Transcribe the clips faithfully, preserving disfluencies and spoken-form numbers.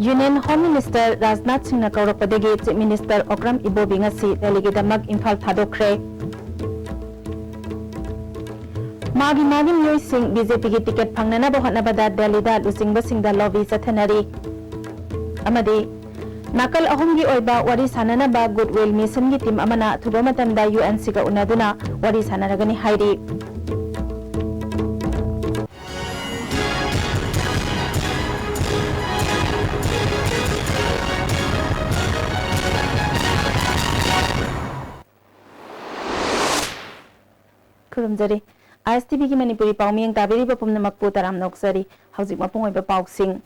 Union Home Minister Rajnath ꯁꯤꯡꯅ ꯀꯧꯔꯛꯄꯗꯒꯤ Chief Minister Okram ꯏꯕꯣꯕꯤ ꯉꯁꯤ ꯗꯦꯜꯂꯤꯒꯤꯗꯃꯛ ꯏꯝꯐꯥꯜ ꯊꯥꯗꯣꯛꯈ꯭ꯔꯦ꯫ ꯃꯥꯒꯤ ꯃꯥꯒꯤ ꯃꯤꯑꯣꯏꯁꯤꯡ BJPꯒꯤ ticket ꯐꯪꯅꯅꯕ ꯍꯣꯠꯅꯕꯗ ꯗꯦꯜꯂꯤꯗ ꯂꯨꯆꯤꯡꯕꯁꯤꯡꯗ lobby ꯆꯠꯊꯅꯔꯤ꯫ ꯑꯃꯗꯤ ꯅꯥꯀꯜ ꯑꯍꯨꯝꯒꯤ ꯑꯣꯏꯕ ꯋꯥꯔꯤ ꯁꯥꯅꯅꯕ Goodwill Missionꯒꯤ team ꯑꯃꯅ ꯑꯊꯨꯕ ꯃꯇꯝꯗ UNCꯒ ꯎꯅꯗꯨꯅ ꯋꯥꯔꯤ ꯁꯥꯅꯔꯒꯅꯤ ꯍꯥꯏꯔꯤ꯫ ꯈꯨꯔꯨꯝꯖꯔꯤ꯫ ISTVꯒꯤ ꯃꯅꯤꯄꯨꯔꯤ ꯄꯥꯎꯃꯤꯌꯦꯡ ꯇꯥꯕꯤꯔꯤꯕ ꯄꯨꯝꯅꯃꯛꯄꯨ ꯇꯔꯥꯝꯅ ꯑꯣꯛꯆꯔꯤ꯫ ꯍꯧꯖꯤꯛ ꯃꯄꯨꯡ ꯑꯣꯏꯕ ꯄꯥꯎꯁꯤꯡ꯫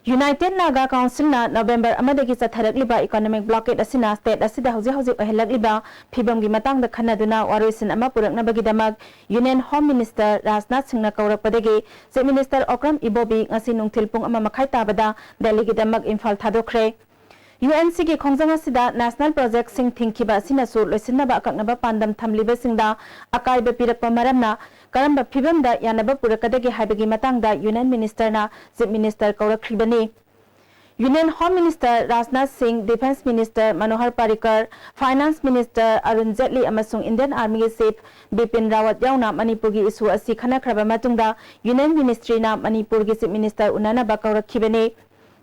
United Naga Councilꯅ November ꯑꯃꯗꯒꯤ ꯆꯠꯊꯔꯛꯂꯤꯕ economic blockade ꯑꯁꯤꯅ state ꯑꯁꯤꯗ ꯍꯧꯖꯤꯛ ꯍꯧꯖꯤꯛ ꯑꯣꯏꯍꯜꯂꯛꯂꯤꯕ ꯐꯤꯕꯝꯒꯤ ꯃꯇꯥꯡꯗ ꯈꯟꯅꯗꯨꯅ ꯋꯥꯔꯣꯏꯁꯤꯟ ꯑꯃ ꯄꯨꯔꯛꯅꯕꯒꯤꯗꯃꯛ Union Home Minister ꯔꯥꯖꯅꯥꯊ ꯁꯤꯡꯅ ꯀꯧꯔꯛꯄꯗꯒꯤ Chief Minister ꯑꯣꯀ꯭ꯔꯝ ꯏꯕꯣꯕꯤ ꯉꯁꯤ ꯅꯨꯡꯊꯤꯜ ꯄꯨꯡ ꯑꯃ ꯃꯈꯥꯏ ꯇꯥꯕꯗ ꯗꯦꯜꯂꯤꯒꯤꯗꯃꯛ ꯏꯝꯐꯥꯜ ꯊꯥꯗꯣꯛꯈ꯭ꯔꯦ꯫ UNCꯒꯤ ꯈꯣꯡꯖꯪ ꯑꯁꯤꯗ national projectꯁꯤꯡ ꯊꯤꯡꯈꯤꯕ ꯑꯁꯤꯅꯁꯨ ꯂꯣꯏꯁꯤꯟꯅꯕ ꯑꯀꯛꯅꯕ ꯄꯥꯟꯗꯝ ꯊꯝꯂꯤꯕꯁꯤꯡꯗ ꯑꯀꯥꯏꯕ ꯄꯤꯔꯛꯄ ꯃꯔꯝꯅ ꯀꯔꯝꯕ ꯐꯤꯕꯝꯗ ꯌꯥꯅꯕ ꯄꯨꯔꯛꯀꯗꯒꯦ ꯍꯥꯏꯕꯒꯤ ꯃꯇꯥꯡꯗ Union Ministerꯅ Chief Minister ꯀꯧꯔꯛꯈꯤꯕꯅꯤ꯫ Union Home Minister Rajnath ꯁꯤꯡ, Defence Minister ꯃꯅꯣꯍꯔ ꯄꯥꯔꯤꯀꯔ, Finance Minister Arun Jaitley ꯑꯃꯁꯨꯡ Indian Armyꯒꯤ Chief ꯕꯤꯄꯤꯟ ꯔꯥꯋꯠ ꯌꯥꯎꯅ ꯃꯅꯤꯄꯨꯔꯒꯤ issue ꯑꯁꯤ ꯈꯟꯅꯈ꯭ꯔꯕ ꯃꯇꯨꯡꯗ Union Ministryꯅ ꯃꯅꯤꯄꯨꯔꯒꯤ Chief Minister ꯎꯅꯅꯕ ꯀꯧꯔꯛꯈꯤꯕꯅꯤ꯫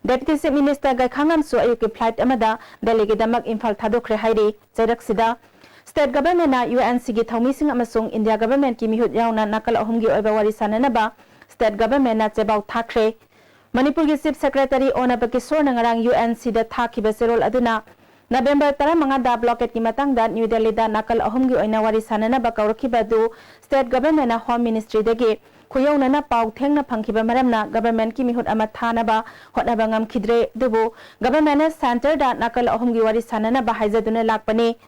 Deputy Chief Minister ꯒꯥꯏꯈꯥꯉꯝꯁꯨ ꯑꯌꯨꯛꯀꯤ flight ꯑꯃꯗ ꯗꯦꯜꯂꯤꯒꯤꯗꯃꯛ ꯏꯝꯐꯥꯜ ꯊꯥꯗꯣꯛꯈ꯭ꯔꯦ ꯍꯥꯏꯔꯤ꯫ ꯆꯩꯔꯛꯁꯤꯗ state governmentꯅ UNCꯒꯤ ꯊꯧꯃꯤꯁꯤꯡ ꯑꯃꯁꯨꯡ India governmentꯀꯤ ꯃꯤꯍꯨꯠ ꯌꯥꯎꯅ ꯅꯥꯀꯜ ꯑꯍꯨꯝꯒꯤ ꯑꯣꯏꯕ ꯋꯥꯔꯤ ꯁꯥꯅꯅꯕ state governmentꯅ ꯆꯦꯕꯥꯎ ꯊꯥꯈ꯭ꯔꯦ꯫ ꯃꯅꯤꯄꯨꯔꯒꯤ Chief Secretary ꯑꯣꯅꯕ ꯀꯤꯁꯣꯔꯅ ꯉꯔꯥꯡ UNCꯗ ꯊꯥꯈꯤꯕ ꯆꯦꯔꯣꯜ ꯑꯗꯨꯅ November ꯇꯔꯥꯃꯉꯥꯗ blockadeꯀꯤ ꯃꯇꯥꯡꯗ New Delhiꯗ ꯅꯥꯀꯜ ꯑꯍꯨꯝꯒꯤ ꯑꯣꯏꯅ ꯋꯥꯔꯤ ꯁꯥꯅꯅꯕ ꯀꯧꯔꯛꯈꯤꯕ ꯑꯗꯨ state governmentꯅ Home Ministryꯗꯒꯤ ꯈꯨꯌꯧꯅꯅ ꯄꯥꯎ ꯊꯦꯡꯅ ꯐꯪꯈꯤꯕ ꯃꯔꯝꯅ governmentꯀꯤ ꯃꯤꯍꯨꯠ ꯑꯃ ꯊꯥꯅꯕ ꯍꯣꯠꯅꯕ ꯉꯝꯈꯤꯗ꯭ꯔꯦ꯫ ꯑꯗꯨꯕꯨ governmentꯅ centreꯗ ꯅꯥꯀꯜ ꯑꯍꯨꯝꯒꯤ ꯋꯥꯔꯤ ꯁꯥꯅꯅꯕ ꯍꯥꯏꯖꯗꯨꯅ ꯂꯥꯛꯄꯅꯤ꯫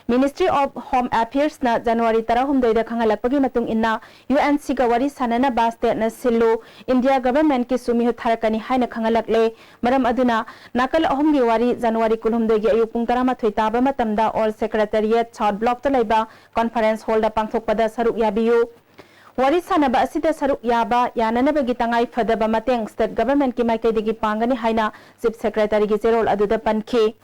Ministry of Home Affairsꯅ January ꯇꯔꯥꯍꯨꯝꯗꯣꯏꯗ ꯈꯪꯍꯜꯂꯛꯄꯒꯤ ꯃꯇꯨꯡ ꯏꯟꯅ UNCꯒ ꯋꯥꯔꯤ ꯁꯥꯅꯅꯕ stateꯅ ꯁꯤꯜꯂꯨ, India governmentꯀꯤꯁꯨ ꯃꯤꯍꯨꯠ ꯊꯥꯔꯛꯀꯅꯤ ꯍꯥꯏꯅ ꯈꯪꯍꯜꯂꯛꯂꯦ꯫ ꯃꯔꯝ ꯑꯗꯨꯅ ꯅꯥꯀꯜ ꯑꯍꯨꯝꯒꯤ ꯋꯥꯔꯤ January ꯀꯨꯟꯍꯨꯝꯗꯣꯏꯒꯤ ꯑꯌꯨꯛ ꯄꯨꯡ ꯇꯔꯥꯃꯥꯊꯣꯏ ꯇꯥꯕ ꯃꯇꯝꯗ All Secretariat South Blockꯇ ꯂꯩꯕ conference hallꯗ ꯄꯥꯡꯊꯣꯛꯄꯗ ꯁꯔꯨꯛ ꯌꯥꯕꯤꯌꯨ꯫ ꯋꯥꯔꯤ ꯁꯥꯟꯅꯕ ꯑꯁꯤꯗ ꯁꯔꯨꯛ ꯌꯥꯕ ꯌꯥꯅꯅꯕꯒꯤ ꯇꯉꯥꯏ ꯐꯗꯕ ꯃꯇꯦꯡ state governmentꯀꯤ ꯃꯥꯏꯀꯩꯗꯒꯤ ꯄꯥꯡꯒꯅꯤ ꯍꯥꯏꯅ Chief Secretaryꯒꯤ ꯆꯦꯔꯣꯜ ꯑꯗꯨꯗ ꯄꯟꯈꯤ꯫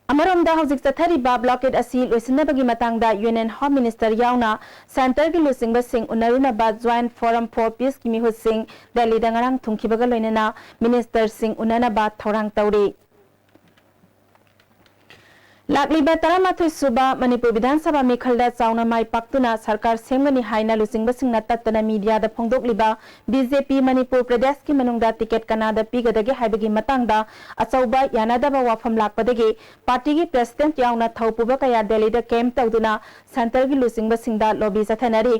ꯑꯃꯔꯣꯝꯗ ꯍꯧꯖꯤꯛ ꯆꯠꯊꯔꯤꯕ blockade ꯑꯁꯤ ꯂꯣꯏꯁꯤꯟꯅꯕꯒꯤ ꯃꯇꯥꯡꯗ Union Home Minister ꯌꯥꯎꯅ centreꯒꯤ ꯂꯨꯆꯤꯡꯕꯁꯤꯡ ꯎꯅꯔꯨꯅꯕ Joint Forum for Peaceꯀꯤ ꯃꯤꯍꯨꯠꯁꯤꯡ ꯗꯦꯜꯂꯤꯗ ꯉꯔꯥꯡ ꯊꯨꯡꯈꯤꯕꯒ ꯂꯣꯏꯅꯅ ministerꯁꯤꯡ ꯎꯅꯅꯕ ꯊꯧꯔꯥꯡ ꯇꯧꯔꯤ꯫ ꯂꯥꯛꯂꯤꯕ ꯇꯔꯥꯃꯥꯊꯣꯏ ꯁꯨꯕ ꯃꯅꯤꯄꯨꯔ ꯕꯤꯙꯥꯟ ꯁꯚꯥ ꯃꯤꯈꯜꯗ ꯆꯥꯎꯅ ꯃꯥꯏ ꯄꯥꯛꯇꯨꯅ ꯁꯔꯀꯥꯔ ꯁꯦꯝꯒꯅꯤ ꯍꯥꯏꯅ ꯂꯨꯆꯤꯡꯕꯁꯤꯡꯅ ꯇꯠꯇꯅ mediaꯗ ꯐꯣꯡꯗꯣꯛꯂꯤꯕ BJP ꯃꯅꯤꯄꯨꯔ ꯄ꯭ꯔꯗꯦꯁꯀꯤ ꯃꯅꯨꯡꯗ ticket ꯀꯅꯥꯗ ꯄꯤꯒꯗꯒꯦ ꯍꯥꯏꯕꯒꯤ ꯃꯇꯥꯡꯗ ꯑꯆꯧꯕ ꯌꯥꯅꯗꯕ ꯋꯥꯐꯝ ꯂꯥꯛꯄꯗꯒꯤ partyꯒꯤ president ꯌꯥꯎꯅ ꯊꯧ ꯄꯨꯕ ꯀꯌꯥ ꯗꯦꯜꯂꯤꯗ camp ꯇꯧꯗꯨꯅ centreꯒꯤ ꯂꯨꯆꯤꯡꯕꯁꯤꯡꯗ lobby ꯆꯠꯊꯅꯔꯤ꯫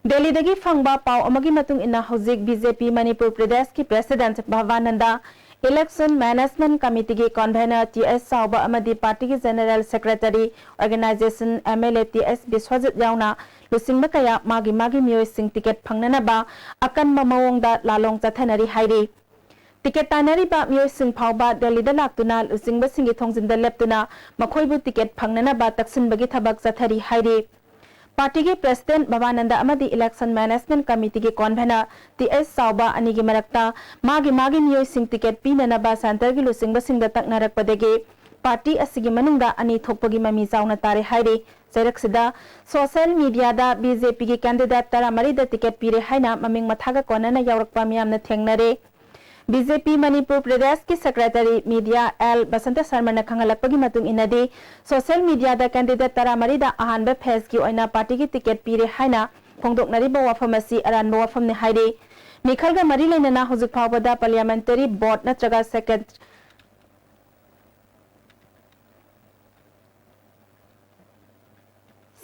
ꯗꯦꯜꯂꯤꯗꯒꯤ ꯐꯪꯕ ꯄꯥꯎ ꯑꯃꯒꯤ ꯃꯇꯨꯡ ꯏꯟꯅ ꯍꯧꯖꯤꯛ BJP ꯃꯅꯤꯄꯨꯔ ꯄ꯭ꯔꯗꯦꯁꯀꯤ president ꯚꯕꯥꯅꯟꯗ, election management committeeꯒꯤ convener T S ꯆꯥꯎꯕ ꯑꯃꯗꯤ partyꯒꯤ general secretary, organization MLA T S Biswajit ꯌꯥꯎꯅ ꯂꯨꯆꯤꯡꯕ ꯀꯌꯥ ꯃꯥꯒꯤ ꯃꯥꯒꯤ ꯃꯤꯑꯣꯏꯁꯤꯡ ticket ꯐꯪꯅꯅꯕ ꯑꯀꯟꯕ ꯃꯑꯣꯡꯗ ꯂꯥꯂꯣꯡ ꯆꯠꯊꯅꯔꯤ ꯍꯥꯏꯔꯤ꯫ Ticket ꯇꯥꯟꯅꯔꯤꯕ ꯃꯤꯑꯣꯏꯁꯤꯡ ꯐꯥꯎꯕ ꯗꯦꯜꯂꯤꯗ ꯂꯥꯛꯇꯨꯅ ꯂꯨꯆꯤꯡꯕꯁꯤꯡꯒꯤ ꯊꯣꯡꯖꯤꯟꯗ ꯂꯦꯞꯇꯨꯅ ꯃꯈꯣꯏꯕꯨ ticket ꯐꯪꯅꯅꯕ ꯇꯛꯁꯤꯟꯕꯒꯤ ꯊꯕꯛ ꯆꯠꯊꯔꯤ ꯍꯥꯏꯔꯤ꯫ Partyꯒꯤ president ꯚꯕꯥꯅꯟꯗ ꯑꯃꯗꯤ election management committeeꯒꯤ convener T S ꯆꯥꯎꯕ ꯑꯅꯤꯒꯤ ꯃꯔꯛꯇ ꯃꯥꯒꯤ ꯃꯥꯒꯤ ꯃꯤꯑꯣꯏꯁꯤꯡ ticket ꯄꯤꯅꯅꯕ centreꯒꯤ ꯂꯨꯆꯤꯡꯕꯁꯤꯡꯗ ꯇꯛꯅꯔꯛꯄꯗꯒꯤ party ꯑꯁꯤꯒꯤ ꯃꯅꯨꯡꯗ ꯑꯅꯤ ꯊꯣꯛꯄꯒꯤ ꯃꯃꯤ ꯆꯥꯎꯅ ꯇꯥꯔꯦ ꯍꯥꯏꯔꯤ꯫ ꯆꯩꯔꯛꯁꯤꯗ social mediaꯗ BJPꯒꯤ candidate ꯇꯔꯥꯃꯔꯤꯗ ticket ꯄꯤꯔꯦ ꯍꯥꯏꯅ ꯃꯃꯤꯡ ꯃꯊꯥꯒ ꯀꯣꯟꯅꯅ ꯌꯥꯎꯔꯛꯄ ꯃꯤꯌꯥꯝꯅ ꯊꯦꯡꯅꯔꯦ꯫ BJP ꯃꯅꯤꯄꯨꯔ ꯄ꯭ꯔꯗꯦꯁꯀꯤ secretary media L ꯕꯁꯟꯇ ꯁꯔꯃꯅ ꯈꯪꯍꯜꯂꯛꯄꯒꯤ ꯃꯇꯨꯡ ꯏꯟꯅꯗꯤ, social mediaꯗ candidate ꯇꯔꯥꯃꯔꯤꯗ ꯑꯍꯥꯟꯕ phaseꯀꯤ ꯑꯣꯏꯅ partyꯒꯤ ticket ꯄꯤꯔꯦ ꯍꯥꯏꯅ ꯐꯣꯡꯗꯣꯛꯅꯔꯤꯕ ꯋꯥꯐꯝ ꯑꯁꯤ ꯑꯔꯥꯟꯕ ꯋꯥꯐꯝꯅꯤ ꯍꯥꯏꯔꯤ꯫ ꯃꯤꯈꯜꯒ ꯃꯔꯤ ꯂꯩꯅꯅ ꯍꯧꯖꯤꯛ ꯐꯥꯎꯕꯗ parliamentary board ꯅꯠꯇ꯭ꯔꯒ second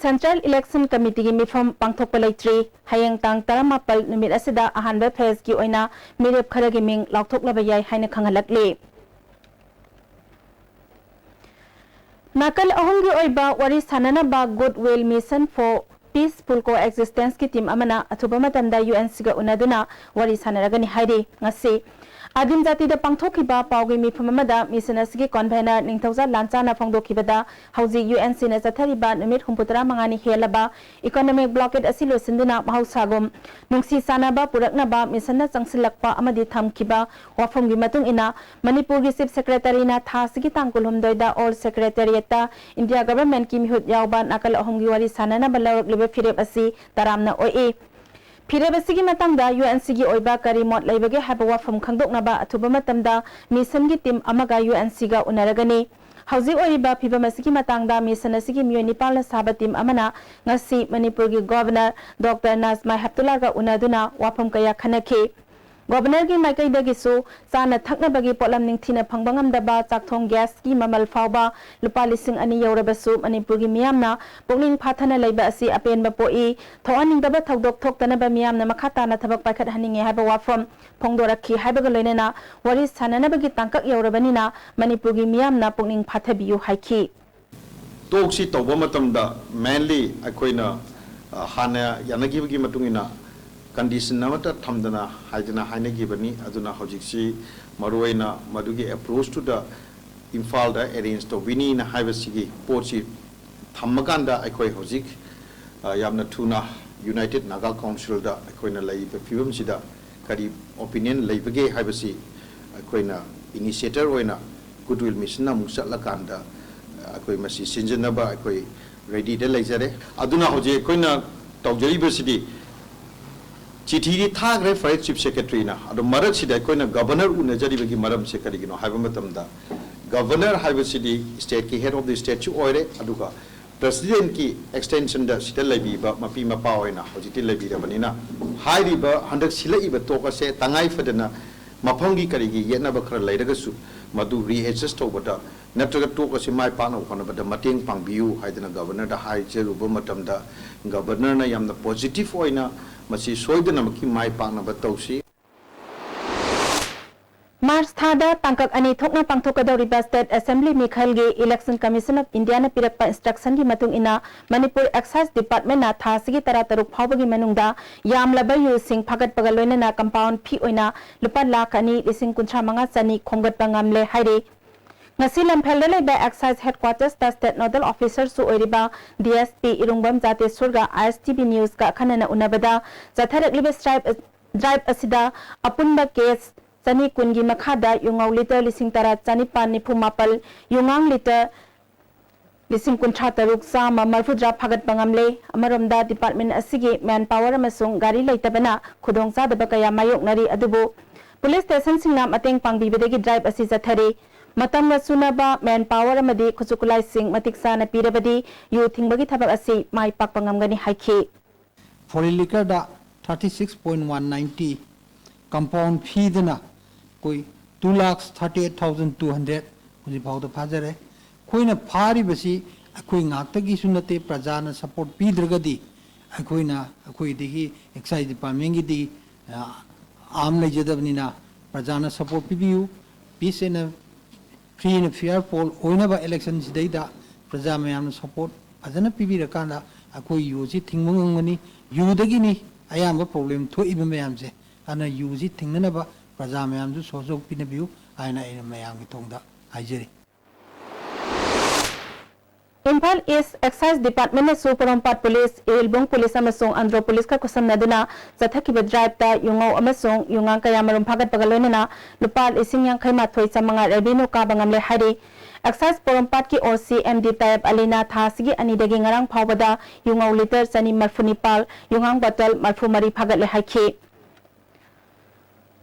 Central Election Committeeꯒꯤ ꯃꯤꯐꯝ ꯄꯥꯡꯊꯣꯛꯄ ꯂꯩꯇ꯭ꯔꯤ꯫ ꯍꯌꯦꯡ ꯇꯥꯡ ꯇꯔꯥꯃꯥꯄꯜ ꯅꯨꯃꯤꯠ ꯑꯁꯤꯗ ꯑꯍꯥꯟꯕ phaseꯀꯤ ꯑꯣꯏꯅ ꯃꯤꯔꯦꯞ ꯈꯔꯒꯤ ꯃꯤꯡ ꯂꯥꯎꯊꯣꯛꯂꯕ ꯌꯥꯏ ꯍꯥꯏꯅ ꯈꯪꯍꯜꯂꯛꯂꯤ꯫ ꯅꯥꯀꯜ ꯑꯍꯨꯝꯒꯤ ꯑꯣꯏꯕ ꯋꯥꯔꯤ ꯁꯥꯅꯅꯕ Goodwill Mission for Peaceful Coexistenceꯀꯤ team ꯑꯃꯅ ꯑꯊꯨꯕ ꯃꯇꯝꯗ UNCꯒ ꯎꯅꯗꯨꯅ ꯋꯥꯔꯤ ꯁꯥꯅꯔꯒꯅꯤ ꯍꯥꯏꯔꯤ꯫ ꯉꯁꯤ ꯑꯥꯗꯤꯝ ꯖꯥꯇꯤꯗ ꯄꯥꯡꯊꯣꯛꯈꯤꯕ ꯄꯥꯎꯒꯤ ꯃꯤꯐꯝ ꯑꯃꯗ ꯃꯤꯁꯟ ꯑꯁꯤꯒꯤ convener ꯅꯤꯡꯊꯧꯖꯥ ꯂꯥꯟꯆꯥꯅ ꯐꯣꯡꯗꯣꯛꯈꯤꯕꯗ, ꯍꯧꯖꯤꯛ UNCꯅ ꯆꯠꯊꯔꯤꯕ ꯅꯨꯃꯤꯠ ꯍꯨꯝꯐꯨꯇꯔꯥ ꯃꯉꯥꯅꯤ ꯍꯦꯜꯂꯕ economic blockade ꯑꯁꯤ ꯂꯣꯏꯁꯤꯟꯗꯨꯅ ꯃꯍꯧꯁꯥꯒꯨꯝ ꯅꯨꯡꯁꯤ ꯆꯥꯟꯅꯕ ꯄꯨꯔꯛꯅꯕ ꯃꯤꯁꯟꯅ ꯆꯪꯁꯤꯜꯂꯛꯄ ꯑꯃꯗꯤ ꯊꯝꯈꯤꯕ ꯋꯥꯐꯝꯒꯤ ꯃꯇꯨꯡ ꯏꯟꯅ, ꯃꯅꯤꯄꯨꯔꯒꯤ Chief Secretaryꯅ ꯊꯥ ꯑꯁꯤꯒꯤ ꯇꯥꯡ ꯀꯨꯟꯍꯨꯝꯗꯣꯏꯗ All Secretariatꯇ India Governmentꯀꯤ ꯃꯤꯍꯨꯠ ꯌꯥꯎꯕ ꯅꯥꯀꯜ ꯑꯍꯨꯝꯒꯤ ꯋꯥꯔꯤ ꯁꯥꯟꯅꯅꯕ ꯂꯧꯔꯛꯂꯤꯕ ꯐꯤꯔꯦꯞ ꯑꯁꯤ ꯇꯔꯥꯝꯅ ꯑꯣꯛꯏ꯫ ꯐꯤꯔꯦꯞ ꯑꯁꯤꯒꯤ ꯃꯇꯥꯡꯗ UNCꯒꯤ ꯑꯣꯏꯕ ꯀꯔꯤ ꯃꯣꯠ ꯂꯩꯕꯒꯦ ꯍꯥꯏꯕ ꯋꯥꯐꯝ ꯈꯪꯗꯣꯛꯅꯕ ꯑꯊꯨꯕ ꯃꯇꯝꯗ ꯃꯤꯁꯟꯒꯤ team ꯑꯃꯒ UNCꯒ ꯎꯅꯔꯒꯅꯤ꯫ ꯍꯧꯖꯤꯛ ꯑꯣꯏꯔꯤꯕ ꯐꯤꯕꯝ ꯑꯁꯤꯒꯤ ꯃꯇꯥꯡꯗ ꯃꯤꯁꯟ ꯑꯁꯤꯒꯤ ꯃꯤꯑꯣꯏ ꯅꯤꯄꯥꯜꯅ ꯁꯥꯕ team ꯑꯃꯅ ꯉꯁꯤ ꯃꯅꯤꯄꯨꯔꯒꯤ Governor Doctor ꯅꯥꯖꯃꯥ ꯍꯦꯞꯇꯨꯂꯥꯒ ꯎꯅꯗꯨꯅ ꯋꯥꯐꯝ ꯀꯌꯥ ꯈꯟꯅꯈꯤ꯫ Governorꯒꯤ ꯃꯥꯏꯀꯩꯗꯒꯤꯁꯨ ꯆꯥꯅ ꯊꯛꯅꯕꯒꯤ ꯄꯣꯠꯂꯝ ꯅꯤꯡꯊꯤꯅ ꯐꯪꯕ ꯉꯝꯗꯕ ꯆꯥꯛꯊꯣꯡ gasꯀꯤ ꯃꯃꯜ ꯐꯥꯎꯕ ꯂꯨꯄꯥ ꯂꯤꯁꯤꯡ ꯑꯅꯤ ꯌꯧꯔꯕꯁꯨ ꯃꯅꯤꯄꯨꯔꯒꯤ ꯃꯤꯌꯥꯝꯅ ꯄꯨꯛꯅꯤꯡ ꯐꯥꯊꯅ ꯂꯩꯕ ꯑꯁꯤ ꯑꯄꯦꯟꯕ ꯄꯣꯛꯏ꯫ ꯊꯣꯛꯍꯟꯅꯤꯡꯗꯕ ꯊꯧꯗꯣꯛ ꯊꯣꯛꯇꯅꯕ ꯃꯤꯌꯥꯝꯅ ꯃꯈꯥ ꯇꯥꯅ ꯊꯕꯛ ꯄꯥꯏꯈꯠꯍꯟꯅꯤꯡꯉꯤ ꯍꯥꯏꯕ ꯋꯥꯐꯝ ꯐꯣꯡꯗꯣꯔꯛꯈꯤ ꯍꯥꯏꯕꯒ ꯂꯣꯏꯅꯅ ꯋꯥꯔꯤ ꯁꯥꯟꯅꯅꯕꯒꯤ ꯇꯥꯡꯀꯛ ꯌꯧꯔꯕꯅꯤꯅ ꯃꯅꯤꯄꯨꯔꯒꯤ ꯃꯤꯌꯥꯝꯅ ꯄꯨꯛꯅꯤꯡ ꯐꯥꯊꯕꯤꯌꯨ ꯍꯥꯏꯈꯤ꯫ Talkꯁꯤ ꯇꯧꯕ ꯃꯇꯝꯗ mainly ꯑꯩꯈꯣꯏꯅ, ꯑ, ꯍꯥꯟꯅ ꯌꯥꯅꯈꯤꯕꯒꯤ ꯃꯇꯨꯡ ꯏꯟꯅ condition ꯑꯃꯠꯇ ꯊꯝꯗꯅ ꯍꯥꯏꯗꯅ ꯍꯥꯏꯅꯈꯤꯕꯅꯤ꯫ ꯑꯗꯨꯅ ꯍꯧꯖꯤꯛꯁꯤ ꯃꯔꯨꯑꯣꯏꯅ ꯃꯗꯨꯒꯤ approachꯇꯨꯗ ꯏꯝꯐꯥꯜꯗ arrange ꯇꯧꯕꯤꯅꯤꯅ ꯍꯥꯏꯕꯁꯤꯒꯤ ꯄꯣꯠꯁꯤ ꯊꯝꯃꯀꯥꯟꯗ ꯑꯩꯈꯣꯏ ꯍꯧꯖꯤꯛ, ꯑ, ꯌꯥꯝꯅ ꯊꯨꯅ United Naga Councilꯗ ꯑꯩꯈꯣꯏꯅ ꯂꯩꯔꯤꯕ ꯐꯤꯕꯝꯁꯤꯗ ꯀꯔꯤ opinion ꯂꯩꯕꯒꯦ ꯍꯥꯏꯕꯁꯤ ꯑꯩꯈꯣꯏꯅ initiator ꯑꯣꯏꯅ Goodwill Missionꯅ ꯑꯃꯨꯛ ꯆꯠꯂꯀꯥꯟꯗ, ꯑ, ꯑꯩꯈꯣꯏ ꯃꯁꯤ ꯁꯤꯟꯖꯤꯟꯅꯕ ꯑꯩꯈꯣꯏ readyꯗ ꯂꯩꯖꯔꯦ꯫ ꯑꯗꯨꯅ ꯍꯧꯖꯤꯛ ꯑꯩꯈꯣꯏꯅ ꯇꯧꯖꯔꯤꯕꯁꯤꯗꯤ ꯆꯤꯊꯤꯗꯤ ꯊꯥꯈ꯭ꯔꯦ ꯐꯔꯦ Chief Secretaryꯅ, ꯑꯗꯣ ꯃꯔꯛꯁꯤꯗ ꯑꯩꯈꯣꯏꯅ Governor ꯎꯅꯖꯔꯤꯕꯒꯤ ꯃꯔꯝꯁꯦ ꯀꯔꯤꯒꯤꯅꯣ ꯍꯥꯏꯕ ꯃꯇꯝꯗ, Governor ꯍꯥꯏꯕꯁꯤꯗꯤ stateꯀꯤ head of the stateꯁꯨ ꯑꯣꯏꯔꯦ, ꯑꯗꯨꯒ Presidentꯀꯤ extensionꯗ ꯁꯤꯗ ꯂꯩꯕꯤꯕ ꯃꯄꯤ ꯃꯄꯥ ꯑꯣꯏꯅ ꯍꯧꯖꯤꯛꯇꯤ ꯂꯩꯕꯤꯔꯕꯅꯤꯅ, ꯍꯥꯏꯔꯤꯕ ꯍꯟꯗꯛ ꯁꯤꯜꯂꯛꯏꯕ talk ꯑꯁꯦ ꯇꯉꯥꯏ ꯐꯗꯅ ꯃꯐꯝꯒꯤ ꯀꯔꯤꯒꯤ ꯌꯦꯠꯅꯕ ꯈꯔ ꯂꯩꯔꯒꯁꯨ ꯃꯗꯨ readjust ꯇꯧꯕꯗ ꯅꯠꯇ꯭ꯔꯒ talk ꯑꯁꯤ ꯃꯥꯏ ꯄꯥꯛꯅꯕ ꯍꯣꯠꯅꯕꯗ ꯃꯇꯦꯡ ꯄꯥꯡꯕꯤꯌꯨ ꯍꯥꯏꯗꯅ Governorꯗ ꯍꯥꯏꯖꯔꯨꯕ ꯃꯇꯝꯗ, Governorꯅ ꯌꯥꯝꯅ positive ꯑꯣꯏꯅ ꯃꯁꯤ ꯁꯣꯏꯗꯅꯃꯛꯀꯤ ꯃꯥꯏ ꯄꯥꯛꯅꯕ ꯇꯧꯁꯤ꯫ ꯃꯥꯔꯆ ꯊꯥꯗ ꯇꯥꯡꯀꯛ ꯑꯅꯤ ꯊꯣꯛꯅ ꯄꯥꯡꯊꯣꯛꯀꯗꯧꯔꯤꯕ State Assembly ꯃꯤꯈꯜꯒꯤ Election Commission of Indiaꯅ ꯄꯤꯔꯛꯄ instructionꯒꯤ ꯃꯇꯨꯡ ꯏꯟꯅ, ꯃꯅꯤꯄꯨꯔ Excise Departmentꯅ ꯊꯥ ꯑꯁꯤꯒꯤ ꯇꯔꯥꯇꯔꯨꯛ ꯐꯥꯎꯕꯒꯤ ꯃꯅꯨꯡꯗ ꯌꯥꯝꯂꯕ ꯌꯨꯁꯤꯡ ꯐꯥꯒꯠꯄꯒ ꯂꯣꯏꯅꯅ compound fee ꯑꯣꯏꯅ ꯂꯨꯄꯥ ꯂꯥꯈ ꯑꯅꯤ ꯂꯤꯁꯤꯡ ꯀꯨꯟꯊ꯭ꯔꯥ ꯃꯉꯥ ꯆꯅꯤ ꯈꯣꯝꯒꯠꯄ ꯉꯝꯂꯦ ꯍꯥꯏꯔꯤ꯫ ꯉꯁꯤ ꯂꯝꯐꯦꯜꯗ ꯂꯩꯕ Excise Headquartersꯇ State Nodal Officerꯁꯨ ꯑꯣꯏꯔꯤꯕ DSP ꯏꯔꯨꯡꯕꯝ ꯖꯥꯇꯦꯁꯣꯔꯒ ISTV Newsꯀ ꯑꯈꯟꯅꯅ ꯎꯅꯕꯗ, ꯆꯠꯊꯔꯛꯂꯤꯕ drive, drive ꯑꯁꯤꯗ ꯑꯄꯨꯟꯕ case ꯆꯅꯤ ꯀꯨꯟꯒꯤ ꯃꯈꯥꯗ ꯌꯨꯉꯧ litre ꯂꯤꯁꯤꯡ ꯇꯔꯥ ꯆꯅꯤꯄꯥꯟ ꯅꯤꯐꯨ ꯃꯥꯄꯜ, ꯌꯨꯉꯥꯡ litre ꯂꯤꯁꯤꯡ ꯀꯨꯟꯊ꯭ꯔꯥ ꯇꯔꯨꯛ ꯆꯥꯝꯃ ꯃꯔꯤꯐꯨꯇꯔꯥ ꯐꯥꯒꯠꯄ ꯉꯝꯂꯦ꯫ ꯑꯃꯔꯣꯝꯗ, department ꯑꯁꯤꯒꯤ manpower ꯑꯃꯁꯨꯡ ꯒꯥꯔꯤ ꯂꯩꯇꯕꯅ ꯈꯨꯗꯣꯡꯆꯥꯗꯕ ꯀꯌꯥ ꯃꯥꯌꯣꯛꯅꯔꯤ, ꯑꯗꯨꯕꯨ police stationꯁꯤꯡꯅ ꯃꯇꯦꯡ ꯄꯥꯡꯕꯤꯕꯗꯒꯤ drive ꯑꯁꯤ ꯆꯠꯊꯔꯤ꯫ ꯃꯇꯝꯒ ꯆꯨꯅꯕ manpower ꯑꯃꯗꯤ ꯈꯨꯠꯁꯨ ꯈꯨꯠꯂꯥꯏꯁꯤꯡ ꯃꯇꯤꯛ ꯆꯥꯅ ꯄꯤꯔꯕꯗꯤ ꯌꯨ ꯊꯤꯡꯕꯒꯤ ꯊꯕꯛ ꯑꯁꯤ ꯃꯥꯏ ꯄꯥꯛꯄ ꯉꯝꯒꯅꯤ ꯍꯥꯏꯈꯤ꯫ Foreign liquorꯗ thirty six point one ninety, compound feeꯗꯅ ꯑꯩꯈꯣꯏ two lakhs thirty eight thousand two hundred ꯍꯧꯖꯤꯛ ꯐꯥꯎꯗ ꯐꯥꯖꯔꯦ꯫ ꯑꯩꯈꯣꯏꯅ ꯐꯥꯔꯤꯕꯁꯤ ꯑꯩꯈꯣꯏ ꯉꯥꯛꯇꯒꯤꯁꯨ ꯅꯠꯇꯦ, ꯄ꯭ꯔꯖꯥꯅ support ꯄꯤꯗ꯭ꯔꯒꯗꯤ ꯑꯩꯈꯣꯏꯅ ꯑꯩꯈꯣꯏꯗꯒꯤ Excise Departmentꯒꯤꯗꯤ ꯑꯥꯔꯝ ꯂꯩꯖꯗꯕꯅꯤꯅ ꯄ꯭ꯔꯖꯥꯅ support ꯄꯤꯕꯤꯌꯨ꯫ Peace and free and fair poll ꯑꯣꯏꯅꯕ electionꯁꯤꯗꯩꯗ ꯄ꯭ꯔꯖꯥ ꯃꯌꯥꯝꯅ support ꯐꯖꯅ ꯄꯤꯕꯤꯔꯀꯥꯟꯗ ꯑꯩꯈꯣꯏ ꯌꯨꯁꯤ ꯊꯤꯡꯕ ꯉꯝꯒꯅꯤ꯫ ꯌꯨꯗꯒꯤꯅꯤ ꯑꯌꯥꯝꯕ problem ꯊꯣꯛꯏꯕ ꯃꯌꯥꯝꯁꯦ꯫ ꯑꯗꯨꯅ ꯌꯨꯁꯤ ꯊꯤꯡꯅꯅꯕ ꯄ꯭ꯔꯖꯥ ꯃꯌꯥꯝꯁꯨ ꯁꯍꯌꯣꯒ ꯄꯤꯅꯕꯤꯌꯨ ꯍꯥꯏꯅ ꯑꯩꯅ ꯃꯌꯥꯝꯒꯤ ꯊꯣꯡꯗ ꯍꯥꯏꯖꯔꯤ꯫ ꯏꯝꯐꯥꯜ East Excise Departmentꯅꯁꯨ ꯄꯣꯔꯣꯝꯄꯥꯠ Police, ꯏꯔꯤꯜꯕꯨꯡ Police ꯑꯃꯁꯨꯡ ꯑꯟꯗ꯭ꯔꯣ Policeꯀ ꯈꯨꯠꯁꯝꯅꯗꯨꯅ ꯆꯠꯊꯈꯤꯕ driveꯇ ꯌꯨꯉꯧ ꯑꯃꯁꯨꯡ ꯌꯨꯉꯥꯡ ꯀꯌꯥ ꯃꯔꯨꯝ ꯐꯥꯒꯠꯄꯒ ꯂꯣꯏꯅꯅ ꯂꯨꯄꯥ ꯂꯤꯁꯤꯡ ꯌꯥꯡꯈꯩ ꯃꯥꯊꯣꯏ ꯆꯥꯃꯉꯥ revenue ꯀꯥꯕ ꯉꯝꯂꯦ ꯍꯥꯏꯔꯤ꯫ Excise ꯄꯣꯔꯣꯝꯄꯥꯠꯀꯤ OC MD ꯇꯥꯌꯦꯞ ꯑꯂꯤꯅ ꯊꯥ ꯑꯁꯤꯒꯤ ꯑꯅꯤꯗꯒꯤ ꯉꯔꯥꯡ ꯐꯥꯎꯕꯗ ꯌꯨꯉꯧ litre ꯆꯅꯤ ꯃꯔꯤꯐꯨ ꯅꯤꯄꯥꯜ, ꯌꯨꯉꯥꯡ bottle ꯃꯔꯤꯐꯨ ꯃꯔꯤ ꯐꯥꯒꯠꯂꯦ ꯍꯥꯏꯈꯤ꯫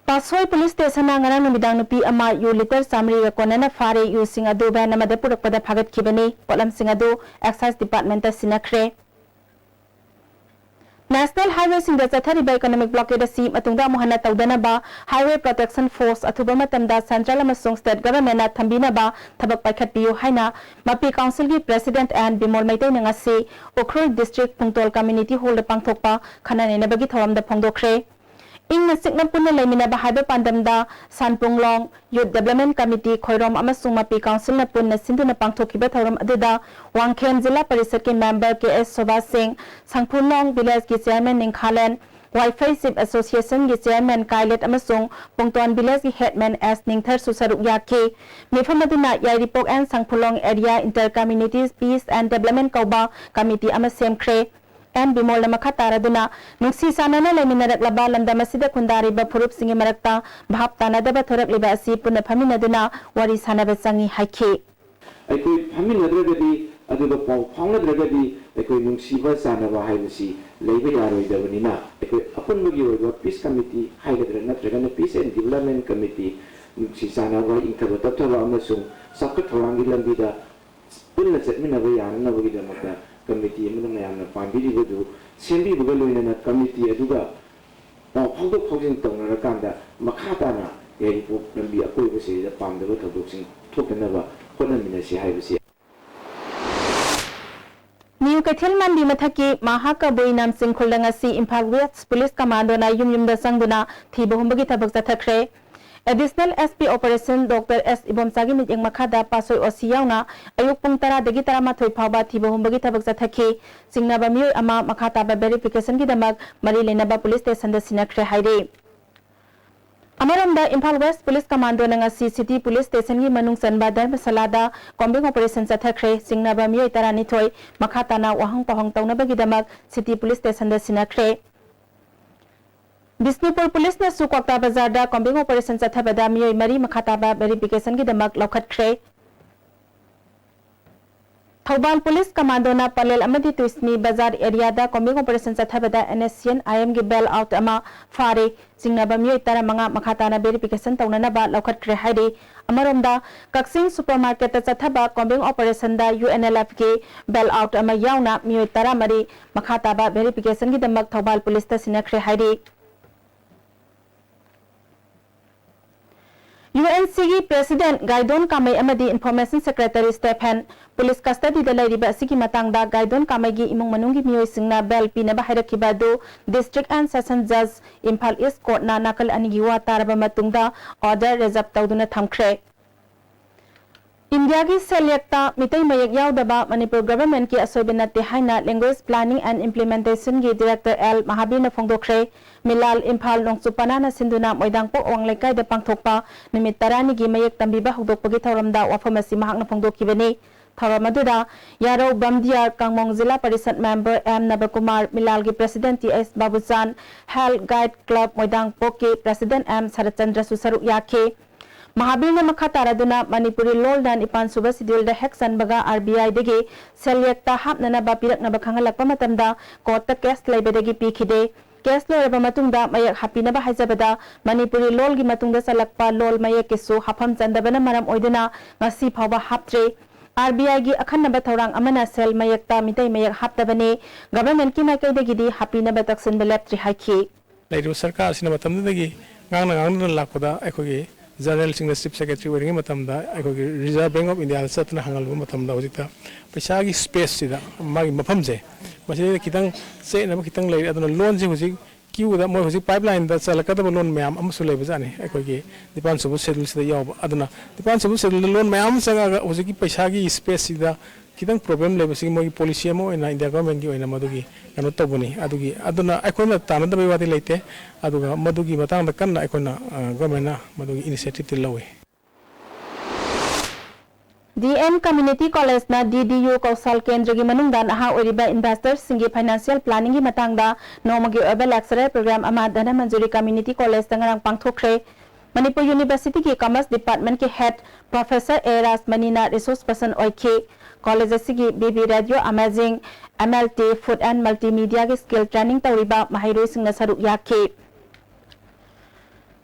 ꯄꯥꯠꯁꯣꯏ Police Stationꯅ ꯉꯔꯥꯡ ꯅꯨꯃꯤꯗꯥꯡ ꯅꯨꯄꯤ ꯑꯃ ꯌꯨ litre ꯆꯥꯃꯔꯤꯒ ꯀꯣꯟꯅꯅ ꯐꯥꯔꯦ꯫ ꯌꯨꯁꯤꯡ ꯑꯗꯨ van ꯑꯃꯗ ꯄꯨꯔꯛꯄꯗ ꯐꯥꯒꯠꯈꯤꯕꯅꯤ꯫ ꯄꯣꯠꯂꯝꯁꯤꯡ ꯑꯗꯨ Excise Departmentꯇ ꯁꯤꯟꯅꯈ꯭ꯔꯦ꯫ National highwayꯁꯤꯡꯗ ꯆꯠꯊꯔꯤꯕ economic blockade ꯑꯁꯤ ꯃꯇꯨꯡꯗ ꯑꯃꯨꯛ ꯍꯟꯅ ꯇꯧꯗꯅꯕ Highway Protection Force ꯑꯊꯨꯕ ꯃꯇꯝꯗ central ꯑꯃꯁꯨꯡ state governmentꯅ ꯊꯝꯕꯤꯅꯕ ꯊꯕꯛ ꯄꯥꯏꯈꯠꯄꯤꯌꯨ ꯍꯥꯏꯅ ꯃꯄꯤ Councilꯒꯤ President ꯑꯦꯟ ꯕꯤꯃꯣꯜ ꯃꯩꯇꯩꯅ ꯉꯁꯤ ꯎꯈ꯭ꯔꯨꯜ District ꯄꯨꯡꯇꯣꯜ Community Hallꯗ ꯄꯥꯡꯊꯣꯛꯄ ꯈꯟꯅ ꯅꯩꯅꯕꯒꯤ ꯊꯧꯔꯝꯗ ꯐꯣꯡꯗꯣꯛꯈ꯭ꯔꯦ꯫ ꯏꯪꯅ ꯆꯤꯛꯅ ꯄꯨꯟꯅ ꯂꯩꯃꯤꯟꯅꯕ ꯍꯥꯏꯕ ꯄꯥꯟꯗꯝꯗ ꯁꯥꯟꯄꯨꯡꯂꯣꯡ Youth Development Committee, ꯈꯣꯏꯔꯣꯝ ꯑꯃꯁꯨꯡ ꯃꯄꯤ Councilꯅ ꯄꯨꯟꯅ ꯁꯤꯟꯗꯨꯅ ꯄꯥꯡꯊꯣꯛꯈꯤꯕ ꯊꯧꯔꯝ ꯑꯗꯨꯗ ꯋꯥꯡꯈꯦꯝ ꯖꯤꯂꯥ ꯄꯔꯤꯁꯠꯀꯤ member ꯀꯦ ꯑꯦꯁ ꯁꯣꯚꯥ ꯁꯤꯡ, ꯁꯪꯐꯨꯟꯂꯣꯡ villageꯀꯤ chairman ꯅꯤꯡꯈꯥꯂꯦꯟ, ꯋꯥꯏꯐꯩ Chief Associationꯒꯤ chairman ꯀꯥꯏꯂꯦꯠ ꯑꯃꯁꯨꯡ ꯄꯨꯡꯇꯣꯟ villageꯀꯤ headman ꯑꯦꯁ ꯅꯤꯡꯊꯔꯁꯨ ꯁꯔꯨꯛ ꯌꯥꯈꯤ꯫ ꯃꯤꯐꯝ ꯑꯗꯨꯅ ꯌꯥꯏꯔꯤꯄꯣꯛ and ꯁꯪꯐꯨꯟꯂꯣꯡ area inter community peace and development ꯀꯧꯕ committee ꯑꯃ ꯁꯦꯝꯈ꯭ꯔꯦ꯫ ꯑꯦꯟ ꯕꯤꯃꯣꯜꯅ ꯃꯈꯥ ꯇꯥꯔꯗꯨꯅ, ꯅꯨꯡꯁꯤ ꯆꯥꯟꯅꯅ ꯂꯩꯃꯤꯟꯅꯔꯛꯂꯕ ꯂꯝꯗꯝ ꯑꯁꯤꯗ ꯈꯨꯟꯗꯥꯔꯤꯕ ꯐꯨꯔꯨꯞꯁꯤꯡꯒꯤ ꯃꯔꯛꯇ ꯚꯥꯞ ꯇꯥꯅꯗꯕ ꯊꯣꯔꯛꯂꯤꯕ ꯑꯁꯤ ꯄꯨꯟꯅ ꯐꯝꯃꯤꯟꯅꯗꯨꯅ ꯋꯥꯔꯤ ꯁꯥꯟꯅꯕ ꯆꯪꯏ ꯍꯥꯏꯈꯤ꯫ ꯑꯩꯈꯣꯏ ꯐꯝꯃꯤꯟꯅꯗ꯭ꯔꯒꯗꯤ, ꯑꯗꯨꯒ ꯄꯥꯎ ꯐꯥꯎꯅꯗ꯭ꯔꯒꯗꯤ, ꯑꯩꯈꯣꯏ ꯅꯨꯡꯁꯤꯕ ꯆꯥꯟꯅꯕ ꯍꯥꯏꯕꯁꯤ ꯂꯩꯕ ꯌꯥꯔꯣꯏꯗꯕꯅꯤꯅ, ꯑꯩꯈꯣꯏ ꯑꯄꯨꯟꯕꯒꯤ ꯑꯣꯏꯕ peace committee ꯍꯥꯏꯒꯗ꯭ꯔꯥ, ꯅꯠꯇ꯭ꯔꯒꯅ peace and development committee, ꯅꯨꯡꯁꯤ ꯆꯥꯟꯅꯕ, ꯏꯪꯊꯕ ꯇꯞꯊꯕ ꯑꯃꯁꯨꯡ ꯆꯥꯎꯈꯠ ꯊꯧꯔꯥꯡꯒꯤ ꯂꯝꯕꯤꯗ ꯄꯨꯟꯅ ꯆꯠꯃꯤꯟꯅꯕ ꯌꯥꯅꯅꯕꯒꯤꯗꯃꯛꯇ committee ꯑꯃꯅ ꯃꯌꯥꯝꯅ ꯄꯥꯝꯕꯤꯔꯤꯕꯗꯨ ꯁꯦꯝꯕꯤꯕꯒ ꯂꯣꯏꯅꯅ committee ꯑꯗꯨꯒ ꯄꯥꯎ ꯐꯥꯎꯗꯣꯛ ꯐꯥꯎꯖꯤꯟ ꯇꯧꯅꯔꯀꯥꯟꯗ ꯃꯈꯥ ꯇꯥꯅ ꯌꯥꯏꯔꯤꯄꯣꯛ ꯂꯝꯕꯤ ꯑꯀꯣꯏꯕꯁꯤꯗ ꯄꯥꯝꯗꯕ ꯊꯧꯗꯣꯛꯁꯤꯡ ꯊꯣꯛꯇꯅꯕ ꯍꯣꯠꯅꯃꯤꯟꯅꯁꯤ ꯍꯥꯏꯕꯁꯤ꯫ ꯅ꯭ꯌꯨ ꯀꯩꯊꯦꯜ ꯃꯟꯗꯤ ꯃꯊꯛꯀꯤ ꯃꯍꯥꯀꯕꯨꯏ ꯅꯥꯝꯆꯤꯡ ꯈꯨꯜꯗ ꯉꯁꯤ ꯏꯝꯐꯥꯜ West Police Commandona ꯌꯨꯝ ꯌꯨꯝꯗ ꯆꯪꯗꯨꯅ ꯊꯤꯕ ꯍꯨꯝꯕꯒꯤ ꯊꯕꯛ ꯆꯠꯊꯈ꯭ꯔꯦ꯫ Additional S P Operation Doctor S ꯏꯕꯣꯝꯆꯥꯒꯤ ꯃꯤꯠꯌꯦꯡ ꯃꯈꯥꯗ ꯄꯥꯠꯁꯣꯏ ꯑꯣ ꯁꯤ ꯌꯥꯎꯅ ꯑꯌꯨꯛ ꯄꯨꯡ ꯇꯔꯥꯗꯒꯤ ꯇꯔꯥꯃꯥꯊꯣꯏ ꯐꯥꯎꯕ ꯊꯤꯕ ꯍꯨꯝꯕꯒꯤ ꯊꯕꯛ ꯆꯠꯊꯈꯤ꯫ ꯆꯤꯡꯅꯕ ꯃꯤꯑꯣꯏ ꯑꯃ ꯃꯈꯥ ꯇꯥꯕ verificationꯒꯤꯗꯃꯛ ꯃꯔꯤ ꯂꯩꯅꯕ police stationꯗ ꯁꯤꯟꯅꯈ꯭ꯔꯦ ꯍꯥꯏꯔꯤ꯫ ꯑꯃꯔꯣꯝꯗ, ꯏꯝꯐꯥꯜ West Police Commandona ꯉꯁꯤ City Police Stationꯒꯤ ꯃꯅꯨꯡ ꯆꯟꯕ ꯙꯔꯃꯁꯥꯂꯥꯗ combing operation ꯆꯠꯊꯈ꯭ꯔꯦ꯫ ꯆꯤꯡꯅꯕ ꯃꯤꯑꯣꯏ ꯇꯔꯥꯅꯤꯊꯣꯏ ꯃꯈꯥ ꯇꯥꯅ ꯋꯥꯍꯪ ꯄꯥꯎꯍꯪ ꯇꯧꯅꯕꯒꯤꯗꯃꯛ City Police Stationꯗ ꯁꯤꯟꯅꯈ꯭ꯔꯦ꯫ ꯕꯤꯁꯅꯨꯄꯨꯔ ꯄꯨꯂꯤꯁꯅꯁꯨ ꯀ꯭ꯋꯥꯛꯇꯥ ꯕꯖꯥꯔꯗ combing operation ꯆꯠꯊꯕꯗ ꯃꯤꯑꯣꯏ ꯃꯔꯤ ꯃꯈꯥ ꯇꯥꯕ verificationꯒꯤꯗꯃꯛ ꯂꯧꯈꯠꯈ꯭ꯔꯦ꯫ ꯊꯧꯕꯥꯜ ꯄꯨꯂꯤꯁ ꯀꯃꯥꯟꯗꯣꯅ ꯄꯂꯦꯜ ꯑꯃꯗꯤ ꯇꯨꯏꯁꯅꯤ ꯕꯖꯥꯔ areaꯗ combing operation ꯆꯠꯊꯕꯗ N S C N I Mꯒꯤ bell out ꯑꯃ ꯐꯥꯔꯦ꯫ ꯆꯤꯡꯅꯕ ꯃꯤꯑꯣꯏ ꯇꯔꯥꯃꯉꯥ ꯃꯈꯥ ꯇꯥꯅ verification ꯇꯧꯅꯅꯕ ꯂꯧꯈꯠꯈ꯭ꯔꯦ ꯍꯥꯏꯔꯤ꯫ ꯑꯃꯔꯣꯝꯗ, ꯀꯛꯆꯤꯡ supermarketꯇ ꯆꯠꯊꯕ combing operationꯗ U N L Fꯀꯤ bell out ꯑꯃ ꯌꯥꯎꯅ ꯃꯤꯑꯣꯏ ꯇꯔꯥꯃꯔꯤ ꯃꯈꯥ ꯇꯥꯕ verificationꯒꯤꯗꯃꯛ ꯊꯧꯕꯥꯜ ꯄꯨꯂꯤꯁꯇ ꯁꯤꯟꯅꯈ꯭ꯔꯦ ꯍꯥꯏꯔꯤ꯫ UNCꯒꯤ President ꯒꯥꯏꯗꯣꯟ ꯀꯥꯃꯩ ꯑꯃꯗꯤ Information Secretary Stephen police custodyꯗ ꯂꯩꯔꯤꯕ ꯑꯁꯤꯒꯤ ꯃꯇꯥꯡꯗ ꯒꯥꯏꯗꯣꯟ ꯀꯥꯃꯩꯒꯤ ꯏꯃꯨꯡ ꯃꯅꯨꯡꯒꯤ ꯃꯤꯑꯣꯏꯁꯤꯡꯅ bail ꯄꯤꯅꯕ ꯍꯥꯏꯔꯛꯈꯤꯕ ꯑꯗꯨ District and Session Judge, Imphal East Courtꯅ ꯅꯥꯀꯜ ꯑꯅꯤꯒꯤ ꯋꯥ ꯇꯥꯔꯕ ꯃꯇꯨꯡꯗ order reserve ꯇꯧꯗꯨꯅ ꯊꯝꯈ꯭ꯔꯦ꯫ ꯏꯟꯗꯤꯌꯥꯒꯤ ꯁꯦꯜꯌꯦꯛꯇ ꯃꯤꯇꯩ ꯃꯌꯦꯛ ꯌꯥꯎꯗꯕ ꯃꯅꯤꯄꯨꯔ governmentꯀꯤ ꯑꯁꯣꯏꯕ ꯅꯠꯇꯦ ꯍꯥꯏꯅ Language Planning and Implementationꯒꯤ Director ꯑꯦꯜ ꯃꯍꯥꯕꯤꯔꯅ ꯐꯣꯡꯗꯣꯛꯈ꯭ꯔꯦ꯫ ꯃꯤꯂꯥꯜ ꯏꯝꯐꯥꯜ ꯅꯣꯡꯆꯨꯞ ꯄꯅꯥꯅ ꯁꯤꯟꯗꯨꯅ ꯃꯣꯏꯗꯥꯡꯄꯣꯛ ꯑꯋꯥꯡ ꯂꯩꯀꯥꯏꯗ ꯄꯥꯡꯊꯣꯛꯄ ꯅꯨꯃꯤꯠ ꯇꯔꯥꯅꯤꯒꯤ ꯃꯌꯦꯛ ꯇꯝꯕꯤꯕ ꯍꯧꯗꯣꯛꯄꯒꯤ ꯊꯧꯔꯝꯗ ꯋꯥꯐꯝ ꯑꯁꯤ ꯃꯍꯥꯛꯅ ꯐꯣꯡꯗꯣꯛꯈꯤꯕꯅꯤ꯫ ꯊꯧꯔꯝ ꯑꯗꯨꯗ ꯌꯥꯔꯧ ꯕꯝꯗꯤꯌꯥꯔ ꯀꯥꯡꯃꯣꯡ ꯖꯤꯂꯥ ꯄꯔꯤꯁꯠ member ꯑꯦꯝ ꯅꯕꯀꯨꯃꯥꯔ, ꯃꯤꯂꯥꯜꯒꯤ President T S Babuchan, Health Guide Club ꯃꯣꯏꯗꯥꯡꯄꯣꯛꯀꯤ President ꯑꯦꯝ ꯁꯔꯠꯆꯟꯗ꯭ꯔꯁꯨ ꯁꯔꯨꯛ ꯌꯥꯈꯤ꯫ ꯃꯍꯥꯕꯤꯔꯅ ꯃꯈꯥ ꯇꯥꯔꯗꯨꯅ ꯃꯅꯤꯄꯨꯔꯤ ꯂꯣꯜꯅ ꯅꯤꯄꯥꯟ ꯁꯨꯕ scheduleꯗ ꯍꯦꯛ ꯆꯟꯕꯒ RBIꯗꯒꯤ ꯁꯦꯜꯌꯦꯛꯇ ꯍꯥꯞꯅꯅꯕ ꯄꯤꯔꯛꯅꯕ ꯈꯪꯍꯜꯂꯛꯄ ꯃꯇꯝꯗ courtꯇ case ꯂꯩꯕꯗꯒꯤ ꯄꯤꯈꯤꯗꯦ꯫ Case ꯂꯣꯏꯔꯕ ꯃꯇꯨꯡꯗ ꯃꯌꯦꯛ ꯍꯥꯞꯄꯤꯅꯕ ꯍꯥꯏꯖꯕꯗ ꯃꯅꯤꯄꯨꯔꯤ ꯂꯣꯜꯒꯤ ꯃꯇꯨꯡꯗ ꯆꯜꯂꯛꯄ ꯂꯣꯜ ꯃꯌꯦꯛꯀꯤꯁꯨ ꯍꯥꯞꯐꯝ ꯆꯟꯗꯕꯅ ꯃꯔꯝ ꯑꯣꯏꯗꯨꯅ ꯉꯁꯤ ꯐꯥꯎꯕ ꯍꯥꯞꯇ꯭ꯔꯤ꯫ RBIꯒꯤ ꯑꯈꯟꯅꯕ ꯊꯧꯔꯥꯡ ꯑꯃꯅ ꯁꯦꯜ ꯃꯌꯦꯛꯇ ꯃꯤꯇꯩ ꯃꯌꯦꯛ ꯍꯥꯞꯇꯕꯅꯤ꯫ Governmentꯀꯤ ꯃꯥꯏꯀꯩꯗꯒꯤꯗꯤ ꯍꯥꯞꯄꯤꯅꯕ ꯇꯛꯁꯤꯟꯕ ꯂꯦꯞꯇ꯭ꯔꯤ ꯍꯥꯏꯈꯤ꯫ ꯂꯩꯔꯤꯕ ꯁꯔꯀꯥꯔ ꯑꯁꯤꯅ ꯃꯇꯝꯗꯨꯗꯒꯤ ꯉꯥꯡꯅ ꯉꯥꯡꯅꯗꯨꯅ ꯂꯥꯛꯄꯗ ꯑꯩꯈꯣꯏꯒꯤ Generalꯁꯤꯡꯅ Chief Secretary ꯑꯣꯏꯔꯤꯉꯩ ꯃꯇꯝꯗ ꯑꯩꯈꯣꯏꯒꯤ Reserve Bank of Indiaꯗ ꯆꯠꯇꯨꯅ ꯍꯪꯍꯜꯂꯨꯕ ꯃꯇꯝꯗ ꯍꯧꯖꯤꯛꯇ ꯄꯩꯁꯥꯒꯤ spaceꯁꯤꯗ ꯃꯥꯒꯤ ꯃꯐꯝꯁꯦ ꯃꯁꯤꯗꯩꯗ ꯈꯤꯇꯪ ꯆꯌꯦꯠꯅꯕ ꯈꯤꯇꯪ ꯂꯩꯔꯦ꯫ ꯑꯗꯨꯅ ꯂꯣꯟꯁꯦ ꯍꯧꯖꯤꯛ queueꯗ ꯃꯣꯏ ꯍꯧꯖꯤꯛ pipelineꯗ ꯆꯜꯂꯛꯀꯗꯕ ꯂꯣꯟ ꯃꯌꯥꯝ ꯑꯃꯁꯨ ꯂꯩꯕꯖꯥꯠꯅꯤ꯫ ꯑꯩꯈꯣꯏꯒꯤ ꯅꯤꯄꯥꯟ ꯁꯨꯕ scheduleꯁꯤꯗ ꯌꯥꯎꯕ꯫ ꯑꯗꯨꯅ ꯅꯤꯄꯥꯟ ꯁꯨꯕ scheduleꯗ ꯂꯣꯟ ꯃꯌꯥꯝ ꯑꯃ ꯆꯪꯉꯛꯑꯒ ꯍꯧꯖꯤꯛꯀꯤ ꯄꯩꯁꯥꯒꯤ spaceꯁꯤꯗ ꯈꯤꯇꯪ problem ꯂꯩꯕꯁꯤꯒꯤ ꯃꯣꯏꯒꯤ policy ꯑꯃ ꯑꯣꯏꯅ India governmentꯀꯤ ꯑꯣꯏꯅ ꯃꯗꯨꯒꯤ ꯀꯩꯅꯣ ꯇꯧꯕꯅꯤ꯫ ꯑꯗꯨꯒꯤ ꯑꯗꯨꯅ ꯑꯩꯈꯣꯏꯅ ꯇꯥꯟꯅꯗꯕꯩ ꯋꯥꯗꯤ ꯂꯩꯇꯦ꯫ ꯑꯗꯨꯒ ꯃꯗꯨꯒꯤ ꯃꯇꯥꯡꯗ ꯀꯟꯅ ꯑꯩꯈꯣꯏꯅ, ꯑ, governmentꯅ ꯃꯗꯨꯒꯤ initiativeꯇꯤ ꯂꯧꯏ꯫ DM Community Collegeꯅ DDU ꯀꯧꯁꯜ ꯀꯦꯟꯗ꯭ꯔꯒꯤ ꯃꯅꯨꯡꯗ ꯅꯍꯥ ꯑꯣꯏꯔꯤꯕ investorꯁꯤꯡꯒꯤ financial planningꯒꯤ ꯃꯇꯥꯡꯗ ꯅꯣꯡꯃꯒꯤ ꯑꯣꯏꯕ lecturer program ꯑꯃ ꯙꯅꯃꯟꯖꯨꯔꯤ Community Collegeꯇ ꯉꯔꯥꯡ ꯄꯥꯡꯊꯣꯛꯈ꯭ꯔꯦ꯫ Manipur Universityꯒꯤ Commerce Departmentꯀꯤ head Professor A ꯔꯥꯖꯃꯅꯤꯅ resource person ꯑꯣꯏꯈꯤ꯫ College ꯑꯁꯤꯒꯤ BB Radio Imaging, MLT, Food and Multimediaꯒꯤ skill training ꯇꯧꯔꯤꯕ ꯃꯍꯩꯔꯣꯏꯁꯤꯡꯅ ꯁꯔꯨꯛ ꯌꯥꯈꯤ꯫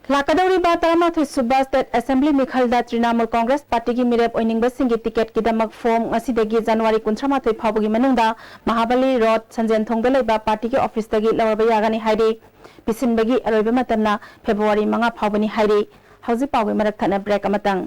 ꯂꯥꯛꯀꯗꯧꯔꯤꯕ ꯇꯔꯥꯃꯥꯊꯣꯏ ꯁꯨꯕ State Assembly ꯃꯤꯈꯜꯗ Trinamool Congress Partyꯒꯤ ꯃꯤꯔꯦꯞ ꯑꯣꯏꯅꯤꯡꯕꯁꯤꯡꯒꯤ ticketꯀꯤꯗꯃꯛ form ꯉꯁꯤꯗꯒꯤ January ꯀꯨꯟꯊ꯭ꯔꯥꯃꯥꯊꯣꯏ ꯐꯥꯎꯕꯒꯤ ꯃꯅꯨꯡꯗ ꯃꯍꯥꯕꯂꯤ Road ꯁꯟꯖꯦꯟ ꯊꯣꯡꯗ ꯂꯩꯕ partyꯒꯤ officeꯇꯒꯤ ꯂꯧꯔꯕ ꯌꯥꯒꯅꯤ ꯍꯥꯏꯔꯤ꯫ ꯄꯤꯁꯤꯟꯕꯒꯤ ꯑꯔꯣꯏꯕ ꯃꯇꯝꯅ February ꯃꯉꯥ ꯐꯥꯎꯕꯅꯤ ꯍꯥꯏꯔꯤ꯫ ꯍꯧꯖꯤꯛ ꯄꯥꯎꯒꯤ ꯃꯔꯛ ꯊꯠꯅ break ꯑꯃꯇꯪ꯫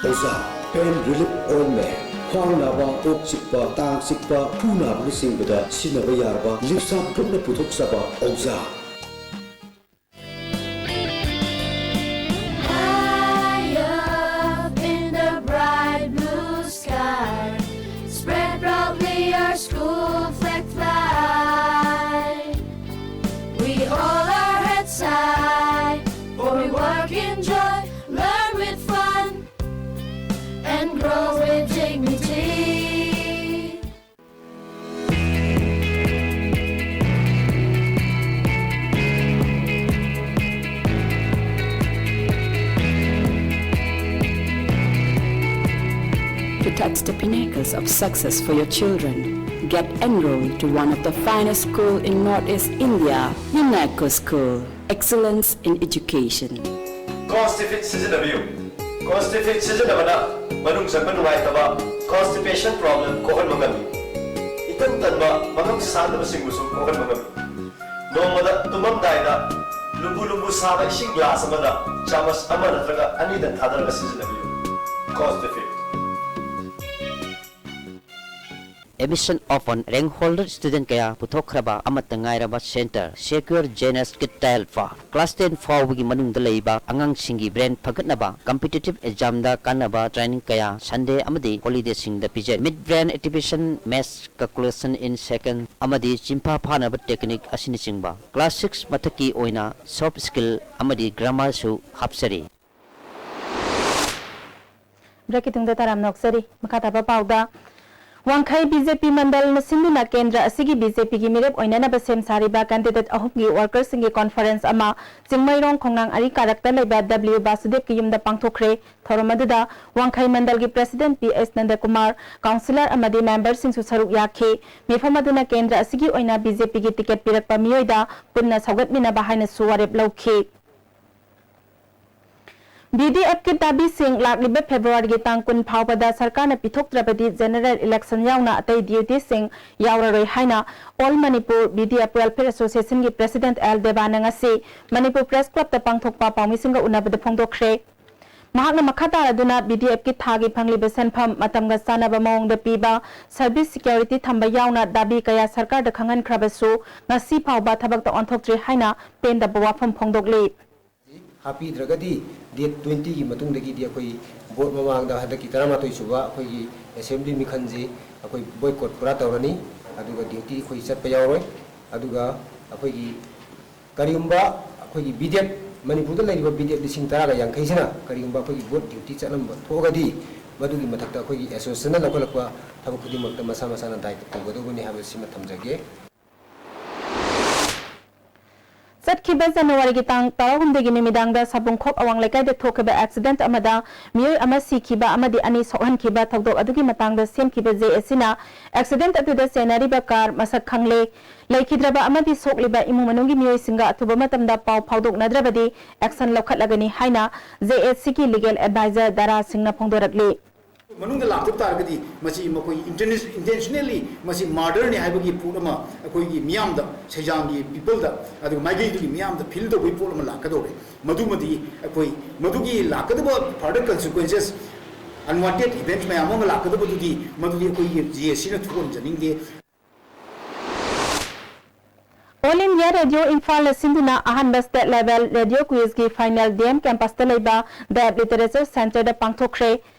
ꯑꯣꯖꯥ, pain relief ointment, ꯈ꯭ꯋꯥꯡ ꯅꯥꯕ, ꯀꯣꯛ ꯆꯤꯛꯄ, ꯇꯥꯡ ꯆꯤꯛꯄ, ꯈꯨ ꯅꯥꯕꯅꯆꯤꯡꯕꯗ ꯁꯤꯖꯤꯟꯅꯕ ꯌꯥꯔꯕ ꯂꯤꯞꯁꯥꯞ ꯒ꯭ꯔꯨꯞꯅ ꯄꯨꯊꯣꯛꯆꯕ ꯑꯣꯖꯥ꯫ High up in the bright blue sky, spread proudly our school flag fly. We hold our heads high, for we work in joy, learn with fun, and grow with dignity. To touch the pinnacles of success for your children, get enrolled to one of the finest school in Northeast India, UNECO School. Excellence in Education. Constipate ꯁꯤꯖꯤꯟꯅꯕꯤꯌꯨ꯫ Constipate ꯁꯤꯖꯤꯟꯅꯕꯅ ꯃꯅꯨꯡ ꯆꯪꯕ ꯅꯨꯡꯉꯥꯏꯇꯕ, constipation problem ꯀꯣꯛꯍꯟꯕ ꯉꯝꯃꯤ꯫ ꯏꯇꯟ ꯇꯟꯕ, ꯃꯉꯝ ꯁꯥꯟꯗꯕꯁꯤꯡꯕꯨꯁꯨ ꯀꯣꯛꯍꯟꯕ ꯉꯝꯃꯤ꯫ ꯅꯣꯡꯃꯗ ꯇꯨꯝꯃꯝꯗꯥꯏꯗ ꯂꯨꯝꯕꯨ ꯂꯨꯝꯕꯨ ꯁꯥꯕ ꯏꯁꯤꯡ glass ꯑꯃꯗ ꯆꯥꯃꯁ ꯑꯃ ꯅꯠꯇ꯭ꯔꯒ ꯑꯅꯤꯗꯪ ꯊꯥꯗꯔꯒ ꯁꯤꯖꯤꯟꯅꯕꯤꯌꯨ꯫ Constipate꯫ Admission of rank holder student ꯀꯌꯥ ꯄꯨꯊꯣꯛꯈ꯭ꯔꯕ ꯑꯃꯠꯇ ꯉꯥꯏꯔꯕ centre, Secure J N S Kid Trial for class ten ꯐꯥꯎꯕꯒꯤ ꯃꯅꯨꯡꯗ ꯂꯩꯕ ꯑꯉꯥꯡꯁꯤꯡꯒꯤ brain ꯐꯒꯠꯅꯕ competitive examꯗ ꯀꯥꯟꯅꯕ training ꯀꯌꯥ Sunday ꯑꯃꯗꯤ holidayꯁꯤꯡꯗ ꯄꯤꯖꯔꯤ꯫ Mid brain activation, maths calculation in second ꯑꯃꯗꯤ ꯆꯤꯟꯐꯥ ꯐꯥꯅꯕ technique ꯑꯁꯤꯅꯆꯤꯡꯕ class six ꯃꯊꯛꯀꯤ ꯑꯣꯏꯅ soft skill ꯑꯃꯗꯤ grammarꯁꯨ ꯍꯥꯞꯆꯔꯤ꯫ Breakꯀꯤ ꯇꯨꯡꯗ ꯇꯔꯥꯝꯅ ꯑꯣꯛꯆꯔꯤ꯫ ꯃꯈꯥ ꯇꯥꯕ ꯄꯥꯎꯗ, ꯋꯥꯡꯈꯩ B J P ꯃꯟꯗꯜꯅ ꯁꯤꯟꯗꯨꯅ ꯀꯦꯟꯗ꯭ꯔ ꯑꯁꯤꯒꯤ B J Pꯒꯤ ꯃꯤꯔꯦꯞ ꯑꯣꯏꯅꯅꯕ ꯁꯦꯝ ꯁꯥꯔꯤꯕ candidate ꯑꯍꯨꯝꯒꯤ workerꯁꯤꯡꯒꯤ conference ꯑꯃ ꯆꯤꯡꯃꯩꯔꯣꯡ ꯈꯣꯡꯅꯥꯡ ꯑꯔꯤ ꯀꯥꯔꯛꯇ ꯂꯩꯕ W ꯕꯥꯁꯨꯗꯦꯕꯀꯤ ꯌꯨꯝꯗ ꯄꯥꯡꯊꯣꯛꯈ꯭ꯔꯦ꯫ ꯊꯧꯔꯝ ꯑꯗꯨꯗ ꯋꯥꯡꯈꯩ ꯃꯟꯗꯜꯒꯤ president P H ꯅꯟꯗꯀꯨꯃꯥꯔ, councillor ꯑꯃꯗꯤ memberꯁꯤꯡꯁꯨ ꯁꯔꯨꯛ ꯌꯥꯈꯤ꯫ ꯃꯤꯐꯝ ꯑꯗꯨꯅ ꯀꯦꯟꯗ꯭ꯔ ꯑꯁꯤꯒꯤ ꯑꯣꯏꯅ B J Pꯒꯤ ticket ꯄꯤꯔꯛꯄ ꯃꯤꯑꯣꯏꯗ ꯄꯨꯟꯅ ꯁꯧꯒꯠꯃꯤꯟꯅꯕ ꯍꯥꯏꯅꯁꯨ ꯋꯥꯔꯦꯞ ꯂꯧꯈꯤ꯫ BDFꯀꯤ ꯗꯥꯕꯤꯁꯤꯡ ꯂꯥꯛꯂꯤꯕ Februaryꯒꯤ ꯇꯥꯡ ꯀꯨꯟ ꯐꯥꯎꯕꯗ ꯁꯔꯀꯥꯔꯅ ꯄꯤꯊꯣꯛꯇ꯭ꯔꯕꯗꯤ general election ꯌꯥꯎꯅ ꯑꯇꯩ dutyꯁꯤꯡ ꯌꯥꯎꯔꯔꯣꯏ ꯍꯥꯏꯅ All Manipur BDF Welfare Associationꯒꯤ President L ꯗꯦꯕꯥꯅ ꯉꯁꯤ ꯃꯅꯤꯄꯨꯔ Press Clubꯇ ꯄꯥꯡꯊꯣꯛꯄ ꯄꯥꯎꯃꯤꯁꯤꯡꯒ ꯎꯅꯕꯗ ꯐꯣꯡꯗꯣꯛꯈ꯭ꯔꯦ꯫ ꯃꯍꯥꯛꯅ ꯃꯈꯥ ꯇꯥꯔꯗꯨꯅ BDFꯀꯤ ꯊꯥꯒꯤ ꯐꯪꯂꯤꯕ ꯁꯦꯟꯐꯝ ꯃꯇꯝꯒ ꯆꯥꯟꯅꯕ ꯃꯑꯣꯡꯗ ꯄꯤꯕ, service security ꯊꯝꯕ ꯌꯥꯎꯅ ꯗꯥꯕꯤ ꯀꯌꯥ ꯁꯔꯀꯥꯔꯗ ꯈꯪꯍꯟꯈ꯭ꯔꯕꯁꯨ ꯉꯁꯤ ꯐꯥꯎꯕ ꯊꯕꯛꯇ ꯑꯣꯟꯊꯣꯛꯇ꯭ꯔꯤ ꯍꯥꯏꯅ ꯄꯦꯟꯗꯕ ꯋꯥꯐꯝ ꯐꯣꯡꯗꯣꯛꯂꯤ꯫ ꯍꯥꯞꯄꯤꯗ꯭ꯔꯒꯗꯤ date twentyꯒꯤ ꯃꯇꯨꯡꯗꯒꯤꯗꯤ ꯑꯩꯈꯣꯏ vote ꯃꯃꯥꯡꯗ ꯍꯟꯗꯛꯀꯤ ꯇꯔꯥꯃꯥꯊꯣꯏ ꯁꯨꯕ ꯑꯩꯈꯣꯏꯒꯤ assembly ꯃꯤꯈꯜꯁꯤ ꯑꯩꯈꯣꯏ boycott ꯄꯨꯔꯥ ꯇꯧꯔꯅꯤ꯫ ꯑꯗꯨꯒ duty ꯑꯩꯈꯣꯏ ꯆꯠꯄ ꯌꯥꯎꯔꯣꯏ꯫ ꯑꯗꯨꯒ ꯑꯩꯈꯣꯏꯒꯤ ꯀꯔꯤꯒꯨꯝꯕ ꯑꯩꯈꯣꯏꯒꯤ BDF, ꯃꯅꯤꯄꯨꯔꯗ ꯂꯩꯔꯤꯕ BDF ꯂꯤꯁꯤꯡ ꯇꯔꯥꯒ ꯌꯥꯡꯈꯩꯁꯤꯅ ꯀꯔꯤꯒꯨꯝꯕ ꯑꯩꯈꯣꯏꯒꯤ vote duty ꯆꯠꯂꯝꯕ ꯊꯣꯛꯑꯒꯗꯤ, ꯃꯗꯨꯒꯤ ꯃꯊꯛꯇ ꯑꯩꯈꯣꯏꯒꯤ associationꯅ ꯂꯧꯈꯠꯂꯛꯄ ꯊꯕꯛ ꯈꯨꯗꯤꯡꯃꯛꯇ ꯃꯁꯥ ꯃꯁꯥꯅ ꯗꯥꯏꯇ ꯄꯨꯒꯗꯧꯕꯅꯤ ꯍꯥꯏꯕꯁꯤꯃ ꯊꯝꯖꯒꯦ꯫ ꯆꯠꯈꯤꯕ Januaryꯒꯤ ꯇꯥꯡ ꯇꯔꯥꯍꯨꯝꯗꯣꯏꯒꯤ ꯅꯨꯃꯤꯗꯥꯡꯗ ꯁꯥꯕꯨꯡꯈꯣꯛ ꯑꯋꯥꯡ ꯂꯩꯀꯥꯏꯗ ꯊꯣꯛꯈꯤꯕ accident ꯑꯃꯗ ꯃꯤꯑꯣꯏ ꯑꯃ ꯁꯤꯈꯤꯕ ꯑꯃꯗꯤ ꯑꯅꯤ ꯁꯣꯛꯍꯟꯈꯤꯕ ꯊꯧꯗꯣꯛ ꯑꯗꯨꯒꯤ ꯃꯇꯥꯡꯗ ꯁꯦꯝꯈꯤꯕ JACꯅ accident ꯑꯗꯨꯗ ꯆꯦꯟꯅꯔꯤꯕ car ꯃꯁꯛ ꯈꯪꯂꯦ꯫ ꯂꯩꯈꯤꯗ꯭ꯔꯕ ꯑꯃꯗꯤ ꯁꯣꯛꯂꯤꯕ ꯏꯃꯨꯡ ꯃꯅꯨꯡꯒꯤ ꯃꯤꯑꯣꯏꯁꯤꯡꯒ ꯑꯊꯨꯕ ꯃꯇꯝꯗ ꯄꯥꯎ ꯐꯥꯎꯗꯣꯛꯅꯗ꯭ꯔꯕꯗꯤ action ꯂꯧꯈꯠꯂꯒꯅꯤ ꯍꯥꯏꯅ JACꯒꯤ legal advisor ꯗꯥꯔꯥ ꯁꯤꯡꯅ ꯐꯣꯡꯗꯣꯔꯛꯂꯤ꯫ ꯃꯅꯨꯡꯗ ꯂꯥꯛꯇꯕ ꯇꯥꯔꯒꯗꯤ ꯃꯁꯤ ꯃꯈꯣꯏ intentionally ꯃꯁꯤ murderꯅꯤ ꯍꯥꯏꯕꯒꯤ ꯄꯣꯠ ꯑꯃ ꯑꯩꯈꯣꯏꯒꯤ ꯃꯤꯌꯥꯝꯗ, ꯁꯩꯖꯥꯡꯒꯤ peopleꯗ, ꯑꯗꯨꯒ ꯃꯥꯏꯀꯩꯗꯨꯒꯤ ꯃꯤꯌꯥꯝꯗ feel ꯇꯧꯕꯒꯤ ꯄꯣꯠ ꯑꯃ ꯂꯥꯛꯀꯗꯧꯔꯦ꯫ ꯃꯗꯨꯃꯗꯤ ꯑꯩꯈꯣꯏ ꯃꯗꯨꯒꯤ ꯂꯥꯛꯀꯗꯕ further consequences, unwanted events ꯃꯌꯥꯝ ꯑꯃ ꯂꯥꯛꯀꯗꯕꯗꯨꯗꯤ ꯃꯗꯨꯗꯤ ꯑꯩꯈꯣꯏꯒꯤ JACꯅ ꯊꯣꯛꯍꯟꯖꯅꯤꯡꯗꯦ꯫ All India Radio ꯏꯝꯐꯥꯜꯅ ꯁꯤꯟꯗꯨꯅ ꯑꯍꯥꯟꯕ state level radio quizꯀꯤ final DM campusꯇ ꯂꯩꯕ ꯗꯦꯕ Literature Centreꯗ ꯄꯥꯡꯊꯣꯛꯈ꯭ꯔꯦ꯫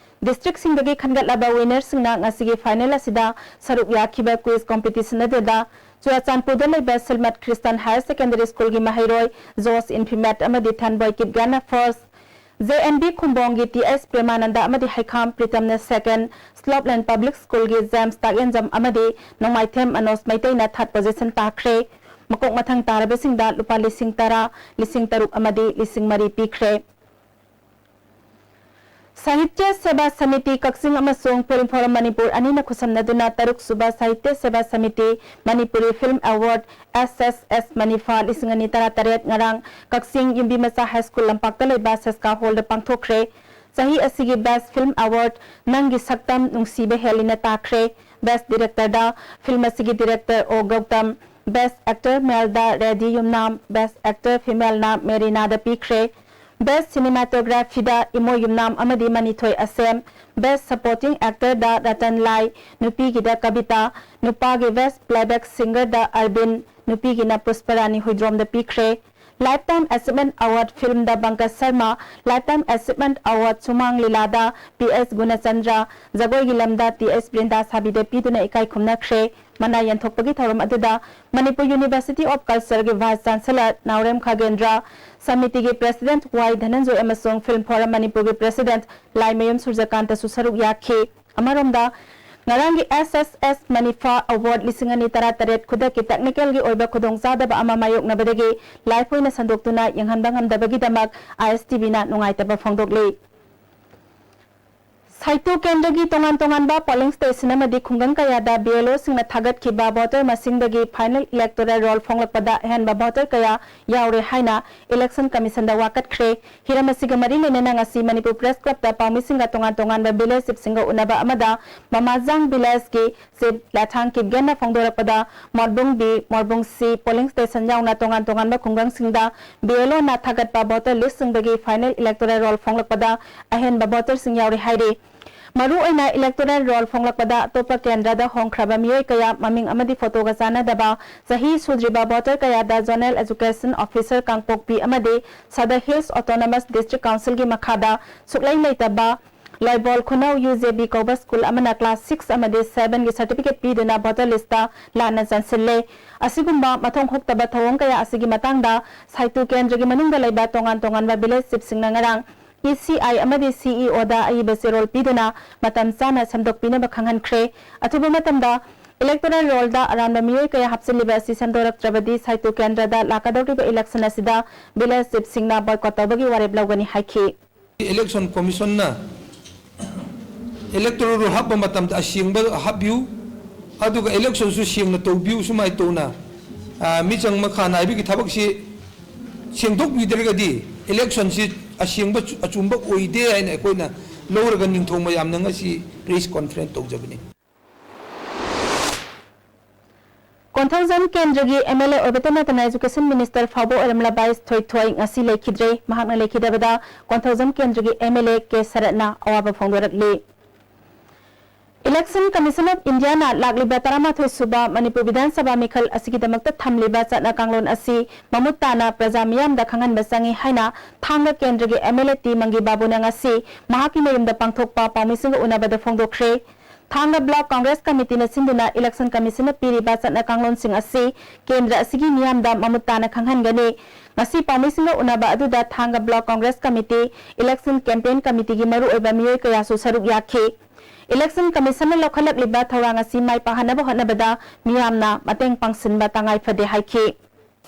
Districtꯁꯤꯡꯗꯒꯤ ꯈꯟꯒꯠꯂꯕ winnerꯁꯤꯡꯅ ꯉꯁꯤꯒꯤ final ꯑꯁꯤꯗ ꯁꯔꯨꯛ ꯌꯥꯈꯤꯕ quiz competition ꯑꯗꯨꯗ ꯆꯨꯔꯥꯆꯥꯟꯄꯨꯔꯗ ꯂꯩꯕ ꯁꯤꯜꯃꯠ Christian Higher Secondary Schoolꯒꯤ ꯃꯍꯩꯔꯣꯏ ꯖꯣꯁ ꯏꯟꯐꯤꯃꯦꯠ ꯑꯃꯗꯤ ꯊꯟꯕꯣꯏ ꯀꯤꯞꯒꯦꯟꯅ first, JNB ꯈꯨꯝꯕꯣꯡꯒꯤ TS ꯄ꯭ꯔꯦꯃꯥꯅꯟꯗ ꯑꯃꯗꯤ ꯍꯩꯈꯥꯝ ꯄ꯭ꯔꯤꯇꯝꯅ second, Slopeland Public Schoolꯒꯤ ꯖꯦꯝꯁ ꯇꯥꯛꯌꯦꯟꯖꯝ ꯑꯃꯗꯤ ꯅꯣꯡꯃꯥꯏꯊꯦꯝ ꯃꯅꯣꯖ ꯃꯩꯇꯩꯅ third position ꯇꯥꯈ꯭ꯔꯦ꯫ ꯃꯀꯣꯛ ꯃꯊꯪ ꯇꯥꯔꯕꯁꯤꯡꯗ ꯂꯨꯄꯥ ꯂꯤꯁꯤꯡ ꯇꯔꯥ, ꯂꯤꯁꯤꯡ ꯇꯔꯨꯛ ꯑꯃꯗꯤ ꯂꯤꯁꯤꯡ ꯃꯔꯤ ꯄꯤꯈ꯭ꯔꯦ꯫ ꯁꯥꯍꯤꯇ꯭ꯌ ꯁꯦꯕꯥ ꯁꯃꯤꯇꯤ ꯀꯛꯆꯤꯡ ꯑꯃꯁꯨꯡ ꯐꯤꯜꯝ ꯐꯣꯔꯝ ꯃꯅꯤꯄꯨꯔ ꯑꯅꯤꯅ ꯈꯨꯠꯁꯝꯅꯗꯨꯅ ꯇꯔꯨꯛ ꯁꯨꯕ ꯁꯥꯍꯤꯇ꯭ꯌ ꯁꯦꯕꯥ ꯁꯃꯤꯇꯤ ꯃꯅꯤꯄꯨꯔꯤ ꯐꯤꯜꯝ ꯑꯦꯋꯥꯔꯗ, ꯑꯦꯁ ꯑꯦꯁ ꯑꯦꯁ ꯃꯅꯤꯐꯥ ꯂꯤꯁꯤꯡ ꯑꯅꯤ ꯇꯔꯥ ꯇꯔꯦꯠ ꯉꯔꯥꯡ ꯀꯛꯆꯤꯡ ꯌꯨꯝꯕꯤ ꯃꯆꯥ ꯍꯥꯏ ꯁ꯭ꯀꯨꯜ ꯂꯝꯄꯥꯛꯇ ꯂꯩꯕ ꯁꯦꯁꯀꯥ ꯍꯣꯜꯗ ꯄꯥꯡꯊꯣꯛꯈ꯭ꯔꯦ꯫ ꯆꯍꯤ ꯑꯁꯤꯒꯤ ꯕꯦꯁ ꯐꯤꯜꯝ ꯑꯦꯋꯥꯔꯗ ꯅꯪꯒꯤ ꯁꯛꯇꯝ ꯅꯨꯡꯁꯤꯕ ꯍꯦꯜꯂꯤꯅ ꯇꯥꯈ꯭ꯔꯦ꯫ ꯕꯦꯁ ꯗꯤꯔꯦꯛꯇꯔꯗ ꯐꯤꯜꯝ ꯑꯁꯤꯒꯤ ꯗꯤꯔꯦꯛꯇꯔ ꯑꯣ ꯒꯧꯇꯝ, ꯕꯦꯁ ꯑꯦꯛꯇꯔ ꯃꯦꯜꯗ ꯔꯦꯗꯤ ꯌꯨꯝꯅꯥꯝ, ꯕꯦꯁ ꯑꯦꯛꯇꯔ ꯐꯤꯃꯦꯜꯅ ꯃꯦꯔꯤꯅꯥꯗ ꯄꯤꯈ꯭ꯔꯦ꯫ ꯕꯦꯁ ꯁꯤꯅꯦꯃꯥꯇꯣꯒ꯭ꯔꯥꯐꯤꯗ ꯏꯃꯣ ꯌꯨꯝꯅꯥꯝ ꯑꯃꯗꯤ ꯃꯅꯤꯊꯣꯏ ꯑꯁꯦꯝ, ꯕꯦꯁ ꯁꯄꯣꯔꯇꯤꯡ ꯑꯦꯛꯇꯔꯗ ꯔꯇꯟ ꯂꯥꯏ, ꯅꯨꯄꯤꯒꯤꯗ ꯀꯕꯤꯇꯥ, ꯅꯨꯄꯥꯒꯤ ꯕꯦꯁ ꯄ꯭ꯂꯦꯕꯦꯛ ꯁꯤꯡꯒꯔꯗ ꯑꯔꯕꯤꯟ, ꯅꯨꯄꯤꯒꯤꯅ ꯄꯨꯁꯄꯔꯥꯅꯤ ꯍꯨꯏꯗ꯭ꯔꯣꯝꯗ ꯄꯤꯈ꯭ꯔꯦ꯫ ꯂꯥꯏꯐ ꯇꯥꯏꯝ ꯑꯦꯆꯤꯚꯃꯦꯟꯠ ꯑꯦꯋꯥꯔꯗ ꯐꯤꯜꯝꯗ Pankaj Sharma, life time achievement award ꯁꯨꯃꯥꯡ ꯂꯤꯂꯥꯗ ꯄꯤ ꯑꯦꯁ ꯒꯨꯅꯆꯟꯗ꯭ꯔ, ꯖꯒꯣꯏꯒꯤ ꯂꯝꯗ ꯇꯤ ꯑꯦꯁ ꯕ꯭ꯔꯤꯟꯗꯥ ꯁꯥꯕꯤꯗ ꯄꯤꯗꯨꯅ ꯏꯀꯥꯏ ꯈꯨꯝꯅꯈ꯭ꯔꯦ꯫ ꯃꯅꯥ ꯌꯦꯟꯊꯣꯛꯄꯒꯤ ꯊꯧꯔꯝ ꯑꯗꯨꯗ ꯃꯅꯤꯄꯨꯔ ꯌꯨꯅꯤꯚꯔꯁꯤꯇꯤ ꯑꯣꯐ ꯀꯜꯆꯔꯒꯤ ꯚꯥꯏꯁ ꯆꯥꯟꯁꯦꯂꯔ ꯅꯥꯎꯔꯦꯝ ꯈꯥꯒꯦꯟꯗ꯭ꯔ, ꯁꯃꯤꯇꯤꯒꯤ ꯄ꯭ꯔꯦꯁꯤꯗꯦꯟꯠ ꯋꯥꯏ ꯙꯅꯟꯖꯣꯏ ꯑꯃꯁꯨꯡ ꯐꯤꯜꯝ ꯐꯣꯔꯝ ꯃꯅꯤꯄꯨꯔꯒꯤ ꯄ꯭ꯔꯦꯁꯤꯗꯦꯟꯠ ꯂꯥꯏꯃꯌꯨꯝ ꯁꯨꯔꯖꯀꯥꯟꯇꯁꯨ ꯁꯔꯨꯛ ꯌꯥꯈꯤ꯫ ꯑꯃꯔꯣꯝꯗ, ꯉꯔꯥꯡꯒꯤ ꯑꯦꯁ ꯑꯦꯁ ꯑꯦꯁ ꯃꯅꯤꯐꯥ ꯑꯦꯋꯥꯔꯗ ꯂꯤꯁꯤꯡ ꯑꯅꯤ ꯇꯔꯥ ꯇꯔꯦꯠ ꯈꯨꯗꯛꯀꯤ ꯇꯦꯛꯅꯤꯀꯦꯜꯒꯤ ꯑꯣꯏꯕ ꯈꯨꯗꯣꯡꯆꯥꯗꯕ ꯑꯃ ꯃꯥꯌꯣꯛꯅꯕꯗꯒꯤ ꯂꯥꯏꯐ ꯑꯣꯏꯅ ꯁꯟꯗꯣꯛꯇꯨꯅ ꯌꯦꯡꯍꯟꯕ ꯉꯝꯗꯕꯒꯤꯗꯃꯛ ꯑꯥꯏ ꯑꯦꯁ ꯇꯤ ꯚꯤꯅ ꯅꯨꯡꯉꯥꯏꯇꯕ ꯐꯣꯡꯗꯣꯛꯂꯤ꯫ ꯁꯥꯏꯇꯣ ꯀꯦꯟꯗ꯭ꯔꯒꯤ ꯇꯣꯉꯥꯟ ꯇꯣꯉꯥꯟꯕ ꯄꯣꯂꯤꯡ ꯁ꯭ꯇꯦꯁꯟ ꯑꯃꯗꯤ ꯈꯨꯡꯒꯪ ꯀꯌꯥꯗ ꯕꯤ ꯑꯦꯜ ꯑꯣꯁꯤꯡꯅ ꯊꯥꯒꯠꯈꯤꯕ ꯚꯣꯇꯔ ꯃꯁꯤꯡꯗꯒꯤ ꯐꯥꯏꯅꯦꯜ ꯏꯂꯦꯛꯇꯣꯔꯦꯜ ꯔꯣꯜ ꯐꯣꯡꯂꯛꯄꯗ ꯑꯍꯦꯟꯕ ꯚꯣꯇꯔ ꯀꯌꯥ ꯌꯥꯎꯔꯦ ꯍꯥꯏꯅ ꯏꯂꯦꯛꯁꯟ ꯀꯃꯤꯁꯟꯗ ꯋꯥꯀꯠꯈ꯭ꯔꯦ꯫ ꯍꯤꯔꯝ ꯑꯁꯤꯒ ꯃꯔꯤ ꯂꯩꯅꯅ ꯉꯁꯤ ꯃꯅꯤꯄꯨꯔ ꯄ꯭ꯔꯦꯁ ꯀ꯭ꯂꯕꯇ ꯄꯥꯎꯃꯤꯁꯤꯡꯒ ꯇꯣꯉꯥꯟ ꯇꯣꯉꯥꯟꯕ ꯚꯤꯂꯦꯖ ꯆꯤꯐꯁꯤꯡꯒ ꯎꯅꯕ ꯑꯃꯗ ꯃꯃꯥꯖꯥꯡ ꯚꯤꯂꯦꯖꯀꯤ ꯆꯤꯐ ꯂꯥꯊꯥꯡ ꯀꯤꯞꯒꯦꯟꯅ ꯐꯣꯡꯗꯣꯔꯛꯄꯗ ꯃꯣꯔꯕꯨꯡ ꯕꯤ, ꯃꯣꯔꯕꯨꯡ ꯁꯤ ꯄꯣꯂꯤꯡ ꯁ꯭ꯇꯦꯁꯟ ꯌꯥꯎꯅ ꯇꯣꯉꯥꯟ ꯇꯣꯉꯥꯟꯕ ꯈꯨꯡꯒꯪꯁꯤꯡꯗ ꯕꯤ ꯑꯦꯜ ꯑꯣꯅ ꯊꯥꯒꯠꯄ ꯚꯣꯇꯔ ꯂꯤꯁ꯭ꯠꯁꯤꯡꯗꯒꯤ ꯐꯥꯏꯅꯦꯜ ꯏꯂꯦꯛꯇꯣꯔꯦꯜ ꯔꯣꯜ ꯐꯣꯡꯂꯛꯄꯗ ꯑꯍꯦꯟꯕ ꯚꯣꯇꯔꯁꯤꯡ ꯌꯥꯎꯔꯤ ꯍꯥꯏꯔꯤ꯫ ꯃꯔꯨꯑꯣꯏꯅ ꯏꯂꯦꯛꯇꯣꯔꯦꯜ ꯔꯣꯜ ꯐꯣꯡꯂꯛꯄꯗ ꯑꯇꯣꯞꯄ ꯀꯦꯟꯗ꯭ꯔꯗ ꯍꯣꯡꯈ꯭ꯔꯕ ꯃꯤꯑꯣꯏ ꯀꯌꯥ, ꯃꯃꯤꯡ ꯑꯃꯗꯤ ꯐꯣꯇꯣꯒ ꯆꯥꯟꯅꯗꯕ, ꯆꯍꯤ ꯁꯨꯗ꯭ꯔꯤꯕ ꯚꯣꯇꯔ ꯀꯌꯥꯗ ꯖꯣꯅꯦꯜ ꯑꯦꯖꯨꯀꯦꯁꯟ ꯑꯣꯐꯤꯁꯔ ꯀꯥꯡꯄꯣꯛꯄꯤ ꯑꯃꯗꯤ ꯁꯗꯔ ꯍꯤꯜꯁ ꯑꯣꯇꯣꯅꯣꯃꯁ ꯗꯤꯁꯇ꯭ꯔꯤꯛ ꯀꯥꯎꯟꯁꯤꯜꯒꯤ ꯃꯈꯥꯗ ꯁꯨꯛꯂꯩ ꯂꯩꯇꯕ ꯂꯣꯏꯕꯣꯜ ꯈꯨꯅꯧ ꯌꯨ ꯖꯦ ꯕꯤ ꯀꯧꯕ ꯁ꯭ꯀꯨꯜ ꯑꯃꯅ ꯀ꯭ꯂꯥꯁ ꯁꯤꯛꯁ ꯑꯃꯗꯤ ꯁꯚꯦꯟꯒꯤ ꯁꯥꯔꯇꯤꯐꯤꯀꯦꯠ ꯄꯤꯗꯨꯅ ꯚꯣꯇꯔ ꯂꯤꯁ꯭ꯠꯇ ꯂꯥꯟꯅ ꯆꯟꯁꯤꯜꯂꯦ꯫ ꯑꯁꯤꯒꯨꯝꯕ ꯃꯊꯣꯡ ꯍꯨꯛꯇꯕ ꯊꯧꯑꯣꯡ ꯀꯌꯥ ꯑꯁꯤꯒꯤ ꯃꯇꯥꯡꯗ ꯁꯥꯏꯇꯨ ꯀꯦꯟꯗ꯭ꯔꯒꯤ ꯃꯅꯨꯡꯗ ꯂꯩꯕ ꯇꯣꯉꯥꯟ ꯇꯣꯉꯥꯟꯕ ꯚꯤꯂꯦꯖ ꯆꯤꯐꯁꯤꯡꯅ ꯉꯔꯥꯡ ꯏ ꯁꯤ ꯑꯥꯏ ꯑꯃꯗꯤ ꯁꯤ ꯏ ꯑꯣꯗ ꯑꯏꯕ ꯆꯦꯔꯣꯜ ꯄꯤꯗꯨꯅ ꯃꯇꯝ ꯆꯥꯅ ꯁꯦꯝꯗꯣꯛꯄꯤꯅꯕ ꯈꯪꯍꯟꯈ꯭ꯔꯦ꯫ ꯑꯊꯨꯕ ꯃꯇꯝꯗ ꯏꯂꯦꯛꯇꯣꯔꯦꯜ ꯔꯣꯜꯗ ꯑꯔꯥꯟꯕ ꯃꯤꯑꯣꯏ ꯀꯌꯥ ꯍꯥꯞꯆꯤꯜꯂꯤꯕ ꯑꯁꯤ ꯁꯦꯝꯗꯣꯔꯛꯇ꯭ꯔꯕꯗꯤ ꯁꯥꯏꯇꯨ ꯀꯦꯟꯗ꯭ꯔꯗ ꯂꯥꯛꯀꯗꯧꯔꯤꯕ ꯏꯂꯦꯛꯁꯟ ꯑꯁꯤꯗ ꯚꯤꯂꯦꯖ ꯆꯤꯐꯁꯤꯡꯅ ꯕꯣꯏꯀꯣꯠ ꯇꯧꯕꯒꯤ ꯋꯥꯔꯦꯞ ꯂꯧꯒꯅꯤ ꯍꯥꯏꯈꯤ꯫ Election Commissionꯅ electoral roll ꯍꯥꯞꯄ ꯃꯇꯝꯗ ꯑꯁꯦꯡꯕ ꯍꯥꯞꯄꯤꯌꯨ, ꯑꯗꯨꯒ electionꯁꯨ ꯁꯦꯡꯅ ꯇꯧꯕꯤꯌꯨ꯫ ꯁꯨꯃꯥꯏꯅ ꯇꯧꯅ, ꯑ, ꯃꯤꯆꯪ ꯃꯈꯥ ꯅꯥꯏꯕꯒꯤ ꯊꯕꯛꯁꯤ ꯁꯦꯡꯗꯣꯛꯄꯤꯗ꯭ꯔꯒꯗꯤ electionꯁꯤ ꯑꯁꯦꯡꯕ, ꯑꯆꯨꯝꯕ ꯑꯣꯏꯗꯦ ꯍꯥꯏꯅ ꯑꯩꯈꯣꯏꯅ ꯂꯧꯔꯒ ꯅꯤꯡꯊꯧ ꯃꯌꯥꯝꯅ ꯉꯁꯤ press conference ꯇꯧꯖꯕꯅꯤ꯫ ꯀꯣꯟꯊꯧꯖꯝ ꯀꯦꯟꯗ꯭ꯔꯒꯤ M L A ꯑꯣꯏꯕꯇ ꯅꯠꯇꯅ Education Minister ꯐꯥꯎꯕ ꯑꯣꯏꯔꯝꯂꯕ ꯑꯦꯁ ꯊꯣꯏꯊꯣꯏ ꯉꯁꯤ ꯂꯩꯈꯤꯗ꯭ꯔꯦ꯫ ꯃꯍꯥꯛꯅ ꯂꯩꯈꯤꯗꯕꯗ ꯀꯣꯟꯊꯧꯖꯝ ꯀꯦꯟꯗ꯭ꯔꯒꯤ M L A ꯀꯦ ꯁꯔꯠꯅ ꯑꯋꯥꯕ ꯐꯣꯡꯗꯣꯔꯛꯂꯤ꯫ Election Commission of Indiaꯅ ꯂꯥꯛꯂꯤꯕ ꯇꯔꯥꯃꯥꯊꯣꯏ ꯁꯨꯕ ꯃꯅꯤꯄꯨꯔ ꯕꯤꯙꯥꯟ ꯁꯚꯥ ꯃꯤꯈꯜ ꯑꯁꯤꯒꯤꯗꯃꯛꯇ ꯊꯝꯂꯤꯕ ꯆꯠꯅ ꯀꯥꯡꯂꯣꯟ ꯑꯁꯤ ꯃꯃꯨꯠ ꯇꯥꯅ ꯄ꯭ꯔꯖꯥ ꯃꯤꯌꯥꯝꯗ ꯈꯪꯍꯟꯕ ꯆꯪꯏ ꯍꯥꯏꯅ ꯊꯥꯡꯒ ꯀꯦꯟꯗ꯭ꯔꯒꯤ M L A ꯇꯤ ꯃꯪꯒꯤ ꯕꯥꯕꯨꯅ ꯉꯁꯤ ꯃꯍꯥꯛꯀꯤ ꯃꯌꯨꯝꯗ ꯄꯥꯡꯊꯣꯛꯄ ꯄꯥꯎꯃꯤꯁꯤꯡꯒ ꯎꯅꯕꯗ ꯐꯣꯡꯗꯣꯛꯈ꯭ꯔꯦ꯫ ꯊꯥꯡꯒ Block Congress Committeeꯅ ꯁꯤꯟꯗꯨꯅ Election Commissionꯅ ꯄꯤꯔꯤꯕ ꯆꯠꯅ ꯀꯥꯡꯂꯣꯟꯁꯤꯡ ꯑꯁꯤ ꯀꯦꯟꯗ꯭ꯔ ꯑꯁꯤꯒꯤ ꯃꯤꯌꯥꯝꯗ ꯃꯃꯨꯠ ꯇꯥꯅ ꯈꯪꯍꯟꯒꯅꯤ꯫ ꯉꯁꯤ ꯄꯥꯎꯃꯤꯁꯤꯡꯒ ꯎꯅꯕ ꯑꯗꯨꯗ ꯊꯥꯡꯒ Block Congress Committee, Election Campaign Committeeꯒꯤ ꯃꯔꯨꯑꯣꯏꯕ ꯃꯤꯑꯣꯏ ꯀꯌꯥꯁꯨ ꯁꯔꯨꯛ ꯌꯥꯈꯤ꯫ Election Commissionꯅ ꯂꯧꯈꯠꯂꯛꯂꯤꯕ ꯊꯧꯔꯥꯡ ꯑꯁꯤ ꯃꯥꯏ ꯄꯥꯛꯍꯟꯅꯕ ꯍꯣꯠꯅꯕꯗ ꯃꯤꯌꯥꯝꯅ ꯃꯇꯦꯡ ꯄꯥꯡꯁꯤꯟꯕ ꯇꯉꯥꯏ ꯐꯗꯦ ꯍꯥꯏꯈꯤ꯫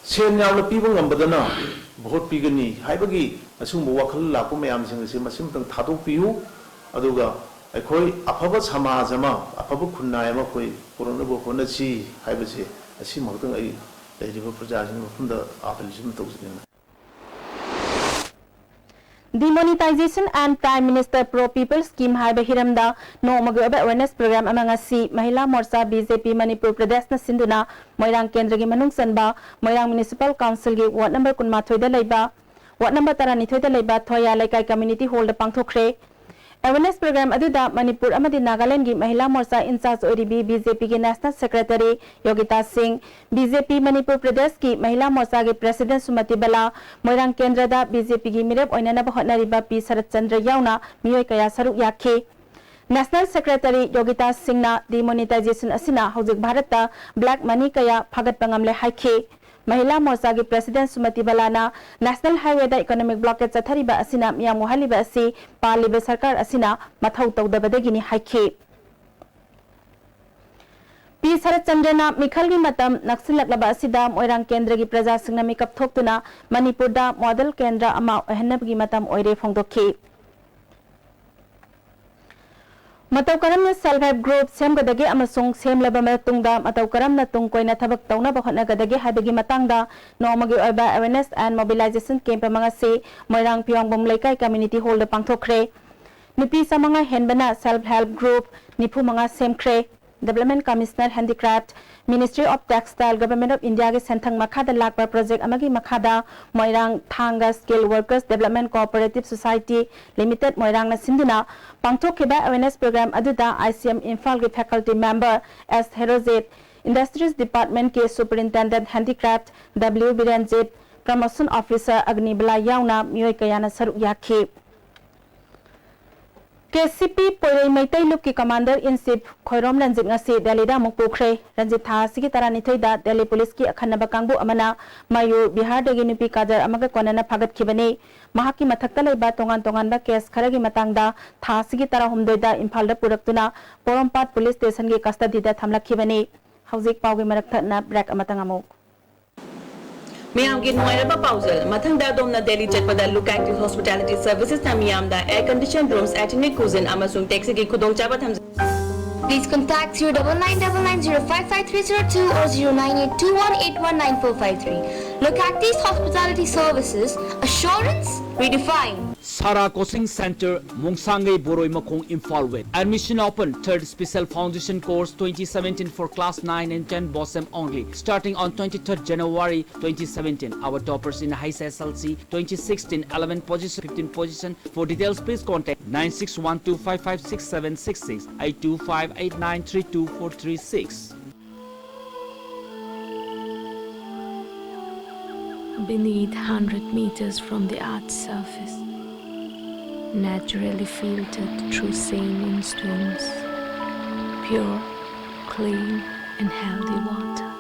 ꯁꯦꯟ ꯌꯥꯝꯅ ꯄꯤꯕ ꯉꯝꯕꯗꯅ ꯚꯣꯠ ꯄꯤꯒꯅꯤ ꯍꯥꯏꯕꯒꯤ ꯑꯁꯤꯒꯨꯝꯕ ꯋꯥꯈꯜ ꯂꯥꯛꯄ ꯃꯌꯥꯝꯁꯤꯡ ꯑꯁꯤ ꯃꯁꯤꯃꯇꯪ ꯊꯥꯗꯣꯛꯄꯤꯌꯨ꯫ ꯑꯗꯨꯒ ꯑꯩꯈꯣꯏ ꯑꯐꯕ ꯁꯃꯥꯖ ꯑꯃ, ꯑꯐꯕ ꯈꯨꯟꯅꯥꯏ ꯑꯃ ꯑꯩꯈꯣꯏ ꯄꯨꯔꯛꯅꯕ ꯍꯣꯠꯅꯁꯤ ꯍꯥꯏꯕꯁꯦ ꯑꯁꯤꯃꯛꯇꯪ ꯑꯩ ꯂꯩꯔꯤꯕ ꯄ꯭ꯔꯖꯥꯁꯤꯡꯒꯤ ꯃꯐꯝꯗ ꯑꯥꯄꯤꯜ ꯑꯁꯤ ꯑꯃ ꯇꯧꯖꯅꯤꯡꯕꯅꯤ꯫ Demonetization and Prime Minister Pro People Scheme ꯍꯥꯏꯕ ꯍꯤꯔꯝꯗ ꯅꯣꯡꯃꯒꯤ ꯑꯣꯏꯕ awareness program ꯑꯃ ꯉꯁꯤ ꯃꯍꯤꯂꯥ ꯃꯣꯔꯆꯥ B J P ꯃꯅꯤꯄꯨꯔ ꯄ꯭ꯔꯗꯦꯁꯅ ꯁꯤꯟꯗꯨꯅ ꯃꯣꯏꯔꯥꯡ ꯀꯦꯟꯗ꯭ꯔꯒꯤ ꯃꯅꯨꯡ ꯆꯟꯕ ꯃꯣꯏꯔꯥꯡ Municipal Councilꯒꯤ ward number ꯀꯨꯟꯃꯥꯊꯣꯏꯗ ꯂꯩꯕ, ward number ꯇꯔꯥꯅꯤꯊꯣꯏꯗ ꯂꯩꯕ ꯊꯣꯌꯥ ꯂꯩꯀꯥꯏ community hallꯗ ꯄꯥꯡꯊꯣꯛꯈ꯭ꯔꯦ꯫ Awareness program ꯑꯗꯨꯗ ꯃꯅꯤꯄꯨꯔ ꯑꯃꯗꯤ ꯅꯥꯒꯥꯂꯦꯟꯗꯒꯤ ꯃꯍꯤꯂꯥ ꯃꯣꯔꯆꯥ in charge ꯑꯣꯏꯔꯤꯕꯤ B J Pꯒꯤ National Secretary ꯌꯣꯒꯤꯇꯥ ꯁꯤꯡ, B J P ꯃꯅꯤꯄꯨꯔ ꯄ꯭ꯔꯗꯦꯁꯀꯤ ꯃꯍꯤꯂꯥ ꯃꯣꯔꯆꯥꯒꯤ President ꯁꯨꯃꯇꯤ ꯕꯂꯥ, ꯃꯣꯏꯔꯥꯡ ꯀꯦꯟꯗ꯭ꯔꯗ B J Pꯒꯤ ꯃꯤꯔꯦꯞ ꯑꯣꯏꯅꯅꯕ ꯍꯣꯠꯅꯔꯤꯕ ꯄꯤ ꯁꯔꯠ ꯆꯟꯗ꯭ꯔ ꯌꯥꯎꯅ ꯃꯤꯑꯣꯏ ꯀꯌꯥ ꯁꯔꯨꯛ ꯌꯥꯈꯤ꯫ National Secretary ꯌꯣꯒꯤꯇꯥ ꯁꯤꯡꯅ demonetization ꯑꯁꯤꯅ ꯍꯧꯖꯤꯛ ꯚꯥꯔꯠꯇ black money ꯀꯌꯥ ꯐꯥꯒꯠꯄ ꯉꯝꯂꯦ ꯍꯥꯏꯈꯤ꯫ ꯃꯍꯤꯂꯥ ꯃꯣꯔꯆꯥꯒꯤ President ꯁꯨꯃꯇꯤ ꯕꯂꯥꯅ National Highwayꯗ economic blockade ꯆꯠꯊꯔꯤꯕ ꯑꯁꯤꯅ ꯃꯤꯌꯥꯝ ꯋꯥꯍꯜꯂꯤꯕ ꯑꯁꯤ ꯄꯥꯜꯂꯤꯕ ꯁꯔꯀꯥꯔ ꯑꯁꯤꯅ ꯃꯊꯧ ꯇꯧꯗꯕꯗꯒꯤꯅꯤ ꯍꯥꯏꯈꯤ꯫ ꯁꯔꯠ ꯆꯟꯗ꯭ꯔꯅ ꯃꯤꯈꯜꯒꯤ ꯃꯇꯝ ꯅꯛꯁꯤꯜꯂꯛꯂꯕ ꯑꯁꯤꯗ ꯃꯣꯏꯔꯥꯡ ꯀꯦꯟꯗ꯭ꯔꯒꯤ ꯄ꯭ꯔꯖꯥꯁꯤꯡꯅ ꯃꯤꯀꯞ ꯊꯣꯛꯇꯨꯅ ꯃꯅꯤꯄꯨꯔꯗ ꯃꯣꯗꯦꯜ ꯀꯦꯟꯗ꯭ꯔ ꯑꯃ ꯑꯣꯏꯍꯟꯅꯕꯒꯤ ꯃꯇꯝ ꯑꯣꯏꯔꯦ ꯐꯣꯡꯗꯣꯛꯈꯤ꯫ ꯃꯇꯧ ꯀꯔꯝꯅ self help group ꯁꯦꯝꯒꯗꯒꯦ ꯑꯃꯁꯨꯡ ꯁꯦꯝꯂꯕ ꯃꯇꯨꯡꯗ ꯃꯇꯧ ꯀꯔꯝꯅ ꯇꯨꯡ ꯀꯣꯏꯅ ꯊꯕꯛ ꯇꯧꯅꯕ ꯍꯣꯠꯅꯒꯗꯒꯦ ꯍꯥꯏꯕꯒꯤ ꯃꯇꯥꯡꯗ ꯅꯣꯡꯃꯒꯤ ꯑꯣꯏꯕ awareness and mobilization camp ꯑꯃ ꯉꯁꯤ ꯃꯣꯏꯔꯥꯡ ꯐꯤꯌꯥꯡꯕꯝ ꯂꯩꯀꯥꯏ community hall ꯗ ꯄꯥꯡꯊꯣꯛꯈ꯭ꯔꯦ꯫ ꯅꯨꯄꯤ ꯆꯥꯃꯉꯥ ꯍꯦꯟꯕꯅ self help group ꯅꯤꯐꯨ ꯃꯉꯥ ꯁꯦꯝꯈ꯭ꯔꯦ꯫ Development Commissioner Handicraft, Ministry of Textile, Government of India ꯒꯤ ꯁꯦꯟꯊꯪ ꯃꯈꯥꯗ ꯂꯥꯛꯄ project ꯑꯃꯒꯤ ꯃꯈꯥꯗ ꯃꯣꯏꯔꯥꯡ ꯊꯥꯡꯒ Skilled Workers Development Cooperative Society Limited ꯃꯣꯏꯔꯥꯡꯅ ꯁꯤꯟꯗꯨꯅ ꯄꯥꯡꯊꯣꯛꯈꯤꯕ awareness program ꯑꯗꯨꯗ I C M ꯏꯝꯐꯥꯜꯒꯤ faculty member S Herojit, Industries Department ꯀꯤ Superintendent Handicraft W ꯕꯤꯔꯦꯟꯖꯤꯠ, Promotion Officer ꯑꯒꯅꯤꯕꯂꯥ ꯌꯥꯎꯅ ꯃꯤꯑꯣꯏ ꯀꯌꯥꯅ ꯁꯔꯨꯛ ꯌꯥꯈꯤ꯫ K C P ꯄꯣꯏꯔꯩ Meitei ꯂꯨꯞꯀꯤ Commander in Chief Khoirom Ranjit ꯉꯁꯤ ꯗꯦꯜꯂꯤꯗ ꯑꯃꯨꯛ ꯄꯨꯈ꯭ꯔꯦ꯫ ꯔꯟꯖꯤꯠ ꯊꯥ ꯑꯁꯤꯒꯤ ꯇꯔꯥꯅꯤꯊꯣꯏꯗ ꯗꯦꯜꯂꯤ ꯄꯨꯂꯤꯁꯀꯤ ꯑꯈꯟꯅꯕ ꯀꯥꯡꯕꯨ ꯑꯃꯅ ꯃꯌꯨꯔ ꯕꯤꯍꯥꯔꯗꯒꯤ ꯅꯨꯄꯤ ꯀꯥꯗꯔ ꯑꯃꯒ ꯀꯣꯟꯅꯅ ꯐꯥꯒꯠꯈꯤꯕꯅꯤ꯫ ꯃꯍꯥꯛꯀꯤ ꯃꯊꯛꯇ ꯂꯩꯕ ꯇꯣꯉꯥꯟ ꯇꯣꯉꯥꯟꯕ case ꯈꯔꯒꯤ ꯃꯇꯥꯡꯗ ꯊꯥ ꯑꯁꯤꯒꯤ ꯇꯔꯥꯍꯨꯝꯗꯣꯏꯗ ꯏꯝꯐꯥꯜꯗ ꯄꯨꯔꯛꯇꯨꯅ ꯄꯣꯔꯣꯝꯄꯥꯠ ꯄꯨꯂꯤꯁ ꯁ꯭ꯇꯦꯁꯟꯒꯤ custody ꯗ ꯊꯝꯂꯛꯈꯤꯕꯅꯤ꯫ ꯍꯧꯖꯤꯛ ꯄꯥꯎꯒꯤ ꯃꯔꯛ ꯊꯠꯅ break ꯑꯃꯇꯪ ꯑꯃꯨꯛ꯫ ꯃꯤꯌꯥꯝꯒꯤ ꯅꯨꯡꯉꯥꯏꯔꯕ ꯄꯥꯎꯖꯦꯜ꯫ ꯃꯊꯪꯗ ꯑꯗꯣꯝꯅ ꯗꯦꯜꯂꯤ ꯆꯠꯄꯗ Look Active Hospitality Services ꯅ ꯃꯤꯌꯥꯝꯗ air conditioned rooms, ethnic cuisine ꯑꯃꯁꯨꯡ taxi ꯒꯤ ꯈꯨꯗꯣꯡꯆꯥꯕ ꯊꯝꯖꯩ꯫ Please contact zero double nine double nine zero five five three zero two or zero nine eight two one eight one nine four five three. Look Active Hospitality Services, assurance redefined. Sara Coaching Center, Mongsangai Boroi Makhong, Imphal West. Admission open, third special foundation course twenty seventeen for class nine and ten BOSEM only, starting on twenty-third January twenty seventeen. Our toppers in highest S L C twenty sixteen, eleven position, fifteen position. For details, please contact nine six one two five five six seven six six, eight two five eight nine three two four three six. Beneath, hundred meters from the earth's surface, naturally filtered through saline stones, pure, clean, and healthy water.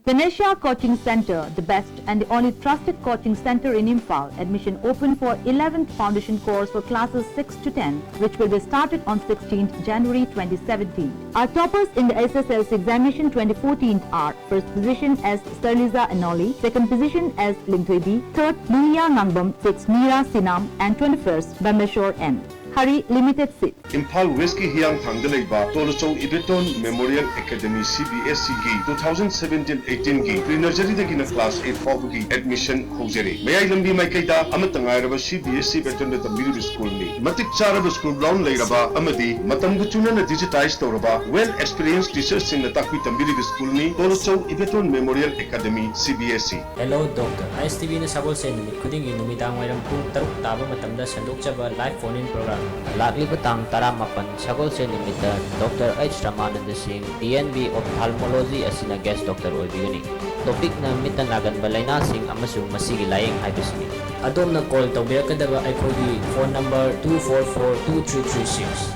Ganesha Coaching Center, the best and the only trusted coaching center in Imphal. Admission open for eleventh foundation course for classes six to ten, which will be started on sixteenth January twenty seventeen. Our toppers in the S S L C examination twenty fourteen are: first position as Sarliza Anoli, second position as Lingthoibi, third Lilia Ngangbam, sixth Mira Sinam, and twenty-first Bameshwar N. Hari, limited seat. Imphal ꯋꯦꯁꯀꯤ ꯍꯤꯌꯥꯡꯊꯥꯡꯗ ꯂꯩꯕ Toluchou Ibeton memorial academy, C B S ꯏꯒꯤ, two thousand seventeen eighteenꯒꯤ pre ꯅꯔꯖꯔꯤꯗꯒꯤꯅ class eight ꯐꯥꯎꯕꯒꯤ admission ꯍꯧꯖꯔꯤ꯫ ꯃꯌꯥꯏ ꯂꯝꯕꯤ ꯃꯥꯏꯀꯩꯗ ꯑꯃꯠꯇ ꯉꯥꯏꯔꯕ ꯁꯤ ꯕꯤ ꯑꯦꯁ ꯏ ꯕꯦꯇꯣꯟꯗ ꯇꯝꯕꯤꯔꯤꯕ ꯁ꯭ꯀꯨꯜꯅꯤ꯫ ꯃꯇꯤꯛ ꯆꯥꯔꯕ ꯁ꯭ꯀꯨꯜ ꯒ꯭ꯔꯥꯎꯟ ꯂꯩꯔꯕ ꯑꯃꯗꯤ ꯃꯇꯝꯒ ꯆꯨꯅꯅ ꯗꯤꯖꯤꯇꯥꯏꯖ ꯇꯧꯔꯕ ꯋꯦꯜ ꯑꯦꯛꯁꯄꯤꯔꯤꯌꯦꯟꯁ ꯇꯤꯆꯔꯁꯤꯡꯅ ꯇꯥꯛꯄꯤ ꯇꯝꯕꯤꯔꯤꯕ ꯁ꯭ꯀꯨꯜꯅꯤ Toluchou Ibeton memorial academy, C B S E. Hello Doctor, I S T ꯚꯤꯅ ꯁꯒꯣꯜꯁꯦꯟ ꯅꯨꯃꯤꯠ ꯈꯨꯗꯤꯡꯒꯤ ꯅꯨꯃꯤꯗꯥꯡ ꯋꯥꯏꯔꯝ ꯄꯨꯡ ꯇꯔꯨꯛ ꯇꯥꯕ ꯃꯇꯝꯗ ꯁꯟꯗꯣꯛꯆꯕ live phone-in program꯫ ꯂꯥꯛꯂꯤꯕ ꯇꯥꯡ ꯇꯔꯥꯃꯥꯄꯟ ꯁꯒꯣꯜꯁꯦꯟ ꯅꯨꯃꯤꯠꯇ ꯗꯣꯛꯇꯔ ꯑꯩꯆ ꯔꯃꯥꯅꯟꯗ ꯁꯤꯡ, ꯗꯤ ꯑꯦꯟ ꯕꯤ Ophthalmology ꯑꯁꯤꯅ guest doctor ꯑꯣꯏꯕꯤꯒꯅꯤ꯫ Topic-ꯅ ꯃꯤꯠꯇ ꯅꯥꯒꯟꯕ ꯂꯥꯏꯅꯥꯁꯤꯡ ꯑꯃꯁꯨꯡ ꯃꯁꯤꯒꯤ ꯂꯥꯌꯦꯡ ꯍꯥꯏꯕꯁꯤꯅꯤ꯫ ꯑꯗꯣꯝꯅ call ꯇꯧꯕꯤꯔꯛꯀꯗꯕ ꯑꯩꯈꯣꯏꯒꯤ phone number two four four two three three six꯫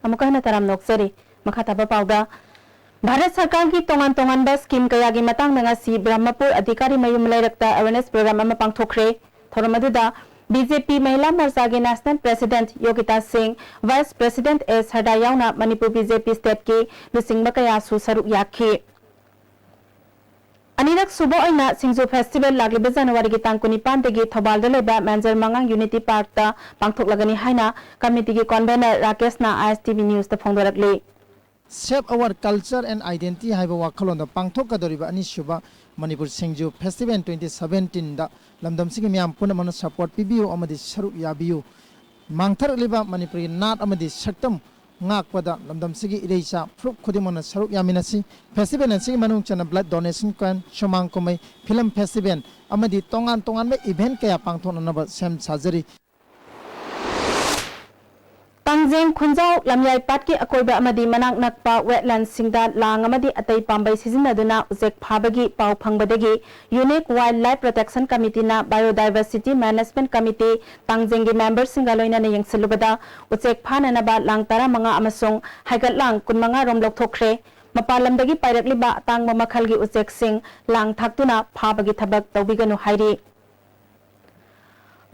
ꯑꯃꯨꯛꯀ ꯍꯟꯅ ꯇꯔꯥꯝꯅ ꯑꯣꯛꯆꯔꯤ꯫ ꯃꯈꯥ ꯇꯥꯕ ꯄꯥꯎꯗ, ꯚꯥꯔꯠ ꯁꯔꯀꯥꯔꯒꯤ ꯇꯣꯉꯥꯟ ꯇꯣꯉꯥꯟꯕ scheme ꯀꯌꯥꯒꯤ ꯃꯇꯥꯡꯗ ꯉꯁꯤ ꯕ꯭ꯔꯍꯃꯄꯨꯔ ꯑꯙꯤꯀꯥꯔꯤ ꯃꯌꯨꯝ ꯂꯩꯔꯛꯇ awareness program ꯑꯃ ꯄꯥꯡꯊꯣꯛꯈ꯭ꯔꯦ꯫ ꯊꯧꯔꯝ ꯑꯗꯨꯗ ꯕꯤ ꯖꯦ ꯄꯤ ꯃꯍꯤꯂꯥ ꯃꯣꯔꯆꯥꯒꯤ national president ꯌꯣꯒꯤꯇꯥ ꯁꯤꯡ, vice president ꯑꯦ ꯁꯔꯗꯥ ꯌꯥꯎꯅ ꯃꯅꯤꯄꯨꯔ ꯕꯤ ꯖꯦ ꯄꯤ state-ꯀꯤ ꯂꯨꯆꯤꯡꯕ ꯀꯌꯥꯁꯨ ꯁꯔꯨꯛ ꯌꯥꯈꯤ꯫ ꯑꯅꯤꯔꯛ ꯁꯨꯕ ꯑꯣꯏꯅ ꯁꯤꯡꯖꯨ festival ꯂꯥꯛꯂꯤꯕ ꯖꯅꯋꯥꯔꯤꯒꯤ ꯇꯥꯡ ꯀꯨꯟꯅꯤꯄꯥꯟꯗꯒꯤ ꯊꯧꯕꯥꯜꯗ ꯂꯩꯕ ꯃꯦꯟꯖꯔ ꯃꯉꯥꯡ Unity Park-ꯇ ꯄꯥꯡꯊꯣꯛꯂꯒꯅꯤ ꯍꯥꯏꯅ committee-ꯒꯤ convener ꯔꯥꯀꯦꯁꯅ ꯑꯥꯏ ꯑꯦꯁ ꯇꯤ ꯚꯤ news-ꯇ ꯐꯣꯡꯗꯣꯔꯛꯂꯤ꯫ Save Our Culture and Identity ꯍꯥꯏꯕ ꯋꯥꯈꯜꯂꯣꯟꯗ ꯄꯥꯡꯊꯣꯛꯀꯗꯧꯔꯤꯕ ꯑꯅꯤꯁꯨꯕ ꯃꯅꯤꯄꯨꯔ ꯁꯤꯡꯖꯨ Festival twenty seventeen-ꯗ ꯂꯝꯗꯝꯁꯤꯒꯤ ꯃꯤꯌꯥꯝ ꯄꯨꯝꯅꯃꯛꯅ support ꯄꯤꯕꯤꯌꯨ ꯑꯃꯗꯤ ꯁꯔꯨꯛ ꯌꯥꯕꯤꯌꯨ꯫ ꯃꯥꯡꯊꯔꯛꯂꯤꯕ ꯃꯅꯤꯄꯨꯔꯒꯤ ꯅꯥꯠ ꯑꯃꯗꯤ ꯁꯛꯇꯝ ꯉꯥꯛꯄꯗ ꯂꯝꯗꯝꯁꯤꯒꯤ ꯏꯔꯩꯆꯥ ꯐꯨꯔꯨꯞ ꯈꯨꯗꯤꯡꯃꯛꯅ ꯁꯔꯨꯛ ꯌꯥꯃꯤꯟꯅꯁꯤ꯫ Festival ꯑꯁꯤꯒꯤ ꯃꯅꯨꯡ ꯆꯟꯅ blood donation camp, ꯁꯨꯃꯥꯡ ꯀꯨꯝꯍꯩ, film festival ꯑꯃꯗꯤ ꯇꯣꯉꯥꯟ ꯇꯣꯉꯥꯟꯕ event ꯀꯌꯥ ꯄꯥꯡꯊꯣꯛꯅꯅꯕ ꯁꯦꯝ ꯁꯥꯖꯔꯤ꯫ ꯇꯥꯡꯖꯦꯡ ꯈꯨꯟꯖꯥꯎ ꯂꯝꯌꯥꯏ ꯄꯥꯠꯀꯤ ꯑꯀꯣꯏꯕ ꯑꯃꯗꯤ ꯃꯅꯥꯛ ꯅꯛꯄ wetland-ꯁꯤꯡꯗ ꯂꯥꯡ ꯑꯃꯗꯤ ꯑꯇꯩ ꯄꯥꯝꯕꯩ ꯁꯤꯖꯤꯟꯅꯗꯨꯅ ꯎꯆꯦꯛ ꯐꯥꯕꯒꯤ ꯄꯥꯎ ꯐꯪꯕꯗꯒꯤ Unique Wildlife Protection Committee-ꯅ Biodiversity Management Committee ꯇꯥꯡꯖꯦꯡꯒꯤ member-ꯁꯤꯡꯒ ꯂꯣꯏꯅꯅ ꯌꯦꯡꯁꯤꯜꯂꯨꯕꯗ ꯎꯆꯦꯛ ꯐꯥꯅꯅꯕ ꯂꯥꯡ ꯇꯔꯥꯃꯉꯥ ꯑꯃꯁꯨꯡ ꯍꯥꯏꯒꯠꯂꯥꯡ ꯀꯨꯟꯃꯉꯥ ꯔꯣꯝ ꯂꯧꯊꯣꯛꯈ꯭ꯔꯦ꯫ ꯃꯄꯥꯟ ꯂꯝꯗꯒꯤ ꯄꯥꯏꯔꯛꯂꯤꯕ ꯑꯇꯥꯡꯕ ꯃꯈꯜꯒꯤ ꯎꯆꯦꯛꯁꯤꯡ ꯂꯥꯡ ꯊꯥꯛꯇꯨꯅ ꯐꯥꯕꯒꯤ ꯊꯕꯛ ꯇꯧꯕꯤꯒꯅꯨ ꯍꯥꯏꯔꯤ꯫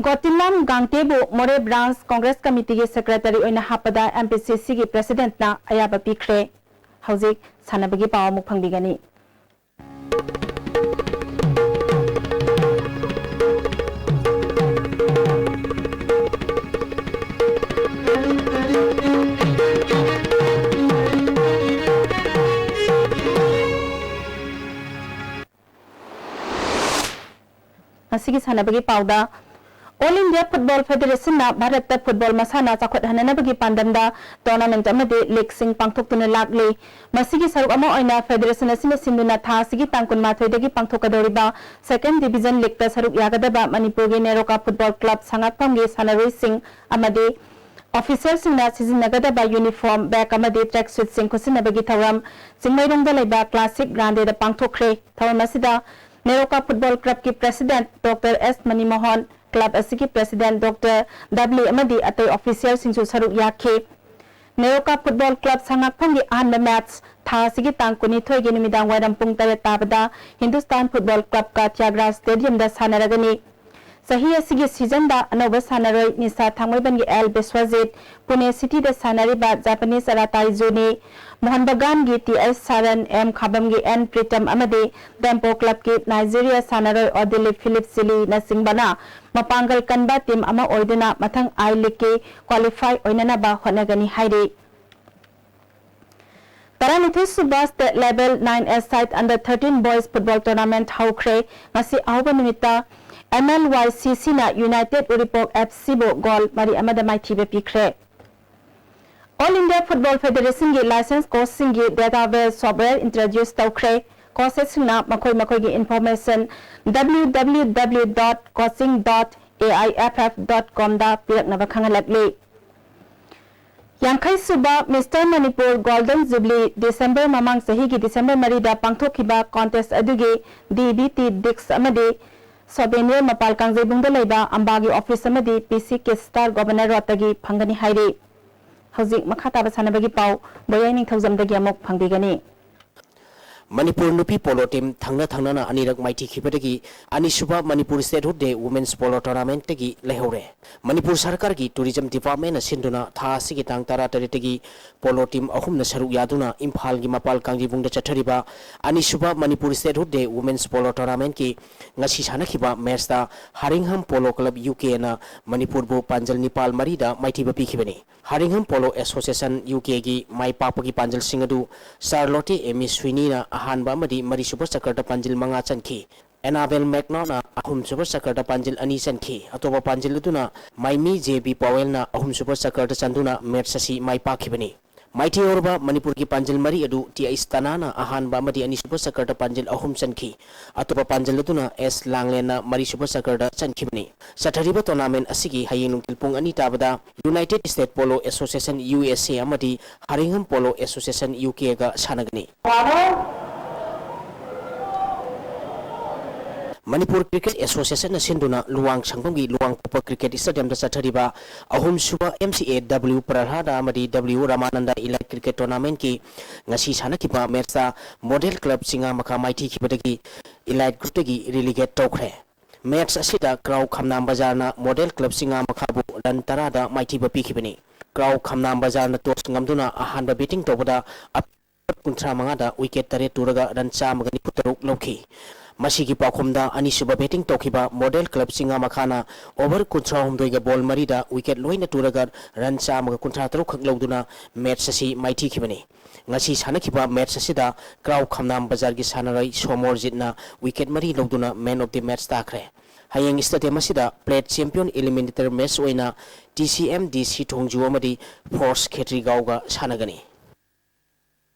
ꯒꯣꯇꯤꯂꯥꯝ ꯒꯥꯡꯇꯦꯕꯨ ꯃꯣꯔꯦ ꯕ꯭ꯔꯥꯟꯆ ꯀꯣꯡꯒ꯭ꯔꯦꯁ ꯀꯃꯤꯇꯤꯒꯤ ꯁꯦꯀ꯭ꯔꯦꯇꯔꯤ ꯑꯣꯏꯅ ꯍꯥꯞꯄꯗ ꯑꯦꯝ ꯄꯤ ꯁꯤ ꯁꯤꯒꯤ ꯄ꯭ꯔꯦꯁꯤꯗꯦꯟꯠꯅ ꯑꯌꯥꯕ ꯄꯤꯈ꯭ꯔꯦ꯫ ꯍꯧꯖꯤꯛ ꯁꯥꯟꯅꯕꯒꯤ ꯄꯥꯎ ꯑꯃꯨꯛ ꯐꯪꯕꯤꯒꯅꯤ꯫ ꯉꯁꯤꯒꯤ ꯁꯥꯟꯅꯕꯒꯤ ꯄꯥꯎꯗ, All India Football Federationꯅ ꯚꯥꯔꯠꯇ ꯐꯨꯠꯕꯣꯜ ꯃꯁꯥꯟꯅ ꯆꯥꯎꯈꯠꯍꯟꯅꯅꯕꯒꯤ ꯄꯥꯟꯗꯝꯗ tournament ꯑꯃꯗꯤ leagueꯁꯤꯡ ꯄꯥꯡꯊꯣꯛꯇꯨꯅ ꯂꯥꯛꯂꯤ꯫ ꯃꯁꯤꯒꯤ ꯁꯔꯨꯛ ꯑꯃ ꯑꯣꯏꯅ federation ꯑꯁꯤꯅ ꯁꯤꯟꯗꯨꯅ ꯊꯥ ꯑꯁꯤꯒꯤ ꯇꯥꯡ ꯀꯨꯟꯃꯥꯊꯣꯏꯗꯒꯤ ꯄꯥꯡꯊꯣꯛꯀꯗꯧꯔꯤꯕ second division leagueꯇ ꯁꯔꯨꯛ ꯌꯥꯒꯗꯕ ꯃꯅꯤꯄꯨꯔꯒꯤ ꯅꯦꯔꯣꯀꯥ ꯐꯨꯠꯕꯣꯜ ꯀ꯭ꯂꯕ ꯁꯉꯥꯛꯐꯝꯒꯤ ꯁꯥꯟꯅꯔꯣꯏꯁꯤꯡ ꯑꯃꯗꯤ officialꯁꯤꯡꯅ ꯁꯤꯖꯤꯟꯅꯒꯗꯕ uniform, bag ꯑꯃꯗꯤ track suitꯁꯤꯡ ꯈꯨꯠꯁꯤꯟꯅꯕꯒꯤ ꯊꯧꯔꯝ ꯆꯤꯡꯃꯩꯔꯣꯡꯗ ꯂꯩꯕ Classic Grandeꯗ ꯄꯥꯡꯊꯣꯛꯈ꯭ꯔꯦ꯫ ꯊꯧꯔꯝ ꯑꯁꯤꯗ ꯅꯦꯔꯣꯀꯥ ꯐꯨꯠꯕꯣꯜ ꯀ꯭ꯂꯕꯀꯤ ꯄ꯭ꯔꯦꯁꯤꯗꯦꯟꯠ ꯗꯣꯛꯇꯔ ꯑꯦꯁ ꯃꯅꯤꯃꯣꯍꯟ, ꯀ꯭ꯂꯕ ꯑꯁꯤꯒꯤ ꯄ꯭ꯔꯦꯁꯤꯗꯦꯟꯠ ꯗꯣꯛꯇꯔ ꯗꯕ꯭ꯂꯤ ꯑꯃꯗꯤ ꯑꯇꯩ officialꯁꯤꯡꯁꯨ ꯁꯔꯨꯛ ꯌꯥꯈꯤ꯫ ꯅꯦꯔꯣꯀꯥ ꯐꯨꯠꯕꯣꯜ ꯀ꯭ꯂꯕ ꯁꯉꯥꯛꯐꯝꯒꯤ ꯑꯍꯥꯟꯕ match ꯊꯥ ꯑꯁꯤꯒꯤ ꯇꯥꯡ ꯀꯨꯟꯅꯤꯊꯣꯏꯒꯤ ꯅꯨꯃꯤꯗꯥꯡ ꯋꯥꯏꯔꯝ ꯄꯨꯡ ꯇꯔꯦꯠ ꯇꯥꯕꯗ ꯍꯤꯟꯗꯨꯁꯇꯥꯟ ꯐꯨꯠꯕꯣꯜ ꯀ꯭ꯂꯕꯀ ꯊ꯭ꯌꯥꯒ꯭ꯔꯥꯖ ꯁ꯭ꯇꯦꯗꯤꯌꯝꯗ ꯁꯥꯟꯅꯔꯒꯅꯤ꯫ ꯆꯍꯤ ꯑꯁꯤꯒꯤ seasonꯗ ꯑꯅꯧꯕ ꯁꯥꯟꯅꯔꯣꯏ ꯅꯤꯁꯥ ꯊꯥꯡꯃꯩꯕꯟꯒꯤ ꯑꯦꯜ ꯕꯤꯁ꯭ꯋꯖꯤꯠ, ꯄꯨꯅꯦ ꯁꯤꯇꯤꯗ ꯁꯥꯟꯅꯔꯤꯕ ꯖꯥꯄꯥꯅꯤꯁ ꯑꯔꯥꯇꯥꯏ ꯖꯨꯅꯤ, ꯃꯣꯍꯟ ꯕꯒꯥꯟꯒꯤ ꯇꯤ ꯑꯦꯁ ꯁꯥꯔꯟ, ꯑꯦꯝ ꯈꯥꯕꯝꯒꯤ ꯑꯦꯟ ꯄ꯭ꯔꯤꯇꯝ ꯑꯃꯗꯤ ꯗꯦꯝꯄꯣ ꯀ꯭ꯂꯕꯀꯤ ꯅꯥꯏꯖꯦꯔꯤꯌꯥ ꯁꯥꯟꯅꯔꯣꯏ ꯑꯣꯗꯤꯂꯤꯞ ꯐꯤꯂꯤꯞ ꯁꯤꯂꯤꯅꯆꯤꯡꯕꯅ ꯃꯄꯥꯡꯒꯜ ꯀꯟꯕ team ꯑꯃ ꯑꯣꯏꯗꯨꯅ ꯃꯊꯪ I Leagueꯀꯤ qualify ꯑꯣꯏꯅꯅꯕ ꯍꯣꯠꯅꯒꯅꯤ ꯍꯥꯏꯔꯤ꯫ ꯇꯔꯥꯅꯤꯊꯣꯏ ꯁꯨꯕ state level nine-a-side under thirteen boys football tournament ꯍꯧꯈ꯭ꯔꯦ꯫ ꯉꯁꯤ ꯑꯍꯧꯕ ꯅꯨꯃꯤꯠꯇ M L Y C Cꯅ United Uripok F Cꯕꯨ goal ꯃꯔꯤ ꯑꯃꯗ ꯃꯥꯏꯊꯤꯕ ꯄꯤꯈ꯭ꯔꯦ꯫ All India Football Federationꯒꯤ license coachꯁꯤꯡꯒꯤ database software introduce ꯇꯧꯈ꯭ꯔꯦ꯫ Coachesꯁꯤꯡꯅ ꯃꯈꯣꯏ ꯃꯈꯣꯏꯒꯤ information W W W dot coaching dot A I F F dot comꯗ ꯄꯤꯔꯛꯅꯕ ꯈꯪꯍꯜꯂꯛꯂꯤ꯫ ꯌꯥꯡꯈꯩ ꯁꯨꯕ Mister Manipur Golden Jubilee December ꯃꯃꯥꯡ ꯆꯍꯤꯒꯤ December ꯃꯔꯤꯗ ꯄꯥꯡꯊꯣꯛꯈꯤꯕ contest ꯑꯗꯨꯒꯤ D V D disc ꯑꯃꯗꯤ souvenir ꯃꯄꯥꯜ ꯀꯥꯡꯖꯩꯕꯨꯡꯗ ꯂꯩꯕ ꯑꯝꯕꯥꯒꯤ office ꯑꯃꯗꯤ P C Kid Star Governor Roadꯇꯒꯤ ꯐꯪꯒꯅꯤ ꯍꯥꯏꯔꯤ꯫ ꯍꯧꯖꯤꯛ ꯃꯈꯥ ꯇꯥꯕ ꯁꯥꯟꯅꯕꯒꯤ ꯄꯥꯎ ꯕꯣꯌꯥꯏ ꯅꯤꯡꯊꯧꯖꯝꯗꯒꯤ ꯑꯃꯨꯛ ꯐꯪꯕꯤꯒꯅꯤ꯫ ꯃꯅꯤꯄꯨꯔ ꯅꯨꯄꯤ ꯄꯣꯂꯣ ꯇꯤꯝ ꯊꯪꯅ ꯊꯪꯅꯅ ꯑꯅꯤꯔꯛ ꯃꯥꯏꯊꯤꯈꯤꯕꯗꯒꯤ ꯑꯅꯤꯁꯨꯕ Manipur Statehood Day Women's Polo Tournamentꯇꯒꯤ ꯂꯩꯍꯧꯔꯦ꯫ ꯃꯅꯤꯄꯨꯔ ꯁꯔꯀꯥꯔꯒꯤ Tourism Departmentꯅ ꯁꯤꯟꯗꯨꯅ ꯊꯥ ꯑꯁꯤꯒꯤ ꯇꯥꯡ ꯇꯔꯥꯇꯔꯦꯠꯇꯒꯤ ꯄꯣꯂꯣ ꯇꯤꯝ ꯑꯍꯨꯝꯅ ꯁꯔꯨꯛ ꯌꯥꯗꯨꯅ ꯏꯝꯐꯥꯜꯒꯤ ꯃꯄꯥꯜ ꯀꯥꯡꯖꯩꯕꯨꯡꯗ ꯆꯠꯊꯔꯤꯕ ꯑꯅꯤꯁꯨꯕ Manipur Statehood Day Women's Polo Tournamentꯀꯤ ꯉꯁꯤ ꯁꯥꯟꯅꯈꯤꯕ ꯃꯦꯆꯇ ꯍꯥꯔꯤꯡꯍꯝ ꯄꯣꯂꯣ ꯀ꯭ꯂꯕ ꯌꯨ ꯀꯦꯅ ꯃꯅꯤꯄꯨꯔꯕꯨ ꯄꯥꯟꯖꯜ ꯅꯤꯄꯥꯜ ꯃꯔꯤꯗ ꯃꯥꯏꯊꯤꯕ ꯄꯤꯈꯤꯕꯅꯤ꯫ ꯍꯥꯔꯤꯡꯍꯝ ꯄꯣꯂꯣ ꯑꯦꯁꯣꯁꯤꯌꯦꯁꯟ ꯌꯨ ꯀꯦꯒꯤ ꯃꯥꯏ ꯄꯥꯛꯄꯒꯤ ꯄꯥꯟꯖꯜꯁꯤꯡ ꯑꯗꯨ ꯆꯥꯔꯂꯣꯇꯦ ꯑꯦꯃꯤ ꯁ꯭ꯋꯤꯅꯤꯅ ꯑꯍꯥꯟꯕ ꯑꯃꯗꯤ ꯃꯔꯤꯁꯨꯕ ꯆꯀ꯭ꯔꯗ ꯄꯥꯟꯖꯤꯜ ꯃꯉꯥ ꯆꯟꯈꯤ꯫ ꯑꯦꯅꯥꯕꯦꯜ ꯃꯦꯛꯅꯥꯎꯅ ꯑꯍꯨꯝꯁꯨꯕ ꯆꯀ꯭ꯔꯗ ꯄꯥꯟꯖꯤꯜ ꯑꯅꯤ ꯆꯟꯈꯤ꯫ ꯑꯇꯣꯞꯄ ꯄꯥꯟꯖꯤꯜ ꯑꯗꯨꯅ ꯃꯥꯏꯃꯤ ꯖꯦ ꯕꯤ ꯄꯥꯋꯦꯜꯅ ꯑꯍꯨꯝꯁꯨꯕ ꯆꯀ꯭ꯔꯗ ꯆꯟꯗꯨꯅ ꯃꯦꯠꯆ ꯑꯁꯤ ꯃꯥꯏ ꯄꯥꯛꯈꯤꯕꯅꯤ꯫ ꯃꯥꯏꯊꯤꯍꯧꯔꯕ ꯃꯅꯤꯄꯨꯔꯒꯤ ꯄꯥꯟꯖꯤꯜ ꯃꯔꯤ ꯑꯗꯨ ꯇꯤ ꯑꯩꯆ ꯇꯅꯥꯅ ꯑꯍꯥꯟꯕ ꯑꯃꯗꯤ ꯑꯅꯤꯁꯨꯕ ꯆꯀ꯭ꯔꯗ ꯄꯥꯟꯖꯤꯜ ꯑꯍꯨꯝ ꯆꯟꯈꯤ꯫ ꯑꯇꯣꯞꯄ ꯄꯥꯟꯖꯤꯜ ꯑꯗꯨꯅ ꯑꯦꯁ ꯂꯥꯡꯂꯦꯟꯅ ꯃꯔꯤꯁꯨꯕ ꯆꯀ꯭ꯔꯗ ꯆꯟꯈꯤꯕꯅꯤ꯫ ꯆꯠꯊꯔꯤꯕ tournament ꯑꯁꯤꯒꯤ ꯍꯌꯦꯡ ꯅꯨꯡꯊꯤꯜ ꯄꯨꯡ ꯑꯅꯤ ꯇꯥꯕꯗ United State Polo Association, U S A, ꯑꯃꯗꯤ ꯍꯥꯔꯤꯡꯍꯝ ꯄꯣꯂꯣ ꯑꯦꯁꯣꯁꯤꯌꯦꯁꯟ, ꯌꯨ ꯀꯦꯒ ꯁꯥꯟꯅꯒꯅꯤ꯫ ꯃꯅꯤꯄꯨꯔ ꯀ꯭ꯔꯤꯀꯦꯠ ꯑꯦꯁꯣꯁꯤꯌꯦꯁꯟꯅ ꯁꯤꯟꯗꯨꯅ ꯂꯨꯋꯥꯡ ꯁꯪꯐꯝꯒꯤ ꯂꯨꯋꯥꯡꯄꯣꯛꯄ ꯀ꯭ꯔꯤꯀꯦꯠ ꯁ꯭ꯇꯦꯗꯤꯌꯝꯗ ꯆꯠꯊꯔꯤꯕ ꯑꯍꯨꯝꯁꯨꯕ M C A W ꯄ꯭ꯔꯍꯥꯗꯥ ꯑꯃꯗꯤ W ꯔꯃꯥꯅꯟꯗ ꯏꯂꯥꯏꯠ ꯀ꯭ꯔꯤꯀꯦꯠ ꯇꯣꯔꯅꯥꯃꯦꯟꯠꯀꯤ ꯉꯁꯤ ꯁꯥꯟꯅꯈꯤꯕ ꯃꯦꯠꯆꯇ ꯃꯣꯗꯦꯜ ꯀ꯭ꯂꯕ ꯆꯤꯉꯥꯃꯈꯥ ꯃꯥꯏꯊꯤꯈꯤꯕꯗꯒꯤ ꯏꯂꯥꯏꯠ ꯒ꯭ꯔꯨꯞꯇꯒꯤ ꯔꯤꯂꯤꯒꯦꯠ ꯇꯧꯈ꯭ꯔꯦ꯫ ꯃꯦꯠꯆ ꯑꯁꯤꯗ ꯀ꯭ꯔꯥꯎ ꯈꯝꯅꯥꯝ ꯕꯖꯥꯔꯅ ꯃꯣꯗꯦꯜ ꯀ꯭ꯂꯕ ꯆꯤꯉꯥꯃꯈꯥꯕꯨ ꯔꯟ ꯇꯔꯥꯗ ꯃꯥꯏꯊꯤꯕ ꯄꯤꯈꯤꯕꯅꯤ꯫ ꯀ꯭ꯔꯥꯎ ꯈꯝꯅꯥꯝ ꯕꯖꯥꯔꯅ ꯇꯣꯁ ꯉꯝꯗꯨꯅ ꯑꯍꯥꯟꯕ ꯕꯦꯇꯤꯡ ꯇꯧꯕꯗ ꯑꯞ ꯀꯨꯟꯊ꯭ꯔꯥ ꯃꯉꯥꯗ ꯋꯤꯀꯦꯠ ꯇꯔꯦꯠ ꯇꯨꯔꯒ ꯔꯟ ꯆꯥꯝꯃꯒ ꯅꯤꯐꯨ ꯇꯔꯨꯛ ꯂꯧꯈꯤ꯫ ꯃꯁꯤꯒꯤ ꯄꯥꯎꯈꯨꯝꯗ ꯑꯅꯤꯁꯨꯕ ꯕꯦꯇꯤꯡ ꯇꯧꯈꯤꯕ ꯃꯣꯗꯦꯜ ꯀ꯭ꯂꯕ ꯆꯤꯉꯥꯃꯈꯥꯅ ꯑꯣꯚꯔ ꯀꯨꯟꯊ꯭ꯔꯥ ꯍꯨꯝꯗꯣꯏꯒ ꯕꯣꯜ ꯃꯔꯤꯗ ꯋꯤꯀꯦꯠ ꯂꯣꯏꯅ ꯇꯨꯔꯒ ꯔꯟ ꯆꯥꯝꯃꯒ ꯀꯨꯟꯊ꯭ꯔꯥ ꯇꯔꯨꯛ ꯈꯛ ꯂꯧꯗꯨꯅ ꯃꯦꯠꯆ ꯑꯁꯤ ꯃꯥꯏꯊꯤꯈꯤꯕꯅꯤ꯫ ꯉꯁꯤ ꯁꯥꯟꯅꯈꯤꯕ ꯃꯦꯠꯆ ꯑꯁꯤꯗ ꯀ꯭ꯔꯥꯎ ꯈꯝꯅꯥꯝ ꯕꯖꯥꯔꯒꯤ ꯁꯥꯟꯅꯔꯣꯏ ꯁꯣꯃꯣꯔꯖꯤꯠꯅ ꯋꯤꯀꯦꯠ ꯃꯔꯤ ꯂꯧꯗꯨꯅ man of the match ꯇꯥꯈ꯭ꯔꯦ꯫ ꯍꯌꯦꯡ ꯁ꯭ꯇꯦꯗꯤꯌꯝ ꯑꯁꯤꯗ plate champion eliminator match ꯑꯣꯏꯅ T C M D C ꯊꯣꯡꯖꯨ ꯑꯃꯗꯤ ꯐꯣꯔꯁ ꯈꯦꯇ꯭ꯔꯤꯒꯥꯎꯒ ꯁꯥꯟꯅꯒꯅꯤ꯫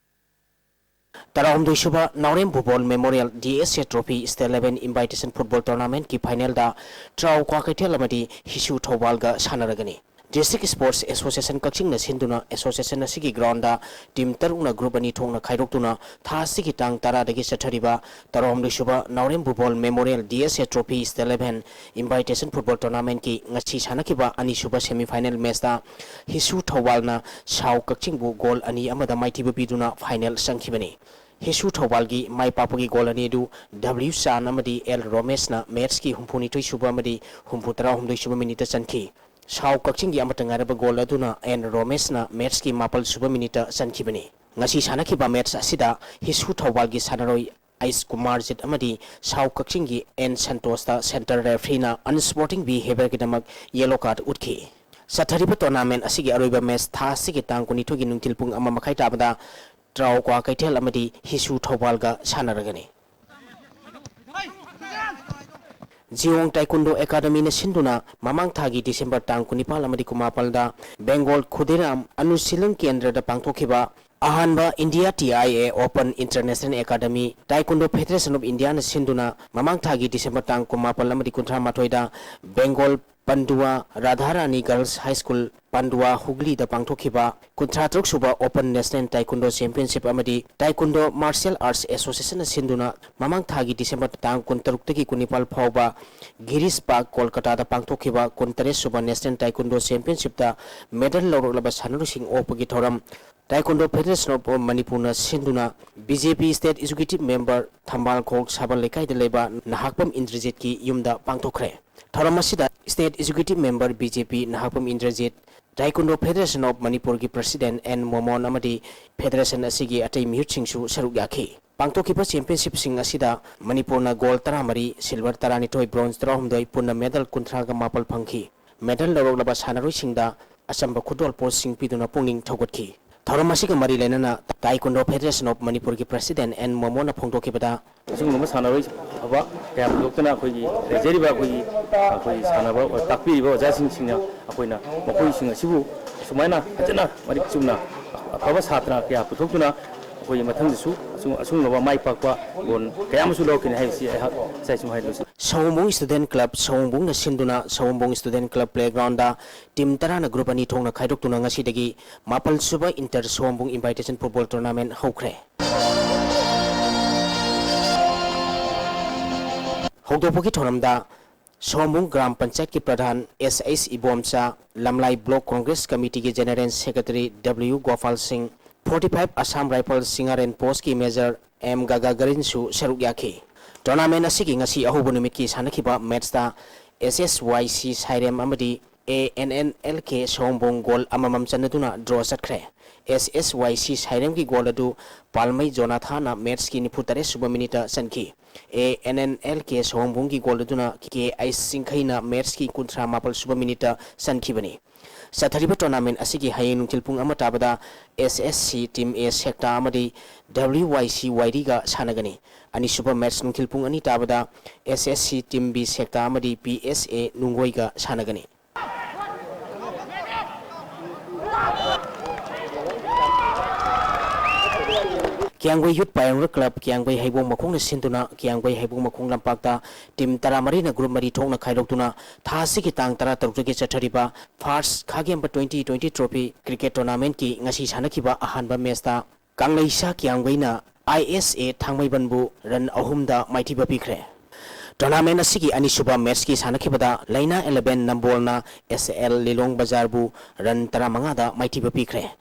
ꯇꯔꯥꯍꯨꯝꯗꯣꯏꯁꯨꯕ ꯅꯥꯎꯔꯦꯝ ꯚꯨꯕꯣꯜ Memorial D S A Trophy State Level Invitation Football Tournamentꯀꯤ ꯐꯥꯏꯅꯦꯜꯗ ꯇ꯭ꯔꯥꯎ ꯀ꯭ꯋꯥꯀꯩꯊꯦꯜ ꯑꯃꯗꯤ ꯍꯤꯁꯨ ꯊꯧꯕꯥꯜꯒ ꯁꯥꯟꯅꯔꯒꯅꯤ꯫ District Sports Association ꯀꯛꯆꯤꯡꯅ ꯁꯤꯟꯗꯨꯅ association ꯑꯁꯤꯒꯤ ground ꯇꯤꯝ ꯇꯔꯨꯛꯅ group ꯑꯅꯤ ꯊꯣꯛꯅ ꯈꯥꯏꯗꯣꯛꯇꯨꯅ ꯊꯥ ꯑꯁꯤꯒꯤ ꯇꯥꯡ ꯇꯔꯥꯗꯒꯤ ꯆꯠꯊꯔꯤꯕ ꯇꯔꯥꯍꯨꯝꯗꯣꯏ ꯁꯨꯕ ꯅꯥꯎꯔꯦꯝ ꯕꯨꯕꯣꯜ Memorial D S A Trophy State Level Invitation Football Tournamentꯀꯤ ꯉꯁꯤ ꯁꯥꯟꯅꯈꯤꯕ ꯑꯅꯤꯁꯨꯕ semi final matchꯇ ꯍꯤꯁꯨ ꯊꯧꯕꯥꯜꯅ ꯁꯥꯎ ꯀꯛꯆꯤꯡꯕꯨ goal ꯑꯅꯤ ꯑꯃꯗ ꯃꯥꯏꯊꯤꯕ ꯄꯤꯗꯨꯅ final ꯆꯪꯈꯤꯕꯅꯤ꯫ ꯍꯤꯁꯨ ꯊꯧꯕꯥꯜꯒꯤ ꯃꯥꯏ ꯄꯥꯛꯄꯒꯤ goal ꯑꯅꯤ ꯑꯗꯨ W ꯆꯥꯟ ꯑꯃꯗꯤ L ꯔꯣꯃꯦꯁꯅ matchꯀꯤ ꯍꯨꯝꯐꯨꯅꯤꯊꯣꯏ ꯁꯨꯕ ꯑꯃꯗꯤ ꯍꯨꯝꯐꯨꯇꯔꯥꯍꯨꯝꯗꯣꯏ ꯁꯨꯕ minuteꯇ ꯆꯟꯈꯤ꯫ ꯁꯥꯎ ꯀꯛꯆꯤꯡꯒꯤ ꯑꯃꯠꯇ ꯉꯥꯏꯔꯕ goal ꯑꯗꯨꯅ N ꯔꯣꯃꯦꯁꯅ matchꯀꯤ ꯃꯥꯄꯜ ꯁꯨꯕ minuteꯇ ꯆꯟꯈꯤꯕꯅꯤ꯫ ꯉꯁꯤ ꯁꯥꯟꯅꯈꯤꯕ match ꯑꯁꯤꯗ ꯍꯤꯁꯨ ꯊꯧꯕꯥꯜꯒꯤ ꯁꯥꯟꯅꯔꯣꯏ ꯑꯩꯁ ꯀꯨꯃꯥꯔꯖꯤꯠ ꯑꯃꯗꯤ ꯁꯥꯎ ꯀꯛꯆꯤꯡꯒꯤ N ꯁꯟꯇꯣꯁꯇ center refereeꯅ unsporting behaviourꯒꯤꯗꯃꯛ yellow card ꯎꯠꯈꯤ꯫ ꯆꯠꯊꯔꯤꯕ tournament ꯑꯁꯤꯒꯤ ꯑꯔꯣꯏꯕ match ꯊꯥ ꯑꯁꯤꯒꯤ ꯇꯥꯡ ꯀꯨꯟꯅꯤꯊꯣꯏꯒꯤ ꯅꯨꯡꯊꯤꯜ ꯄꯨꯡ ꯑꯃ ꯃꯈꯥꯏ ꯇꯥꯕꯗ ꯇ꯭ꯔꯥꯎ ꯀ꯭ꯋꯥꯀꯩꯊꯦꯜ ꯑꯃꯗꯤ ꯍꯤꯁꯨ ꯊꯧꯕꯥꯜꯒ ꯁꯥꯟꯅꯔꯒꯅꯤ꯫ ꯖꯤꯌꯣꯡ Taekwondo Academyꯅ ꯁꯤꯟꯗꯨꯅ ꯃꯃꯥꯡ ꯊꯥꯒꯤ December ꯇꯥꯡ ꯀꯨꯟꯅꯤꯄꯥꯜ ꯑꯃꯗꯤ ꯀꯨꯟꯃꯥꯄꯜꯗ Bengal ꯈꯨꯗꯤꯔꯥꯝ ꯑꯅꯨꯁꯤꯂꯟ ꯀꯦꯟꯗ꯭ꯔꯗ ꯄꯥꯡꯊꯣꯛꯈꯤꯕ ꯑꯍꯥꯟꯕ India T I A Open International Academy Taekwondo Federation of Indiaꯅ ꯁꯤꯟꯗꯨꯅ ꯃꯃꯥꯡ ꯊꯥꯒꯤ December ꯇꯥꯡ ꯀꯨꯟꯃꯥꯄꯜ ꯑꯃꯗꯤ ꯀꯨꯟꯊ꯭ꯔꯥ ꯃꯥꯊꯣꯏꯗ Bengal ꯄꯟꯗꯨꯋꯥ ꯔꯥꯙꯥꯔꯥꯅꯤ Girls High School ꯄꯟꯗꯨꯋꯥ ꯍꯨꯒ꯭ꯂꯤꯗ ꯄꯥꯡꯊꯣꯛꯈꯤꯕ ꯀꯨꯟꯊ꯭ꯔꯥ ꯇꯔꯨꯛ ꯁꯨꯕ Open National Taekwondo Championship ꯑꯃꯗꯤ Taekwondo Martial Arts Associationꯅ ꯁꯤꯟꯗꯨꯅ ꯃꯃꯥꯡ ꯊꯥꯒꯤ December ꯇꯥꯡ ꯀꯨꯟꯇꯔꯨꯛꯇꯒꯤ ꯀꯨꯟꯅꯤꯄꯥꯜ ꯐꯥꯎꯕ ꯒꯤꯔꯤꯁ ꯄꯥꯔꯛ ꯀꯣꯜꯀꯇꯥꯗ ꯄꯥꯡꯊꯣꯛꯈꯤꯕ ꯀꯨꯟꯇꯔꯦꯠ ꯁꯨꯕ National Taekwondo Championshipꯇ medal ꯂꯧꯔꯛꯂꯕ ꯁꯥꯟꯅꯔꯣꯏꯁꯤꯡ ꯑꯣꯛꯄꯒꯤ ꯊꯧꯔꯝ Taekwondo Federation of Manipurꯅ ꯁꯤꯟꯗꯨꯅ B J P State Executive Member ꯊꯝꯕꯥꯜ ꯈꯣꯛ ꯁꯥꯕꯜ ꯂꯩꯀꯥꯏꯗ ꯂꯩꯕ ꯅꯍꯥꯛꯄꯝ ꯏꯟꯗ꯭ꯔꯖꯤꯠꯀꯤ ꯌꯨꯝꯗ ꯄꯥꯡꯊꯣꯛꯈ꯭ꯔꯦ꯫ ꯊꯧꯔꯝ ꯑꯁꯤꯗ State Executive Member B J P Nahakpam Indrajit, Taekwondo Federation of Manipurꯒꯤ President N ꯃꯣꯃꯣꯟ ꯑꯃꯗꯤ Federation ꯑꯁꯤꯒꯤ ꯑꯇꯩ ꯃꯤꯍꯨꯠꯁꯤꯡꯁꯨ ꯁꯔꯨꯛ ꯌꯥꯈꯤ꯫ ꯄꯥꯡꯊꯣꯛꯈꯤꯕ championshipꯁꯤꯡ ꯑꯁꯤꯗ ꯃꯅꯤꯄꯨꯔꯅ gold ꯇꯔꯥꯃꯔꯤ, silver ꯇꯔꯥꯅꯤꯊꯣꯏ, bronze ꯇꯔꯥꯍꯨꯝꯗꯣꯏ, ꯄꯨꯟꯅ medal ꯀꯨꯟꯊ꯭ꯔꯥꯒ ꯃꯥꯄꯜ ꯐꯪꯈꯤ꯫ Medal ꯂꯧꯔꯛꯂꯕ ꯁꯥꯟꯅꯔꯣꯏꯁꯤꯡꯗ ꯑꯆꯝꯕ ꯈꯨꯗꯣꯜꯄꯣꯠꯁꯤꯡ ꯄꯤꯗꯨꯅ ꯄꯨꯛꯅꯤꯡ ꯊꯧꯒꯠꯈꯤ꯫ ꯊꯧꯔꯝ ꯑꯁꯤꯒ ꯃꯔꯤ ꯂꯩꯅꯅ Taekwondo Federation of ꯃꯅꯤꯄꯨꯔꯒꯤ President N ꯃꯣꯃꯣꯟꯅ ꯐꯣꯡꯗꯣꯛꯈꯤꯕꯗ, ꯑꯁꯤꯒꯨꯝꯂꯕ ꯁꯥꯟꯅꯔꯣꯏ ꯑꯐꯕ ꯀꯌꯥ ꯄꯨꯊꯣꯛꯇꯨꯅ ꯑꯩꯈꯣꯏꯒꯤ ꯂꯩꯖꯔꯤꯕ ꯑꯩꯈꯣꯏꯒꯤ, ꯑꯩꯈꯣꯏꯒꯤ ꯁꯥꯟꯅꯕ ꯇꯥꯛꯄꯤꯔꯤꯕ ꯑꯣꯖꯥꯁꯤꯡꯁꯤꯅ ꯑꯩꯈꯣꯏꯅ ꯃꯈꯣꯏꯁꯤꯡ ꯑꯁꯤꯕꯨ ꯑꯁꯨꯃꯥꯏꯅ ꯐꯖꯅ ꯃꯔꯤꯛ ꯆꯨꯝꯅ ꯑꯐꯕ ꯁꯥꯇ꯭ꯔ ꯀꯌꯥ ꯄꯨꯊꯣꯛꯇꯨꯅ ꯑꯩꯈꯣꯏ ꯃꯊꯪꯗꯁꯨ ꯑꯁꯨꯝ-, ꯑꯁꯨꯝꯂꯕ ꯃꯥꯏ ꯄꯥꯛꯄ ꯒꯣꯜ ꯀꯌꯥ ꯑꯃꯁꯨ ꯂꯧꯔꯛꯀꯅꯤ ꯍꯥꯏꯕꯁꯤ ꯑꯩꯍꯥꯛ ꯏꯆꯥ ꯏꯁꯨ ꯍꯥꯏꯗꯨꯅ ꯂꯣꯏꯁꯤꯟ- ꯁꯑꯣꯝꯕꯨꯡ Student Club, ꯁꯑꯣꯝꯕꯨꯡꯅ ꯁꯤꯟꯗꯨꯅ ꯁꯑꯣꯝꯕꯨꯡ Student Club Playgroundꯗ team ꯇꯔꯥꯅ group ꯑꯅꯤ ꯊꯣꯛꯅ ꯈꯥꯏꯗꯣꯛꯇꯨꯅ ꯉꯁꯤꯗꯒꯤ ꯃꯥꯄꯜ ꯁꯨꯕ Inter ꯁꯑꯣꯝꯕꯨꯡ Invitation Football Tournament ꯍꯧꯈ꯭ꯔꯦ꯫ ꯍꯧꯗꯣꯛꯄꯒꯤ ꯊꯧꯔꯝꯗ ꯁꯑꯣꯝꯕꯨꯡ ꯒ꯭ꯔꯥꯝ ꯄꯟꯆꯥꯌꯠꯀꯤ ꯄ꯭ꯔꯙꯥꯟ ꯑꯦꯁ ꯑꯩꯆ ꯏꯕꯣꯝꯆꯥ, ꯂꯝꯂꯥꯏ Block Congress Committeeꯒꯤ General Secretary W Gopal Singh, forty five Assam Rifles Singareni Postꯀꯤ Major ꯑꯦꯝ ꯒꯒꯥꯒꯔꯤꯟꯁꯨ ꯁꯔꯨꯛ ꯌꯥꯈꯤ꯫ Tournament ꯑꯁꯤꯒꯤ ꯉꯁꯤ ꯑꯍꯧꯕ ꯅꯨꯃꯤꯠꯀꯤ ꯁꯥꯟꯅꯈꯤꯕ matchꯇ ꯑꯦꯁ ꯑꯦꯁ ꯋꯥꯏ ꯁꯤ ꯁꯥꯏꯔꯦꯝ ꯑꯃꯗꯤ A N N L K Sawombung goal ꯑꯃꯃꯝ ꯆꯟꯅꯗꯨꯅ draw ꯆꯠꯈ꯭ꯔꯦ꯫ ꯑꯦꯁ ꯑꯦꯁ ꯋꯥꯏ ꯁꯤ ꯁꯥꯏꯔꯦꯝꯒꯤ goal ꯑꯗꯨ ꯄꯥꯜꯃꯩ ꯖꯣꯅꯥꯊꯥꯟꯅ matchꯀꯤ ꯅꯤꯐꯨ ꯇꯔꯦꯠ ꯁꯨꯕ minuteꯇ ꯆꯟꯈꯤ꯫ A N N L K ꯁꯑꯣꯝꯕꯨꯡꯒꯤ goal ꯑꯗꯨꯅ ꯀꯦ ꯑꯩꯆ ꯆꯤꯡꯈꯩꯅ matchꯀꯤ ꯀꯨꯟꯊ꯭ꯔꯥ ꯃꯥꯄꯜ ꯁꯨꯕ minuteꯇ ꯆꯟꯈꯤꯕꯅꯤ꯫ ꯆꯠꯊꯔꯤꯕ tournament ꯑꯁꯤꯒꯤ ꯍꯌꯦꯡ ꯅꯨꯡꯊꯤꯜ ꯄꯨꯡ ꯑꯃ ꯇꯥꯕꯗ ꯑꯦꯁ ꯑꯦꯁ ꯁꯤ team A ꯁꯦꯛꯇꯥ ꯑꯃꯗꯤ ꯗꯕ꯭ꯂꯤꯎ ꯋꯥꯏ ꯁꯤ ꯋꯥꯏꯔꯤꯒ ꯁꯥꯟꯅꯒꯅꯤ꯫ ꯑꯅꯤꯁꯨꯕ match ꯅꯨꯡꯊꯤꯜ ꯄꯨꯡ ꯑꯅꯤ ꯇꯥꯕꯗ ꯑꯦꯁ ꯑꯦꯁ ꯁꯤ team B ꯁꯦꯛꯇꯥ ꯑꯃꯗꯤ ꯄꯤ ꯑꯦꯁ ꯑꯦ ꯅꯨꯡꯒꯣꯏꯒ ꯁꯥꯟꯅꯒꯅꯤ꯫ ꯀꯤꯌꯥꯡꯒꯣꯏ Youth Pioneer Club ꯀꯤꯌꯥꯡꯒꯣꯏ ꯍꯩꯕꯣꯡ ꯃꯈꯣꯡꯅ ꯁꯤꯟꯗꯨꯅ ꯀꯤꯌꯥꯡꯒꯣꯏ ꯍꯩꯕꯣꯡ ꯃꯈꯣꯡ ꯂꯝꯄꯥꯛꯇ team ꯇꯔꯥꯃꯔꯤꯅ group ꯃꯔꯤ ꯊꯣꯛꯅ ꯈꯥꯏꯗꯣꯛꯇꯨꯅ ꯊꯥ ꯑꯁꯤꯒꯤ ꯇꯥꯡ ꯇꯔꯥꯇꯔꯨꯛꯇꯒꯤ ꯆꯠꯊꯔꯤꯕ First ꯈꯥꯒꯦꯝꯕ twenty twenty Trophy Cricket Tournamentꯀꯤ ꯉꯁꯤ ꯁꯥꯟꯅꯈꯤꯕ ꯑꯍꯥꯟꯕ matchꯇ ꯀꯪꯂꯩꯁꯥ ꯀꯤꯌꯥꯝꯒꯩꯅ ꯑꯥꯏ ꯑꯦꯁ ꯑꯦ ꯊꯥꯡꯃꯩꯕꯟꯕꯨ run ꯑꯍꯨꯝꯗ ꯃꯥꯏꯊꯤꯕ ꯄꯤꯈ꯭ꯔꯦ꯫ Tournament ꯑꯁꯤꯒꯤ ꯑꯅꯤꯁꯨꯕ matchꯀꯤ ꯁꯥꯟꯅꯈꯤꯕꯗ ꯂꯩꯅꯥ eleven ꯅꯝꯕꯣꯜꯅ ꯑꯦꯁ ꯑꯦꯜ ꯂꯤꯂꯣꯡ ꯕꯖꯥꯔꯕꯨ run ꯇꯔꯥꯃꯉꯥꯗ ꯃꯥꯏꯊꯤꯕ ꯄꯤꯈ꯭ꯔꯦ꯫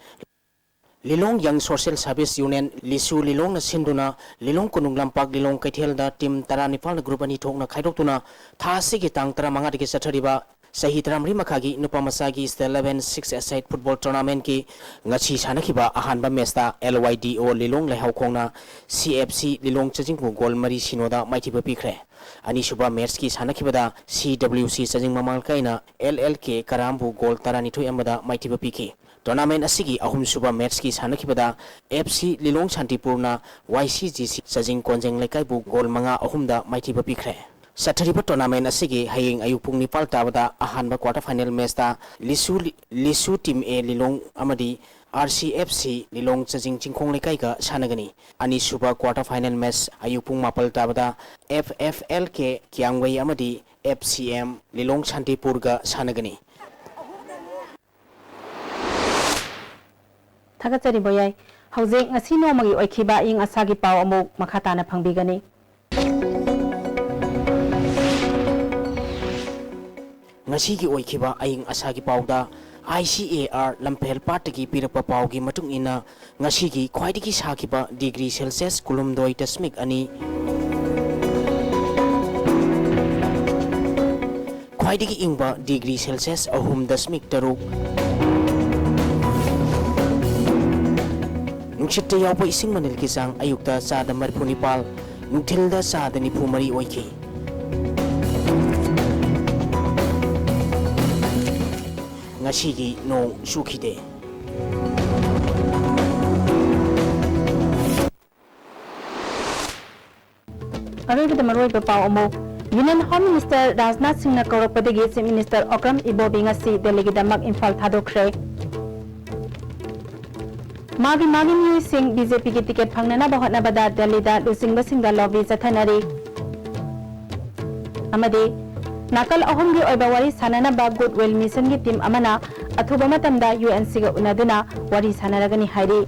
ꯂꯤꯂꯣꯡ Young Social Service Union, ꯂꯤꯁꯨ ꯂꯤꯂꯣꯡꯅ ꯁꯤꯟꯗꯨꯅ ꯂꯤꯂꯣꯡ ꯀꯣꯅꯨꯡ ꯂꯝꯄꯥꯛ ꯂꯤꯂꯣꯡ ꯀꯩꯊꯦꯜꯗ team ꯇꯔꯥꯅꯤꯄꯥꯜꯅ group ꯑꯅꯤ ꯊꯣꯛꯅ ꯈꯥꯏꯗꯣꯛꯇꯨꯅ ꯊꯥ ꯑꯁꯤꯒꯤ ꯇꯥꯡ ꯇꯔꯥꯃꯉꯥꯗꯒꯤ ꯆꯠꯊꯔꯤꯕ ꯆꯍꯤ ꯇꯔꯥꯃꯔꯤ ꯃꯈꯥꯒꯤ ꯅꯨꯄꯥ ꯃꯆꯥꯒꯤ State Level Six-a-side Football Tournamentꯀꯤ ꯉꯁꯤ ꯁꯥꯟꯅꯈꯤꯕ ꯑꯍꯥꯟꯕ matchꯇ L Y D O ꯂꯤꯂꯣꯡ ꯂꯩꯍꯥꯎꯈꯣꯡꯅ C F C ꯂꯤꯂꯣꯡ ꯆꯥꯖꯤꯡꯕꯨ goal ꯃꯔꯤ ꯁꯤꯅꯣꯗ ꯃꯥꯏꯊꯤꯕ ꯄꯤꯈ꯭ꯔꯦ꯫ ꯑꯅꯤꯁꯨꯕ matchꯀꯤ ꯁꯥꯟꯅꯈꯤꯕꯗ C W C ꯆꯥꯖꯤꯡ ꯃꯃꯥꯜꯀꯥꯏꯅ L L K ꯀꯔꯥꯝꯕꯨ goal ꯇꯔꯥꯅꯤꯊꯣꯏ ꯑꯃꯗ ꯃꯥꯏꯊꯤꯕ ꯄꯤꯈꯤ꯫ Tournament ꯑꯁꯤꯒꯤ ꯑꯍꯨꯝꯁꯨꯕ matchꯀꯤ ꯁꯥꯟꯅꯈꯤꯕꯗ F C ꯂꯤꯂꯣꯡ ꯁꯥꯟꯇꯤꯄꯨꯔꯅ Y C G C ꯆꯥꯖꯤꯡ ꯀꯣꯟꯖꯦꯡ ꯂꯩꯀꯥꯏꯕꯨ goal ꯃꯉꯥ ꯑꯍꯨꯝꯗ ꯃꯥꯏꯊꯤꯕ ꯄꯤꯈ꯭ꯔꯦ꯫ ꯆꯠꯊꯔꯤꯕ tournament ꯑꯁꯤꯒꯤ ꯍꯌꯦꯡ ꯑꯌꯨꯛ ꯄꯨꯡ ꯅꯤꯄꯥꯜ ꯇꯥꯕꯗ ꯑꯍꯥꯟꯕ quarter final matchꯇ ꯂꯤꯁꯨ, ꯂꯤꯁꯨ Team A ꯂꯤꯂꯣꯡ ꯑꯃꯗꯤ R C F C ꯂꯤꯂꯣꯡ ꯆꯖꯤꯡ ꯆꯤꯡꯈꯣꯡ ꯂꯩꯀꯥꯏꯒ ꯁꯥꯟꯅꯒꯅꯤ꯫ ꯑꯅꯤꯁꯨꯕ quarter final match ꯑꯌꯨꯛ ꯄꯨꯡ ꯃꯥꯄꯜ ꯇꯥꯕꯗ F F L K ꯀꯤꯌꯥꯝꯒꯩ ꯑꯃꯗꯤ F C M ꯂꯤꯂꯣꯡ ꯁꯥꯟꯇꯤꯄꯨꯔꯒ ꯁꯥꯟꯅꯒꯅꯤ꯫ ꯊꯥꯒꯠꯆꯔꯤ ꯕꯣꯌꯥꯏ꯫ ꯍꯧꯖꯤꯛ ꯉꯁꯤ ꯅꯣꯡꯃꯒꯤ ꯑꯣꯏꯈꯤꯕ ꯑꯏꯪ ꯑꯁꯥꯒꯤ ꯄꯥꯎ ꯑꯃꯨꯛ ꯃꯈꯥ ꯇꯥꯅ ꯐꯪꯕꯤꯒꯅꯤ꯫ ꯉꯁꯤꯒꯤ ꯑꯣꯏꯈꯤꯕ ꯑꯏꯪ ꯑꯁꯥꯒꯤ ꯄꯥꯎꯗ I C A R ꯂꯝꯐꯦꯜ ꯄꯥꯠꯇꯒꯤ ꯄꯤꯔꯛꯄ ꯄꯥꯎꯒꯤ ꯃꯇꯨꯡ ꯏꯟꯅ, ꯉꯁꯤꯒꯤ ꯈ꯭ꯋꯥꯏꯗꯒꯤ ꯁꯥꯈꯤꯕ degree Celsius ꯀꯨꯟꯍꯨꯝꯗꯣꯏ ꯗꯁꯃꯤꯛ ꯑꯅꯤ, ꯈ꯭ꯋꯥꯏꯗꯒꯤ ꯏꯪꯕ degree Celsius ꯑꯍꯨꯝ ꯗꯁꯃꯤꯛ ꯇꯔꯨꯛ, ꯅꯨꯡꯁꯤꯠꯇ ꯌꯥꯎꯕ ꯏꯁꯤꯡ ꯃꯅꯤꯜꯒꯤ ꯆꯥꯡ ꯑꯌꯨꯛꯇ ꯆꯥꯗ ꯃꯔꯤꯐꯨ ꯅꯤꯄꯥꯜ, ꯅꯨꯡꯊꯤꯜꯗ ꯆꯥꯗ ꯅꯤꯐꯨ ꯃꯔꯤ ꯑꯣꯏꯈꯤ꯫ ꯉꯁꯤꯒꯤ ꯅꯣꯡ ꯆꯨꯈꯤꯗꯦ꯫ ꯑꯔꯣꯏꯕꯗ ꯃꯔꯨꯑꯣꯏꯕ ꯄꯥꯎ ꯑꯃꯨꯛ꯫ Union Home Minister ꯔꯥꯖꯅꯥꯊ ꯁꯤꯡꯅ ꯀꯧꯔꯛꯄꯗꯒꯤ Chief Minister ꯑꯣꯀ꯭ꯔꯝ ꯏꯕꯣꯕꯤ ꯉꯁꯤ ꯗꯦꯜꯂꯤꯒꯤꯗꯃꯛ ꯏꯝꯐꯥꯜ ꯊꯥꯗꯣꯛꯈ꯭ꯔꯦ꯫ ꯃꯥꯒꯤ ꯃꯥꯒꯤ ꯃꯤꯑꯣꯏꯁꯤꯡ BJPꯒꯤ ticket ꯐꯪꯅꯅꯕ ꯍꯣꯠꯅꯕꯗ ꯗꯦꯜꯂꯤꯗ ꯂꯨꯆꯤꯡꯕꯁꯤꯡꯒ lobby ꯆꯠꯊꯅꯔꯤ꯫ ꯑꯃꯗꯤ ꯅꯥꯀꯜ ꯑꯍꯨꯝꯒꯤ ꯑꯣꯏꯕ ꯋꯥꯔꯤ ꯁꯥꯅꯅꯕ Goodwill Missionꯒꯤ team ꯑꯃꯅ ꯑꯊꯨꯕ ꯃꯇꯝꯗ UNCꯒ ꯎꯅꯗꯨꯅ ꯋꯥꯔꯤ ꯁꯥꯅꯔꯒꯅꯤ ꯍꯥꯏꯔꯤ꯫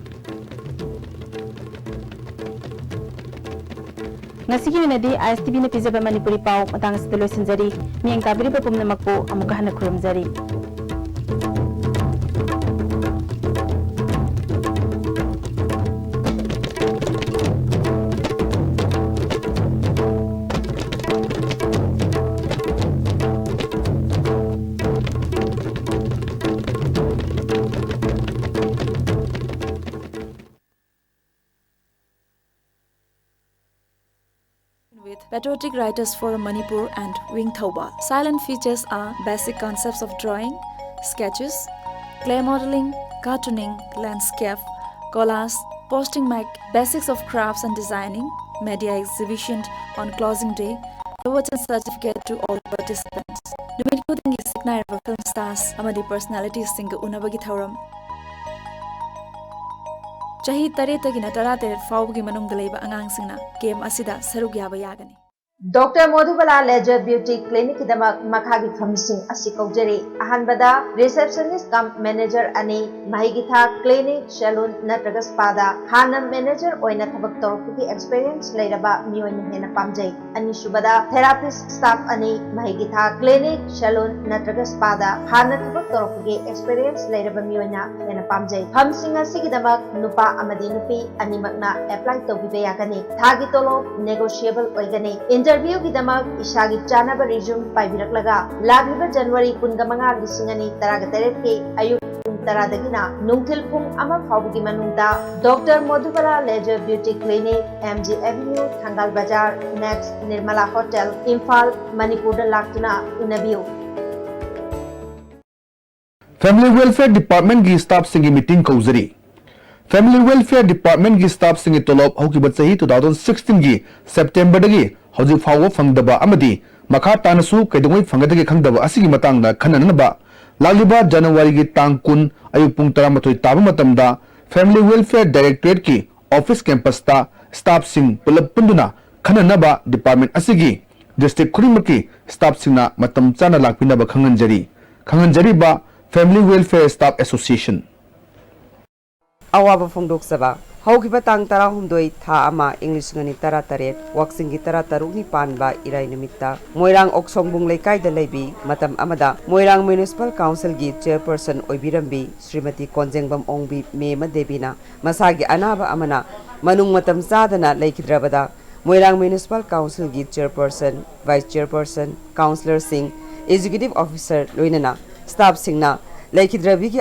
ꯉꯁꯤꯒꯤ ꯑꯣꯏꯅꯗꯤ ISTVꯅ ꯄꯤꯖꯕ ꯃꯅꯤꯄꯨꯔꯤ ꯄꯥꯎ ꯃꯇꯥꯡ ꯑꯁꯤꯗ ꯂꯣꯏꯁꯤꯟꯖꯔꯤ꯫ ꯃꯤꯠꯌꯦꯡ ꯇꯥꯕꯤꯔꯤꯕ ꯄꯨꯝꯅꯃꯛꯄꯨ ꯑꯃꯨꯛꯀ ꯍꯟꯅ ꯈꯨꯔꯨꯝꯖꯔꯤ꯫ With Patriotic Writers for Manipur and Wing Thoubal. Silent features are basic concepts of drawing, sketches, clay modeling, cartooning, landscape, collage, posting mic, basics of crafts and designing, media exhibition on closing day, Awards and certificate to all participants. ꯅꯨꯃꯤꯠ ꯈꯨꯗꯤꯡꯒꯤ ꯁꯛꯅꯥꯏꯔꯕ film stars ꯑꯃꯗꯤ personalitiesꯁꯤꯡꯒ ꯎꯅꯕꯒꯤ ꯊꯧꯔꯝ꯫ ꯆꯍꯤ ꯇꯔꯦꯠꯇꯒꯤꯅ ꯇꯔꯥꯇꯔꯦꯠ ꯐꯥꯎꯕꯒꯤ ꯃꯅꯨꯡꯗ ꯂꯩꯕ ꯑꯉꯥꯡꯁꯤꯡꯅ camp ꯑꯁꯤꯗ ꯁꯔꯨꯛ ꯌꯥꯕ ꯌꯥꯒꯅꯤ꯫ ꯗꯣꯛꯇꯔ ꯃꯣꯙꯨꯕꯥꯂꯥ Laser Beauty Clinicꯀꯤꯗꯃꯛ ꯃꯈꯥꯒꯤ ꯐꯝꯁꯤꯡ ꯑꯁꯤ ꯀꯧꯖꯔꯤ꯫ ꯑꯍꯥꯟꯕꯗ receptionist cum manager ꯑꯅꯤ, ꯃꯍꯩꯒꯤ ꯊꯥꯛ clinic, salon ꯅꯠꯇ꯭ꯔꯒ spaꯗ ꯍꯥꯟꯅ manager ꯑꯣꯏꯅ ꯊꯕꯛ ꯇꯧꯔꯛꯄꯒꯤ experience ꯂꯩꯔꯕ ꯃꯤꯑꯣꯏꯅ ꯍꯦꯟꯅ ꯄꯥꯝꯖꯩ꯫ ꯑꯅꯤꯁꯨꯕꯗ therapist staff ꯑꯅꯤ, ꯃꯍꯩꯒꯤ ꯊꯥꯛ clinic, salon ꯅꯠꯇ꯭ꯔꯒ spaꯗ ꯍꯥꯟꯅ ꯊꯕꯛ ꯇꯧꯔꯛꯄꯒꯤ experience ꯂꯩꯔꯕ ꯃꯤꯑꯣꯏꯅ ꯍꯦꯟꯅ ꯄꯥꯝꯖꯩ꯫ ꯐꯝꯁꯤꯡ ꯑꯁꯤꯒꯤꯗꯃꯛ ꯅꯨꯄꯥ ꯑꯃꯗꯤ ꯅꯨꯄꯤ ꯑꯅꯤꯃꯛꯅ apply ꯇꯧꯕꯤꯕ ꯌꯥꯒꯅꯤ꯫ ꯊꯥꯒꯤ ꯇꯣꯂꯣꯞ negotiable ꯑꯣꯏꯒꯅꯤ꯫ Interviewꯒꯤꯗꯃꯛ ꯏꯁꯥꯒꯤ ꯆꯥꯅꯕ resume ꯄꯥꯏꯕꯤꯔꯛꯂꯒ ꯂꯥꯛꯂꯤꯕ January ꯀꯨꯟꯃꯉꯥ, ꯂꯤꯁꯤꯡ ꯑꯅꯤ ꯇꯔꯥꯒ ꯇꯔꯦꯠꯀꯤ ꯑꯌꯨꯛ ꯄꯨꯡ ꯇꯔꯥꯗꯒꯤꯅ ꯅꯨꯡꯊꯤꯜ ꯄꯨꯡ ꯑꯃ ꯐꯥꯎꯕꯒꯤ ꯃꯅꯨꯡꯗ doctor Modhubala Laser Beauty Clinic, M G Avenue, Thangal Bazar, next Nirmala Hotel, Imphal, ꯃꯅꯤꯄꯨꯔꯗ ꯂꯥꯛꯇꯨꯅ ꯎꯅꯕꯤꯌꯨ꯫ Family Welfare Departmentꯀꯤ staffꯁꯤꯡꯒꯤ meeting ꯀꯧꯖꯔꯤ꯫ Family Welfare Departmentꯀꯤ staffꯁꯤꯡꯒꯤ ꯇꯣꯂꯣꯞ ꯍꯧꯈꯤꯕ ꯆꯍꯤ two thousand sixteenꯒꯤ Septemberꯗꯒꯤ ꯍꯧꯖꯤꯛ ꯐꯥꯎꯕ ꯐꯪꯗꯕ ꯑꯃꯗꯤ ꯃꯈꯥ ꯇꯥꯅꯁꯨ ꯀꯩꯗꯧꯉꯩ ꯐꯪꯒꯗꯒꯦ ꯈꯪꯗꯕ ꯑꯁꯤꯒꯤ ꯃꯇꯥꯡꯗ ꯈꯟꯅꯅꯕ ꯂꯥꯛꯂꯤꯕ Januaryꯒꯤ ꯇꯥꯡ ꯀꯨꯟ ꯑꯌꯨꯛ ꯄꯨꯡ ꯇꯔꯥꯃꯥꯊꯣꯏ ꯇꯥꯕ ꯃꯇꯝꯗ Family Welfare Directorateꯀꯤ office campusꯇ staffꯁꯤꯡ ꯄꯨꯂꯞ ꯄꯨꯟꯗꯨꯅ ꯈꯟꯅꯅꯕ department ꯑꯁꯤꯒꯤ district ꯈꯨꯗꯤꯡꯃꯛꯀꯤ staffꯁꯤꯡꯅ ꯃꯇꯝ ꯆꯥꯅ ꯂꯥꯛꯄꯤꯅꯕ ꯈꯪꯍꯟꯖꯔꯤ꯫ ꯈꯪꯍꯟꯖꯔꯤꯕ Family Welfare Staff Association꯫ ꯑꯋꯥꯕ ꯐꯣꯡꯗꯣꯛꯆꯕ꯫ ꯍꯧꯈꯤꯕ ꯇꯥꯡ ꯇꯔꯥꯍꯨꯝꯗꯣꯏ ꯊꯥ ꯑꯃ ꯏꯪ ꯂꯤꯁꯤꯡ ꯑꯅꯤ ꯇꯔꯥꯇꯔꯦꯠ, ꯋꯥꯛꯆꯤꯡꯒꯤ ꯇꯔꯥꯇꯔꯨꯛꯅꯤ ꯄꯥꯟꯕ ꯏꯔꯥꯏ ꯅꯨꯃꯤꯠꯇ ꯃꯣꯏꯔꯥꯡ ꯑꯣꯛꯁꯣꯡꯕꯨꯡ ꯂꯩꯀꯥꯏꯗ ꯂꯩꯕꯤ ꯃꯇꯝ ꯑꯃꯗ ꯃꯣꯏꯔꯥꯡ Municipal Councilꯒꯤ chairperson ꯑꯣꯏꯕꯤꯔꯝꯕꯤ ꯁ꯭ꯔꯤꯃꯇꯤ ꯀꯣꯟꯖꯦꯡꯕꯝ ꯑꯣꯡꯕꯤ ꯃꯦꯃ ꯗꯦꯕꯤꯅ ꯃꯁꯥꯒꯤ ꯑꯅꯥꯕ ꯑꯃꯅ ꯃꯅꯨꯡ ꯃꯇꯝ ꯆꯥꯗꯅ ꯂꯩꯈꯤꯗ꯭ꯔꯕꯗ ꯃꯣꯏꯔꯥꯡ Municipal Councilꯒꯤ chairperson, vice chairperson, councillorꯁꯤꯡ, executive officer ꯂꯣꯏꯅꯅ staffꯁꯤꯡꯅ ꯂꯩꯈꯤꯗ꯭ꯔꯕꯤꯒꯤ